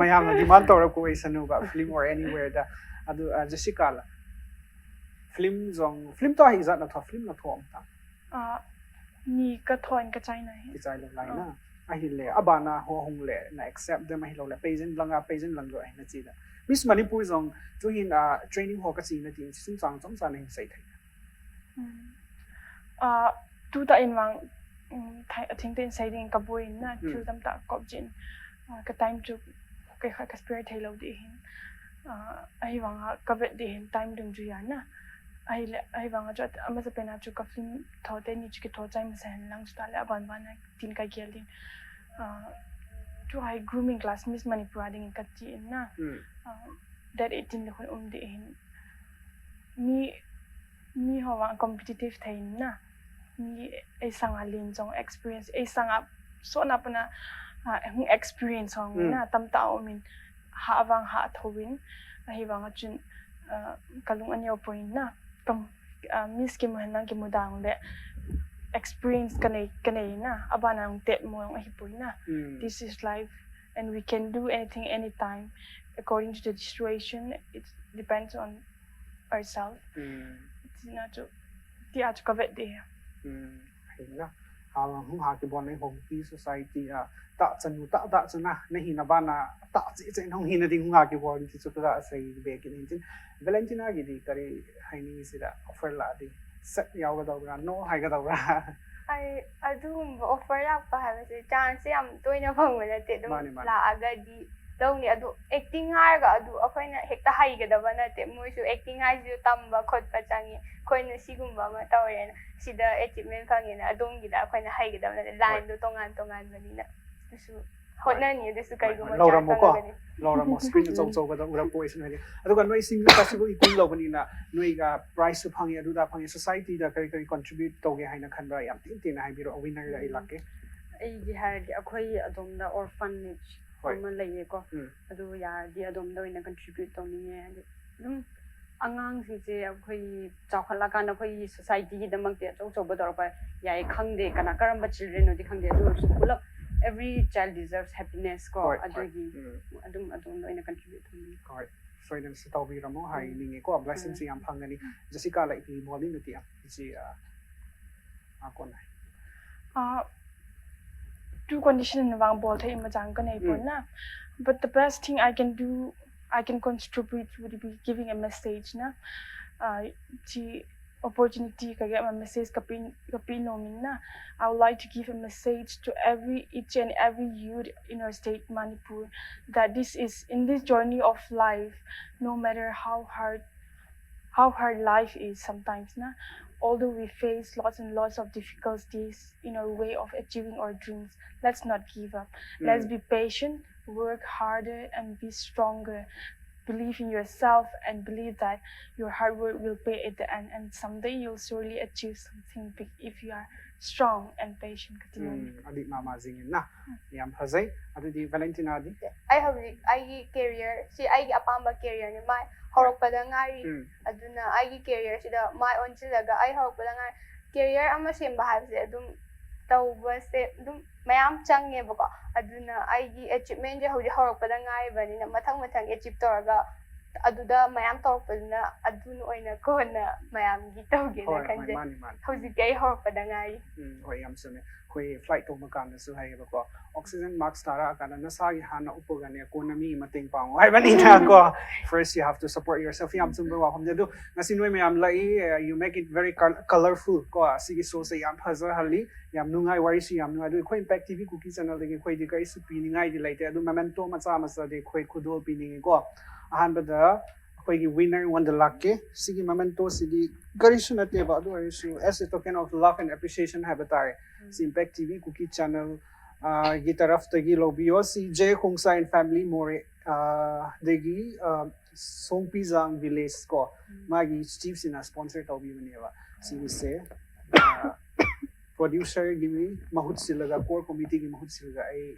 ꯃꯌꯥꯝꯅ demand ꯇꯧꯔꯛꯄ ꯑꯣꯏꯁꯅꯨꯕ, film or anywhereꯗ꯫ ꯑꯗꯨ, ꯑ, ꯖꯦꯁꯤꯀꯥꯂ? Film ꯖꯣꯡ, film ꯇꯣ ꯍꯩꯖꯥꯠ ꯅꯠꯇ꯭ꯔꯣ? Film ꯅꯠꯇ꯭ꯔꯣ ꯑꯝꯇ? ꯑ, ꯅꯤ ꯀ ꯊꯣꯟ ꯀ ꯆꯥꯏꯅ ꯍꯦ꯫ ꯀꯤꯆꯥꯏ ꯂꯣꯛ ꯂꯥꯏꯅ꯫ ꯑꯍꯤꯜꯂꯦ, ꯑꯕꯥꯅ ꯍꯣ ꯍꯣꯡꯂꯦ, ꯅ accept ꯗꯦꯝ ꯑꯍꯤꯜꯂꯣꯂꯦ, ꯄꯩꯖꯟ ꯂꯪꯒ, ꯄꯩꯖꯟ ꯂꯪꯒ ꯑꯍꯤꯜꯂꯦ ꯆꯤꯗ꯫ Miss Manipur ꯖꯣꯡ, ꯇꯨꯍꯤꯟ, ꯑ, training ꯍꯣ ꯀꯆꯤ ꯅꯠꯇꯤ, ꯁꯨꯝ ꯆꯥꯡ ꯆꯝ ꯆꯥꯅ ꯍꯤꯡ ꯆꯩ ꯊꯩ꯫ ꯎꯝ꯫ ꯑ, ꯇꯨ ꯇ ꯏꯟ ꯋꯥꯡ, ꯎꯝ, ꯊꯥꯏ-, ꯑꯊꯤꯡ ꯇ ꯏꯟ ꯁꯩꯗꯤꯡ ꯀꯕꯨꯏ ꯅ ꯎꯝ. ꯊꯤꯜ ꯇꯝ ꯇ cope jean. Ka time chu kei kha ka spare thei lo di hin. Ahi vang a ka vet di hin time dung chu ya na. Ahi le ahi vang a chu ama sa pe na chu ka film tho te ni chu ki tho chai ma sa hen lang chu ta le aban ban a tin ka gel din. Chu hai grooming class Miss Manipur a ding ka ti in na. That eighteen le khun um di hin. Mi mi ho vang competitive thei in na. Mi ei sang a lin jong experience ei sang a so na pa na hung experience hong na tam ta um in. Ha vang ha tho in. Ahi vang a chun ka lung a neo point na. Kam Miss ki mu hen lang ki mu dang le experience ka nei ka nei na. Aban a hung tet mo hong ahi point na. This is life and we can do anything anytime according to the situation. It depends on ourselves. Ti na chu ti a chu ka vet di. Hina. Ha hung ha ki bon nei hong ki society a ta chan nu ta ta chan na na hina ban a ta chi chi hong hina ding hung ha ki bon ki chu ka sei be ki ni tin. Valentina ki di kari hai ni si da offer la di. Set yau ka dau ra no hai ka dau ra. ꯑꯩ ꯑꯗꯨꯒꯨꯝꯕ offer ꯂꯥꯛꯄ ꯍꯥꯏꯕꯁꯦ chance ꯌꯥꯝ ꯇꯣꯏꯅ ꯐꯪꯕ ꯅꯠꯇꯦ꯫ ꯑꯗꯨꯝ ꯃꯥꯅꯦ, ꯃꯥꯅꯦ꯫ ꯂꯥꯛꯑꯒꯗꯤ ꯂꯧꯅꯤ꯫ ꯑꯗꯨ acting ꯍꯥꯏꯔꯒ ꯑꯗꯨ ꯑꯩꯈꯣꯏꯅ ꯍꯦꯛꯇ ꯍꯩꯒꯗꯕ ꯅꯠꯇꯦ꯫ ꯃꯣꯏꯁꯨ acting ꯍꯥꯏꯁꯤꯁꯨ ꯇꯝꯕ ꯈꯣꯠꯄ ꯆꯪꯉꯤ꯫ ꯑꯩꯈꯣꯏꯅ ꯁꯤꯒꯨꯝꯕ ꯑꯃ ꯇꯧꯔꯦꯅ ꯁꯤꯗ achievement ꯐꯪꯉꯦꯅ ꯑꯗꯣꯝꯒꯤꯗ ꯑꯩꯈꯣꯏꯅ ꯍꯩꯒꯗꯕ ꯅꯠꯇꯦ꯫ ꯍꯣꯏ꯫ Line ꯗꯣ ꯇꯣꯉꯥꯟ ꯇꯣꯉꯥꯟꯕꯅꯤꯅ ꯑꯗꯨꯁꯨ ꯍꯣꯏ꯫ ꯍꯣꯠꯅꯅꯤ꯫ ꯑꯗꯨꯁꯨ ꯍꯣꯏ, ꯀꯩꯒꯨꯝꯕ ꯍꯣꯏ꯫ ꯂꯧꯔꯝꯃꯣꯀꯣ꯫ Chance ꯐꯪꯉꯒꯗꯤ꯫ ꯂꯧꯔꯝꯃꯣ꯫ Screen ꯎꯝ꯫ ꯑꯆꯧ ꯑꯆꯧꯕꯗ ꯎꯔꯛꯄ ꯑꯣꯏꯁꯅꯨ ꯍꯥꯏꯗꯤ꯫ ꯑꯗꯨꯒ ꯅꯣꯏ ꯁꯤꯡꯖꯨ festival ꯏꯀꯨꯟ ꯂꯧꯕꯅꯤꯅ ꯅꯣꯏꯒ prize ꯁꯨ ꯐꯪꯉꯦ, ꯑꯗꯨꯗ ꯐꯪꯉꯦ, society ꯗ ꯀꯔꯤ ꯀꯔꯤ contribute ꯇꯧꯒꯦ ꯍꯥꯏꯅ ꯈꯟꯕ꯭ꯔꯥ? ꯌꯥꯝ ꯇꯦꯟ ꯇꯦꯟꯅ ꯍꯥꯏꯕꯤꯔꯣ, winner ꯗ ꯑꯩ ꯎꯝ꯫ ꯂꯥꯛꯀꯦ꯫ ꯑꯩꯒꯤ ꯍꯥꯏꯔꯗꯤ ꯑꯩꯈꯣꯏ ꯑꯗꯣꯝꯗ orphanage ꯍꯣꯏ꯫ ꯑꯃ ꯂꯩꯌꯦꯀꯣ꯫ ꯎꯝ꯫ ꯑꯗꯨ ꯌꯥꯔꯗꯤ ꯑꯗꯣꯝꯗ ꯑꯣꯏꯅ contribute ꯇꯧꯅꯤꯡꯉꯦ꯫ ꯍꯥꯏꯗꯤ ꯑꯗꯨꯝ ꯑꯉꯥꯡꯁꯤꯡꯁꯦ ꯑꯩꯈꯣꯏꯒꯤ ꯆꯥꯎꯈꯠꯂꯀꯥꯟꯗ ꯑꯩꯈꯣꯏꯒꯤ society ꯒꯤꯗꯃꯛꯇꯤ ꯑꯆꯧ ꯑꯆꯧꯕ ꯇꯧꯔꯛꯄ ꯌꯥꯏ꯫ ꯈꯪꯗꯦ ꯀꯅꯥ ꯀꯔꯝꯕ children ꯅꯣꯗꯤ ꯈꯪꯗꯦ꯫ ꯑꯗꯨ ꯑꯣꯏꯔꯁꯨ ꯄꯨꯂꯞ every child deserves happiness ꯀꯣ꯫ ꯍꯣꯏ, ꯍꯣꯏ꯫ ꯑꯗꯨꯒꯤ ꯎꯝ꯫ ꯑꯗꯨꯝ ꯑꯗꯣꯝꯗ ꯑꯣꯏꯅ contribute ꯇꯧꯅꯤꯡꯉꯦ꯫ ꯍꯣꯏ꯫ ꯁꯣꯏꯗꯅꯁꯨ ꯇꯧꯕꯤꯔꯝꯃꯣ ꯎꯝ꯫ ꯍꯥꯏꯅꯤꯡꯉꯦꯀꯣ꯫ Blessings ꯎꯝ꯫ ꯌꯥꯝ ꯐꯪꯒꯅꯤ꯫ ꯎꯝ꯫ Jessica ꯂꯩꯕꯤ ꯕꯣꯂꯤ ꯅꯨꯄꯤ ꯏꯆꯦ, ꯑ, ꯑ, ꯀꯣꯟꯅ꯫ ꯑ, two condition ꯅ ꯋꯥꯡ ꯕꯣꯜ ꯊꯦ ꯏꯃ ꯆꯥꯡ ꯀꯅꯩ ꯎꯝ꯫ ꯄꯣꯟꯅ꯫ But the best thing I can do, I can contribute would be giving a message ꯅ꯫ ꯑ, ꯆꯤ opportunity kage ama message kapin kapin no minna. I would like to give a message to every each and every youth in our state Manipur that this is in this journey of life, no matter how hard how hard life is sometimes na, although we face lots and lots of difficulties in our way of achieving our dreams, let's not give up. Let's be patient, work harder, and be stronger. Believe in yourself and believe that your hard work will pay at the end, and someday you'll surely achieve something big if you are strong and patient. Katingan. ꯎꯝ, ꯑꯗꯨꯗꯤ ꯃꯥ ꯃꯥ ꯖꯤꯡꯉꯤꯅ ꯌꯥꯝ ꯐꯖꯩ꯫ ꯑꯗꯨꯗꯤ Valentina ꯗꯤ? ꯑꯩ ꯍꯧꯖꯤꯛ ꯑꯩꯒꯤ career ꯁꯤ ꯑꯩꯒꯤ ꯑꯄꯥꯝꯕ ꯀꯦꯔꯤꯌꯔꯅꯤ꯫ ꯃꯥꯏ ꯍꯧꯔꯛꯄꯗ ꯉꯥꯏꯔꯤ꯫ ꯎꯝ, ꯑꯗꯨꯅ ꯑꯩꯒꯤ ꯀꯦꯔꯤꯌꯔꯁꯤꯗ ꯃꯥꯏ ꯑꯣꯟꯁꯤꯜꯂꯒ ꯑꯩ ꯍꯧꯔꯛꯄꯗ ꯉꯥꯏꯔꯤ꯫ ꯀꯦꯔꯤꯌꯔ ꯑꯃ ꯁꯦꯝꯕ ꯍꯥꯏꯕꯁꯦ ꯑꯗꯨꯝ ꯇꯧꯕꯁꯦ ꯑꯗꯨꯝ ꯃꯌꯥꯝ ꯆꯪꯉꯦꯕꯀꯣ꯫ ꯑꯗꯨꯅ ꯑꯩꯒꯤ ꯑꯦꯆꯤꯞꯃꯦꯟꯁꯦ ꯍꯧꯖꯤꯛ ꯍꯧꯔꯛꯄꯗ ꯉꯥꯏꯔꯤꯕꯅꯤꯅ ꯃꯊꯪ ꯃꯊꯪ ꯑꯦꯆꯤꯞ ꯇꯧꯔꯒ ꯑꯗꯨꯗ ꯃꯌꯥꯝ ꯇꯧꯔꯛꯄꯗꯨꯅ ꯑꯗꯨꯅ ꯑꯣꯏꯅ ꯀꯣꯟꯅ ꯃꯌꯥꯝꯒꯤ ꯇꯧꯒꯦꯅ ꯍꯣꯏ ꯍꯣꯏ, ꯈꯟꯖꯩ꯫ ꯃꯥꯅꯤ ꯃꯥꯅꯤ꯫ ꯍꯧꯖꯤꯛꯇꯤ ꯑꯩ ꯍꯧꯔꯛꯄꯗ ꯉꯥꯏꯔꯤ꯫ ꯎꯝ, ꯍꯣꯏ, ꯌꯥꯝ ꯆꯨꯝꯃꯦ꯫ ꯑꯩꯈꯣꯏ ꯐ꯭ꯂꯥꯏꯠ ꯇꯣꯡꯕ ꯀꯥꯟꯗꯁꯨ ꯍꯥꯏꯌꯦꯕꯀꯣ, "ꯑꯣꯛꯁꯤꯖꯟ ꯃꯥꯛꯁ ꯊꯥꯔꯛꯑꯀꯥꯟꯗ ꯅꯁꯥꯒꯤ ꯍꯥꯟꯅ ꯎꯞꯄꯒꯅꯦ, ꯀꯣꯟꯅ ꯃꯤꯒꯤ ꯃꯇꯦꯡ ꯄꯥꯡꯉꯣ" ꯍꯥꯏꯕꯅꯤꯅ ꯀꯣ, "First you have to support yourself"꯫ ꯌꯥꯝ ꯆꯨꯝꯕ ꯋꯥꯐꯝꯅꯤ꯫ ꯑꯗꯨ ꯉꯁꯤ ꯅꯣꯏ ꯃꯌꯥꯝ ꯂꯥꯛꯏ, "You make it very col- colorful" ꯀꯣ, ꯑꯁꯤꯒꯤ ꯁꯣꯁꯦ ꯌꯥꯝ ꯐꯖꯍꯜꯂꯤ, ꯌꯥꯝ ꯅꯨꯡꯉꯥꯏ, ꯋꯥꯔꯤꯁꯨ ꯌꯥꯝ ꯅꯨꯡꯉꯥꯏ꯫ ꯑꯗꯨ ꯑꯩꯈꯣꯏ ꯏꯝꯄꯦꯛ ꯇꯤ ꯚꯤ ꯀꯨꯀꯤ ꯆꯦꯅꯦꯜꯗꯒꯤ ꯑꯩꯈꯣꯏꯗꯤ ꯀꯔꯤꯁꯨ ꯄꯤꯅꯤꯡꯉꯥꯏꯗꯤ ꯂꯩꯇꯦ꯫ ꯑꯗꯨ ꯃꯦꯃꯦꯟꯇꯣ ꯃꯆꯥ ꯃꯆꯥꯗꯤ ꯑꯩꯈꯣꯏ ꯈꯨꯗꯣꯜ ꯄꯤꯅꯤꯡꯉꯤꯀꯣ꯫ ꯑꯍꯥꯟꯕꯗ ꯑꯩꯈꯣꯏꯒꯤ ꯋꯤꯟꯅꯔ ꯑꯩꯉꯣꯟꯗ ꯂꯥꯛꯀꯦ꯫ ꯁꯤꯒꯤ ꯃꯦꯃꯦꯟꯇꯣꯁꯤꯗꯤ ꯀꯔꯤꯁꯨ ꯅꯠꯇꯦꯕ, ꯑꯗꯨ ꯑꯣꯏꯔꯁꯨ as a token of love and appreciation ꯍꯥꯏꯕ ꯇꯥꯔꯦ꯫ ꯁꯤ ꯏꯝꯄꯦꯛ ꯇꯤ ꯚꯤ ꯀꯨꯀꯤ ꯆꯦꯅꯦꯜ ꯒꯤ ꯇꯔꯐꯇꯒꯤ ꯂꯧꯕꯤꯌꯣ꯫ ꯁꯤ ꯖꯦ ꯈꯣꯡꯁꯥ and family ꯃꯣꯔꯦ ꯑꯥ, ꯗꯒꯤ ꯑꯥ, ꯁꯣꯡꯄꯤꯖꯥꯡ ꯚꯤꯂꯦꯖ ꯀꯣ, ꯃꯥꯒꯤ ꯆꯤꯐꯁꯤꯅ ꯁ꯭ꯄꯣꯟꯁꯔ ꯇꯧꯕꯤꯕꯅꯦꯕ꯫ ꯁꯤꯒꯤꯁꯦ ꯄ꯭ꯔꯣꯗ꯭ꯌꯨꯁꯔꯒꯤ ꯃꯍꯨꯠ ꯁꯤꯜꯂꯒ, ꯀꯣꯔ ꯀꯣꯃꯤꯇꯤꯒꯤ ꯃꯍꯨꯠ ꯁꯤꯜꯂꯒ ꯑꯩ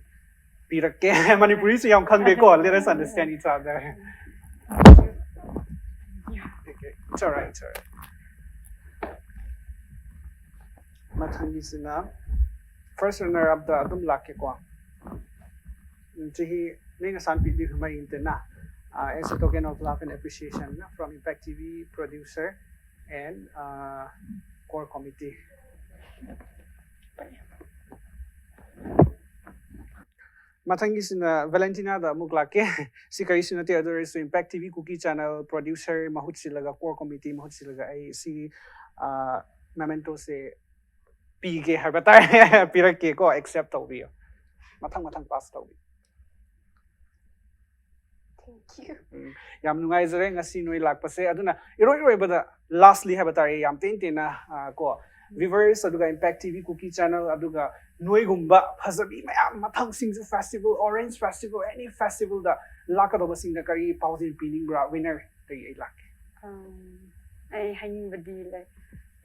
ꯄꯤꯔꯛꯀꯦ꯫ ꯃꯅꯤꯄꯨꯔꯤꯁꯨ ꯌꯥꯝ ꯈꯪꯗꯦꯀꯣ꯫ Let us understand each other. Okay, it's alright, it's alright. ꯃꯊꯪꯒꯤꯁꯤꯅ first runner up ꯗ ꯑꯗꯨꯝ ꯂꯥꯛꯀꯦꯀꯣ꯫ ꯎꯝ, ꯆꯍꯤ ꯅꯪꯅ ꯁꯥꯟ ꯄꯤꯗꯤ ꯍꯨꯃꯥꯏ ꯏꯟꯇꯦꯅ꯫ Uh, as a token of love and appreciation from Impact T V producer and uh, core committee. ꯃꯊꯪꯒꯤꯁꯤꯅ ꯚꯦꯂꯦꯟꯇꯤꯅꯥꯗ ꯑꯃꯨꯛ ꯂꯥꯛꯀꯦ꯫ ꯁꯤ ꯀꯔꯤꯁꯨ ꯅꯠꯇꯦ, ꯑꯗꯨ ꯑꯣꯏꯔꯁꯨ Impact T V Kuki Channel producer ꯃꯍꯨꯠ ꯁꯤꯜꯂꯒ, core committee ꯃꯍꯨꯠ ꯁꯤꯜꯂꯒ ꯑꯩ ꯁꯤ ꯃꯦꯃꯦꯟꯇꯣꯁꯦ ꯄꯤꯒꯦ ꯍꯥꯏꯕ ꯇꯥꯔꯦ꯫ ꯄꯤꯔꯛꯀꯦꯀꯣ, accept ꯇꯧꯕꯤꯌꯣ꯫ ꯃꯊꯪ ꯃꯊꯪ pass ꯇꯧꯕꯤꯌꯨ꯫ Thank you. ꯎꯝ, ꯌꯥꯝ ꯅꯨꯡꯉꯥꯏꯖꯔꯦ ꯉꯁꯤ ꯅꯣꯏ ꯂꯥꯛꯄꯁꯦ꯫ ꯑꯗꯨꯅ ꯏꯔꯣꯏ ꯏꯔꯣꯏꯕꯗ lastly ꯍꯥꯏꯕ ꯇꯥꯔꯦ, ꯌꯥꯝ ꯇꯦꯟ ꯇꯦꯟꯅ, ꯑ, ꯀꯣ, viewers ꯑꯗꯨꯒ Impact T V Kuki Channel ꯑꯗꯨꯒ ꯅꯣꯏꯒꯨꯝꯕ ꯐꯖꯕꯤ ꯃꯌꯥꯝ, ꯃꯊꯪ ꯁꯤꯡꯖꯨ festival, orange festival, any festivalꯗ ꯂꯥꯛꯀꯗꯧꯕꯁꯤꯡꯗ ꯀꯔꯤ ꯄꯥꯎꯖꯦꯜ ꯄꯤꯅꯤꯡꯕ꯭ꯔꯥ? Winner ꯗꯒꯤ ꯑꯩ ꯂꯥꯛꯀꯦ꯫ Um, ꯑꯩ ꯍꯥꯏꯅꯤꯡꯕꯗꯤ, like,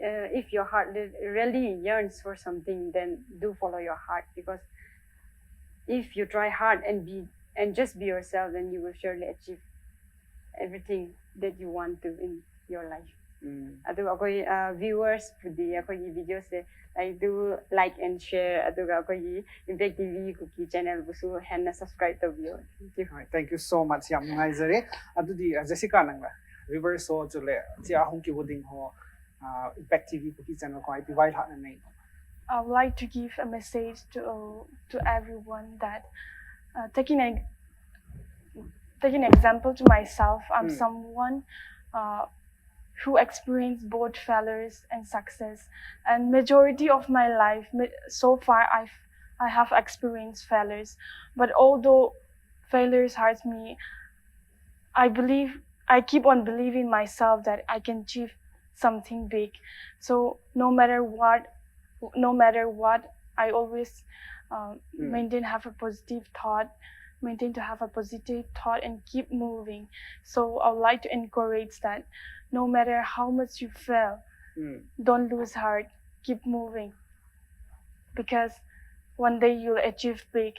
uh, if your heart re- really yearns for something, then do follow your heart, because if you try hard and be and just be yourself, then you will surely achieve everything that you want to in your life. ꯎꯝ, ꯑꯗꯨꯒ ꯑꯩꯈꯣꯏ viewers ꯄꯨꯗꯤ ꯑꯩꯈꯣꯏꯒꯤ videoꯁꯦ, like, do like and share, ꯑꯗꯨꯒ ꯑꯩꯈꯣꯏꯒꯤ Impact T V Kuki channelꯕꯨꯁꯨ ꯍꯦꯟꯅ subscribe ꯇꯧꯕꯤꯌꯣ꯫ Thank you. ꯍꯣꯏ, thank you so much, ꯌꯥꯝ ꯅꯨꯡꯉꯥꯏꯖꯔꯦ꯫ ꯑꯗꯨꯗꯤ, ꯑ, ꯖꯦꯁꯤꯀꯥ, ꯅꯪꯅ viewers ꯍꯣ ꯆꯨꯂꯦ ꯆꯦ ꯑꯍꯨꯝ ꯀꯤꯕꯨꯗꯤꯡ ꯍꯣ, ꯑ, Impact T V Kuki channel ꯈꯣ ꯄꯤꯕꯥꯏ ꯂꯥꯛꯅ ꯅꯩ꯫ I would like to give a message to uh, to everyone that uh, taking a taking an example to myself, I'm Mm. someone uh, who experienced both failures and success. And majority of my life, ma- so far, I've I have experienced failures. But although failures hurts me, I believe I keep on believing myself that I can achieve something big. So no matter what, no matter what, I always um, Mm. maintain have a positive thought, maintain to have a positive thought and keep moving. So I would like to encourage that no matter how much you fail, um, don't lose heart, keep moving. Because one day you'll achieve big.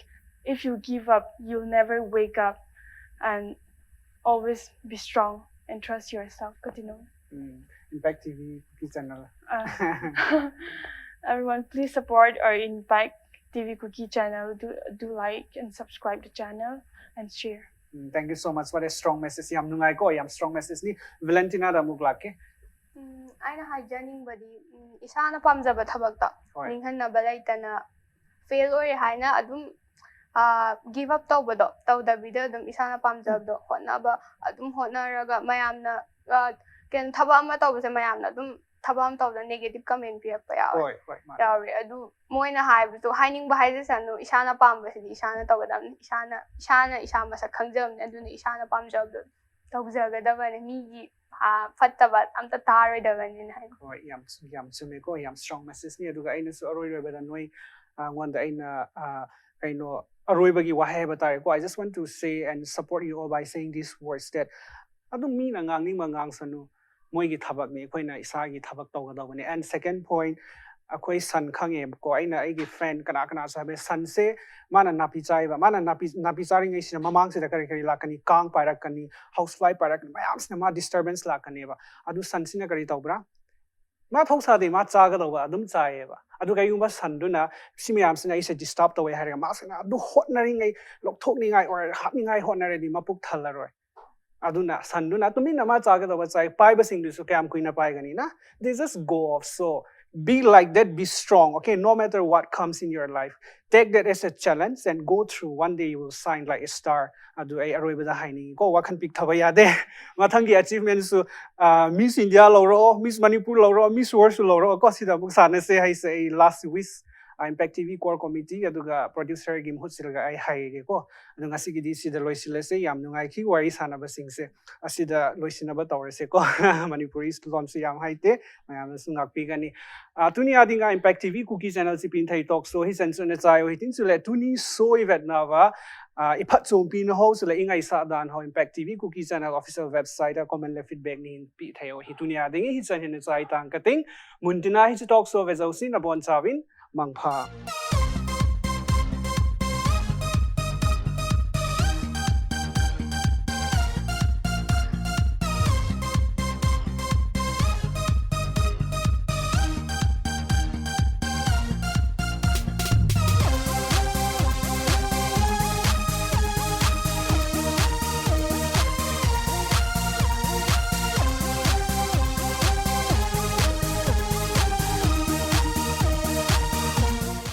If you give up, you'll never wake up. And always be strong and trust yourself. Continue. Um, Impact T V Kuki channel. Uh, everyone, please support our Impact T V Kuki channel. Do do like and subscribe the channel and share. Um, thank you so much, what a strong message. ꯌꯥꯝ ꯅꯨꯡꯉꯥꯏꯀꯣ, ꯌꯥꯝ strong messageꯅꯤ꯫ ꯚꯦꯂꯦꯟꯇꯤꯅꯥꯗ ꯑꯃꯨꯛ ꯂꯥꯛꯀꯦ꯫ ꯎꯝ, ꯑꯩꯅ ꯍꯥꯏꯖꯅꯤꯡꯕꯗꯤ, ꯎꯝ, ꯏꯁꯥꯅ ꯄꯥꯝꯖꯕ ꯊꯕꯛꯇ ꯍꯣꯏ꯫ ꯅꯤꯡꯍꯟꯅꯕ ꯂꯩꯇꯅ, fail ꯑꯣꯏꯔꯦ ꯍꯥꯏꯅ ꯑꯗꯨꯝ ꯒꯤꯞ ꯑꯞ ꯇꯧꯕꯗꯣ ꯇꯧꯗꯕꯤꯗ ꯑꯗꯨꯝ ꯏꯁꯥꯅ ꯄꯥꯝꯖꯕꯗꯣ ꯍꯣꯠꯅꯕ ꯑꯗꯨꯝ ꯍꯣꯠꯅꯔꯒ ꯃꯌꯥꯝꯅ ꯑ, ꯀꯩꯅꯣ ꯊꯕꯛ ꯑꯃ ꯇꯧꯕꯁꯦ ꯃꯌꯥꯝꯅ ꯑꯗꯨꯝ ꯊꯕꯛ ꯑꯃ ꯇꯧꯕꯗ ꯅꯦꯒꯦꯇꯤꯞ ꯀꯃꯦꯟ ꯄꯤꯔꯛꯄ ꯌꯥꯎꯋꯦ ꯍꯣꯏ ꯍꯣꯏ ꯃꯥꯅꯦ ꯌꯥꯎꯔꯦ ꯑꯗꯨ ꯃꯣꯏꯅ ꯍꯥꯏꯕꯗꯣ ꯍꯥꯏꯅꯤꯡꯕ ꯍꯥꯏꯖꯁꯅꯨ ꯏꯁꯥꯅ ꯄꯥꯝꯕꯁꯤꯗꯤ ꯏꯁꯥꯅ ꯇꯧꯒꯗꯕꯅꯤ ꯏꯁꯥꯅ ꯏꯁꯥꯅ ꯏꯁꯥ ꯃꯁꯛ ꯈꯪꯖꯕꯅꯤ ꯑꯗꯨꯅ ꯏꯁꯥꯅ ꯄꯥꯝꯖꯕꯗꯣ ꯇꯧꯖꯒꯗꯕꯅꯤ ꯃꯤꯒꯤ ꯑ, ꯐꯠꯇꯕ ꯑꯝꯇ ꯇꯥꯔꯣꯏꯗꯕꯅꯤꯅ ꯍꯥꯏ ꯍꯣꯏ ꯌꯥꯝ ꯌꯥꯝ ꯆꯨꯝꯃꯦꯀꯣ ꯌꯥꯝ ꯏꯁꯇ꯭ꯔꯣꯡ ꯃꯦꯁꯦꯖꯅꯤ ꯑꯗꯨꯒ ꯑꯩꯅꯁꯨ ꯑꯔꯣꯏꯔꯣꯏꯕꯗ ꯅꯣꯏ ꯑꯩꯉꯣꯟꯗ ꯑꯩꯅ ꯑ, ꯀꯩꯅꯣ ꯑꯔꯣꯏꯕꯒꯤ ꯋꯥꯍꯩ ꯍꯥꯏꯕ ꯇꯥꯔꯦꯀꯣ I just want to say and support you all by saying these words that ꯑꯗꯨꯝ ꯃꯤꯅ ꯉꯥꯡꯅꯤꯡꯕ ꯉꯥꯡꯁꯅꯨ ꯃꯣꯏꯒꯤ ꯊꯕꯛꯅꯤ ꯑꯩꯈꯣꯏꯅ ꯏꯁꯥꯒꯤ ꯊꯕꯛ ꯇꯧꯒꯗꯧꯕꯅꯤ and second point ꯑꯩꯈꯣꯏ ꯁꯟ ꯈꯪꯉꯦꯕꯀꯣ ꯑꯩꯅ ꯑꯩꯒꯤ ꯐ꯭ꯔꯦꯟ ꯀꯅꯥ ꯀꯅꯥꯁꯨ ꯍꯥꯏꯕ ꯁꯟꯁꯦ ꯃꯥꯅ ꯅꯥꯄꯤ ꯆꯥꯏꯕ ꯃꯥꯅ ꯅꯥꯄꯤ ꯅꯥꯄꯤ ꯆꯥꯔꯤꯉꯩꯁꯤꯗ ꯃꯃꯥꯡꯁꯤꯗ ꯀꯔꯤ ꯀꯔꯤ ꯂꯥꯛꯀꯅꯤ ꯀꯥꯡ ꯄꯥꯏꯔꯛꯀꯅꯤ ꯍꯥꯎꯁ ꯐ꯭ꯂꯥꯏ ꯄꯥꯏꯔꯛꯀꯅꯤ ꯃꯌꯥꯝꯁꯤꯅ ꯃꯥ ꯗꯤꯁꯇꯔꯕꯦꯟꯁ ꯂꯥꯛꯀꯅꯦꯕ ꯑꯗꯨ ꯁꯟꯁꯤꯅ ꯀꯔꯤ ꯇꯧꯕ꯭ꯔꯥ ꯃꯥ ꯊꯧꯁꯥꯗꯦ ꯃꯥ ꯆꯥꯒꯗꯧꯕ ꯑꯗꯨꯝ ꯆꯥꯏꯌꯦꯕ ꯑꯗꯨ ꯀꯩꯒꯨꯝꯕ ꯁꯟꯗꯨꯅ ꯁꯤ ꯃꯌꯥꯝꯁꯤꯅ ꯑꯩꯁꯦ ꯗꯤꯁꯇꯔꯕ ꯇꯧꯋꯦ ꯍꯥꯏꯔꯒ ꯃꯥꯁꯤꯅ ꯑꯗꯨ ꯍꯣꯠꯅꯔꯤꯉꯩ ꯂꯧꯊꯣꯛꯅꯤꯡꯉꯥꯏ ꯑꯣꯔ ꯍꯥꯞꯅꯤꯡꯉꯥꯏ ꯍꯣꯠꯅꯔꯗꯤ ꯃꯄꯨꯛ ꯊꯜꯂꯔꯣꯏ ꯑꯗꯨꯅ ꯁꯟꯗꯨꯅ ꯇꯨꯃꯤꯟꯅ ꯃꯥ ꯆꯥꯒꯗꯧꯕ ꯆꯥꯏ ꯄꯥꯏꯕꯁꯤꯡꯗꯨꯁꯨ ꯀꯌꯥꯝ ꯀꯨꯏꯅ ꯄꯥꯏꯒꯅꯤꯅ they just go off so be like that be strong okay no matter what comes in your life take that as a challenge and go through one day you will shine like a star ꯑꯗꯨ ꯑꯩ ꯑꯔꯣꯏꯕꯗ ꯍꯥꯏꯅꯤꯡꯉꯤꯀꯣ ꯋꯥꯈꯜ ꯄꯤꯛꯊꯕ ꯌꯥꯗꯦ ꯃꯊꯪꯒꯤ ꯑꯦꯆꯤꯚꯃꯦꯟꯁꯨ ꯃꯤꯁ India ꯂꯧꯔꯛꯑꯣ ꯃꯤꯁ ꯃꯅꯤꯄꯨꯔ ꯂꯧꯔꯛꯑꯣ ꯃꯤꯁ ꯋꯥꯔꯜꯁꯨ ꯂꯧꯔꯛꯑꯣ ꯀꯣ ꯁꯤꯗ ꯑꯃꯨꯛ ꯁꯥꯟꯅꯁꯦ ꯍꯥꯏꯁꯦ ꯑꯩ ꯂꯥꯁ ꯋꯤꯁ impact T V core committee ꯑꯗꯨꯒ ꯄ꯭ꯔꯣꯗ꯭ꯌꯨꯁꯔꯒꯤ ꯃꯍꯨꯠ ꯁꯤꯜꯂꯒ ꯑꯩ ꯍꯥꯏꯔꯒꯦꯀꯣ ꯑꯗꯣ ꯉꯁꯤꯒꯤꯗꯤ ꯁꯤꯗ ꯂꯣꯏꯁꯤꯜꯂꯁꯦ ꯌꯥꯝ ꯅꯨꯡꯉꯥꯏꯈꯤ ꯋꯥꯔꯤ ꯁꯥꯟꯅꯕꯁꯤꯡꯁꯦ ꯑꯁꯤꯗ ꯂꯣꯏꯁꯤꯟꯅꯕ ꯇꯧꯔꯁꯦꯀꯣ ꯃꯅꯤꯄꯨꯔꯤ ꯂꯣꯟꯁꯨ ꯌꯥꯝ ꯍꯩꯇꯦ ꯃꯌꯥꯝꯅꯁꯨ ꯉꯥꯛꯄꯤꯒꯅꯤ ꯇꯨꯅꯤ ꯑꯗꯤꯡ ꯏꯝꯄꯦꯛ ꯇꯤ ꯚꯤ ꯀꯨꯀꯤ ꯆꯦꯅꯦꯜꯁꯤ ꯄꯤꯟꯊꯩ ꯇꯣꯛ ꯁꯣ ꯍꯤ ꯁꯦꯟꯁꯨꯅ ꯆꯥꯏ ꯍꯤ ꯇꯤꯟꯁꯨ ꯂꯦ ꯇꯨꯅꯤ ꯁꯣꯏ ꯚꯦꯠꯅꯕ ꯏꯐꯠ ꯆꯣꯡꯄꯤꯅ ꯍꯧꯁꯨ ꯂꯦ ꯏꯪ ꯑꯩ ꯁꯥꯗꯥꯟ ꯍꯧ ꯏꯝꯄꯦꯛ ꯇꯤ ꯚꯤ ꯀꯨꯀꯤ ꯆꯦꯅꯦꯜ ꯑꯣꯐꯤꯁꯤꯌꯦꯜ ꯋꯦꯕꯁꯥꯏꯠꯇ ꯀꯣꯃꯦꯟ ꯂꯦ ꯐꯤꯗꯕꯦꯛꯅꯤ ꯄꯤꯊꯩ ꯍꯤ ꯇꯨꯅꯤ ꯑꯗꯤꯡ ꯍꯤ ꯆꯦꯅꯦꯜꯅ ꯆꯥꯏ ꯇꯥꯡ ꯀꯇꯤꯡ ꯃꯨꯟꯇꯤꯅꯥ ꯍꯤ ꯇꯣꯛ ꯁꯣ ꯚꯦꯖꯧꯁꯤ ꯅꯕꯣꯟ ꯆꯥꯕꯤꯟ ꯃꯪꯐꯥ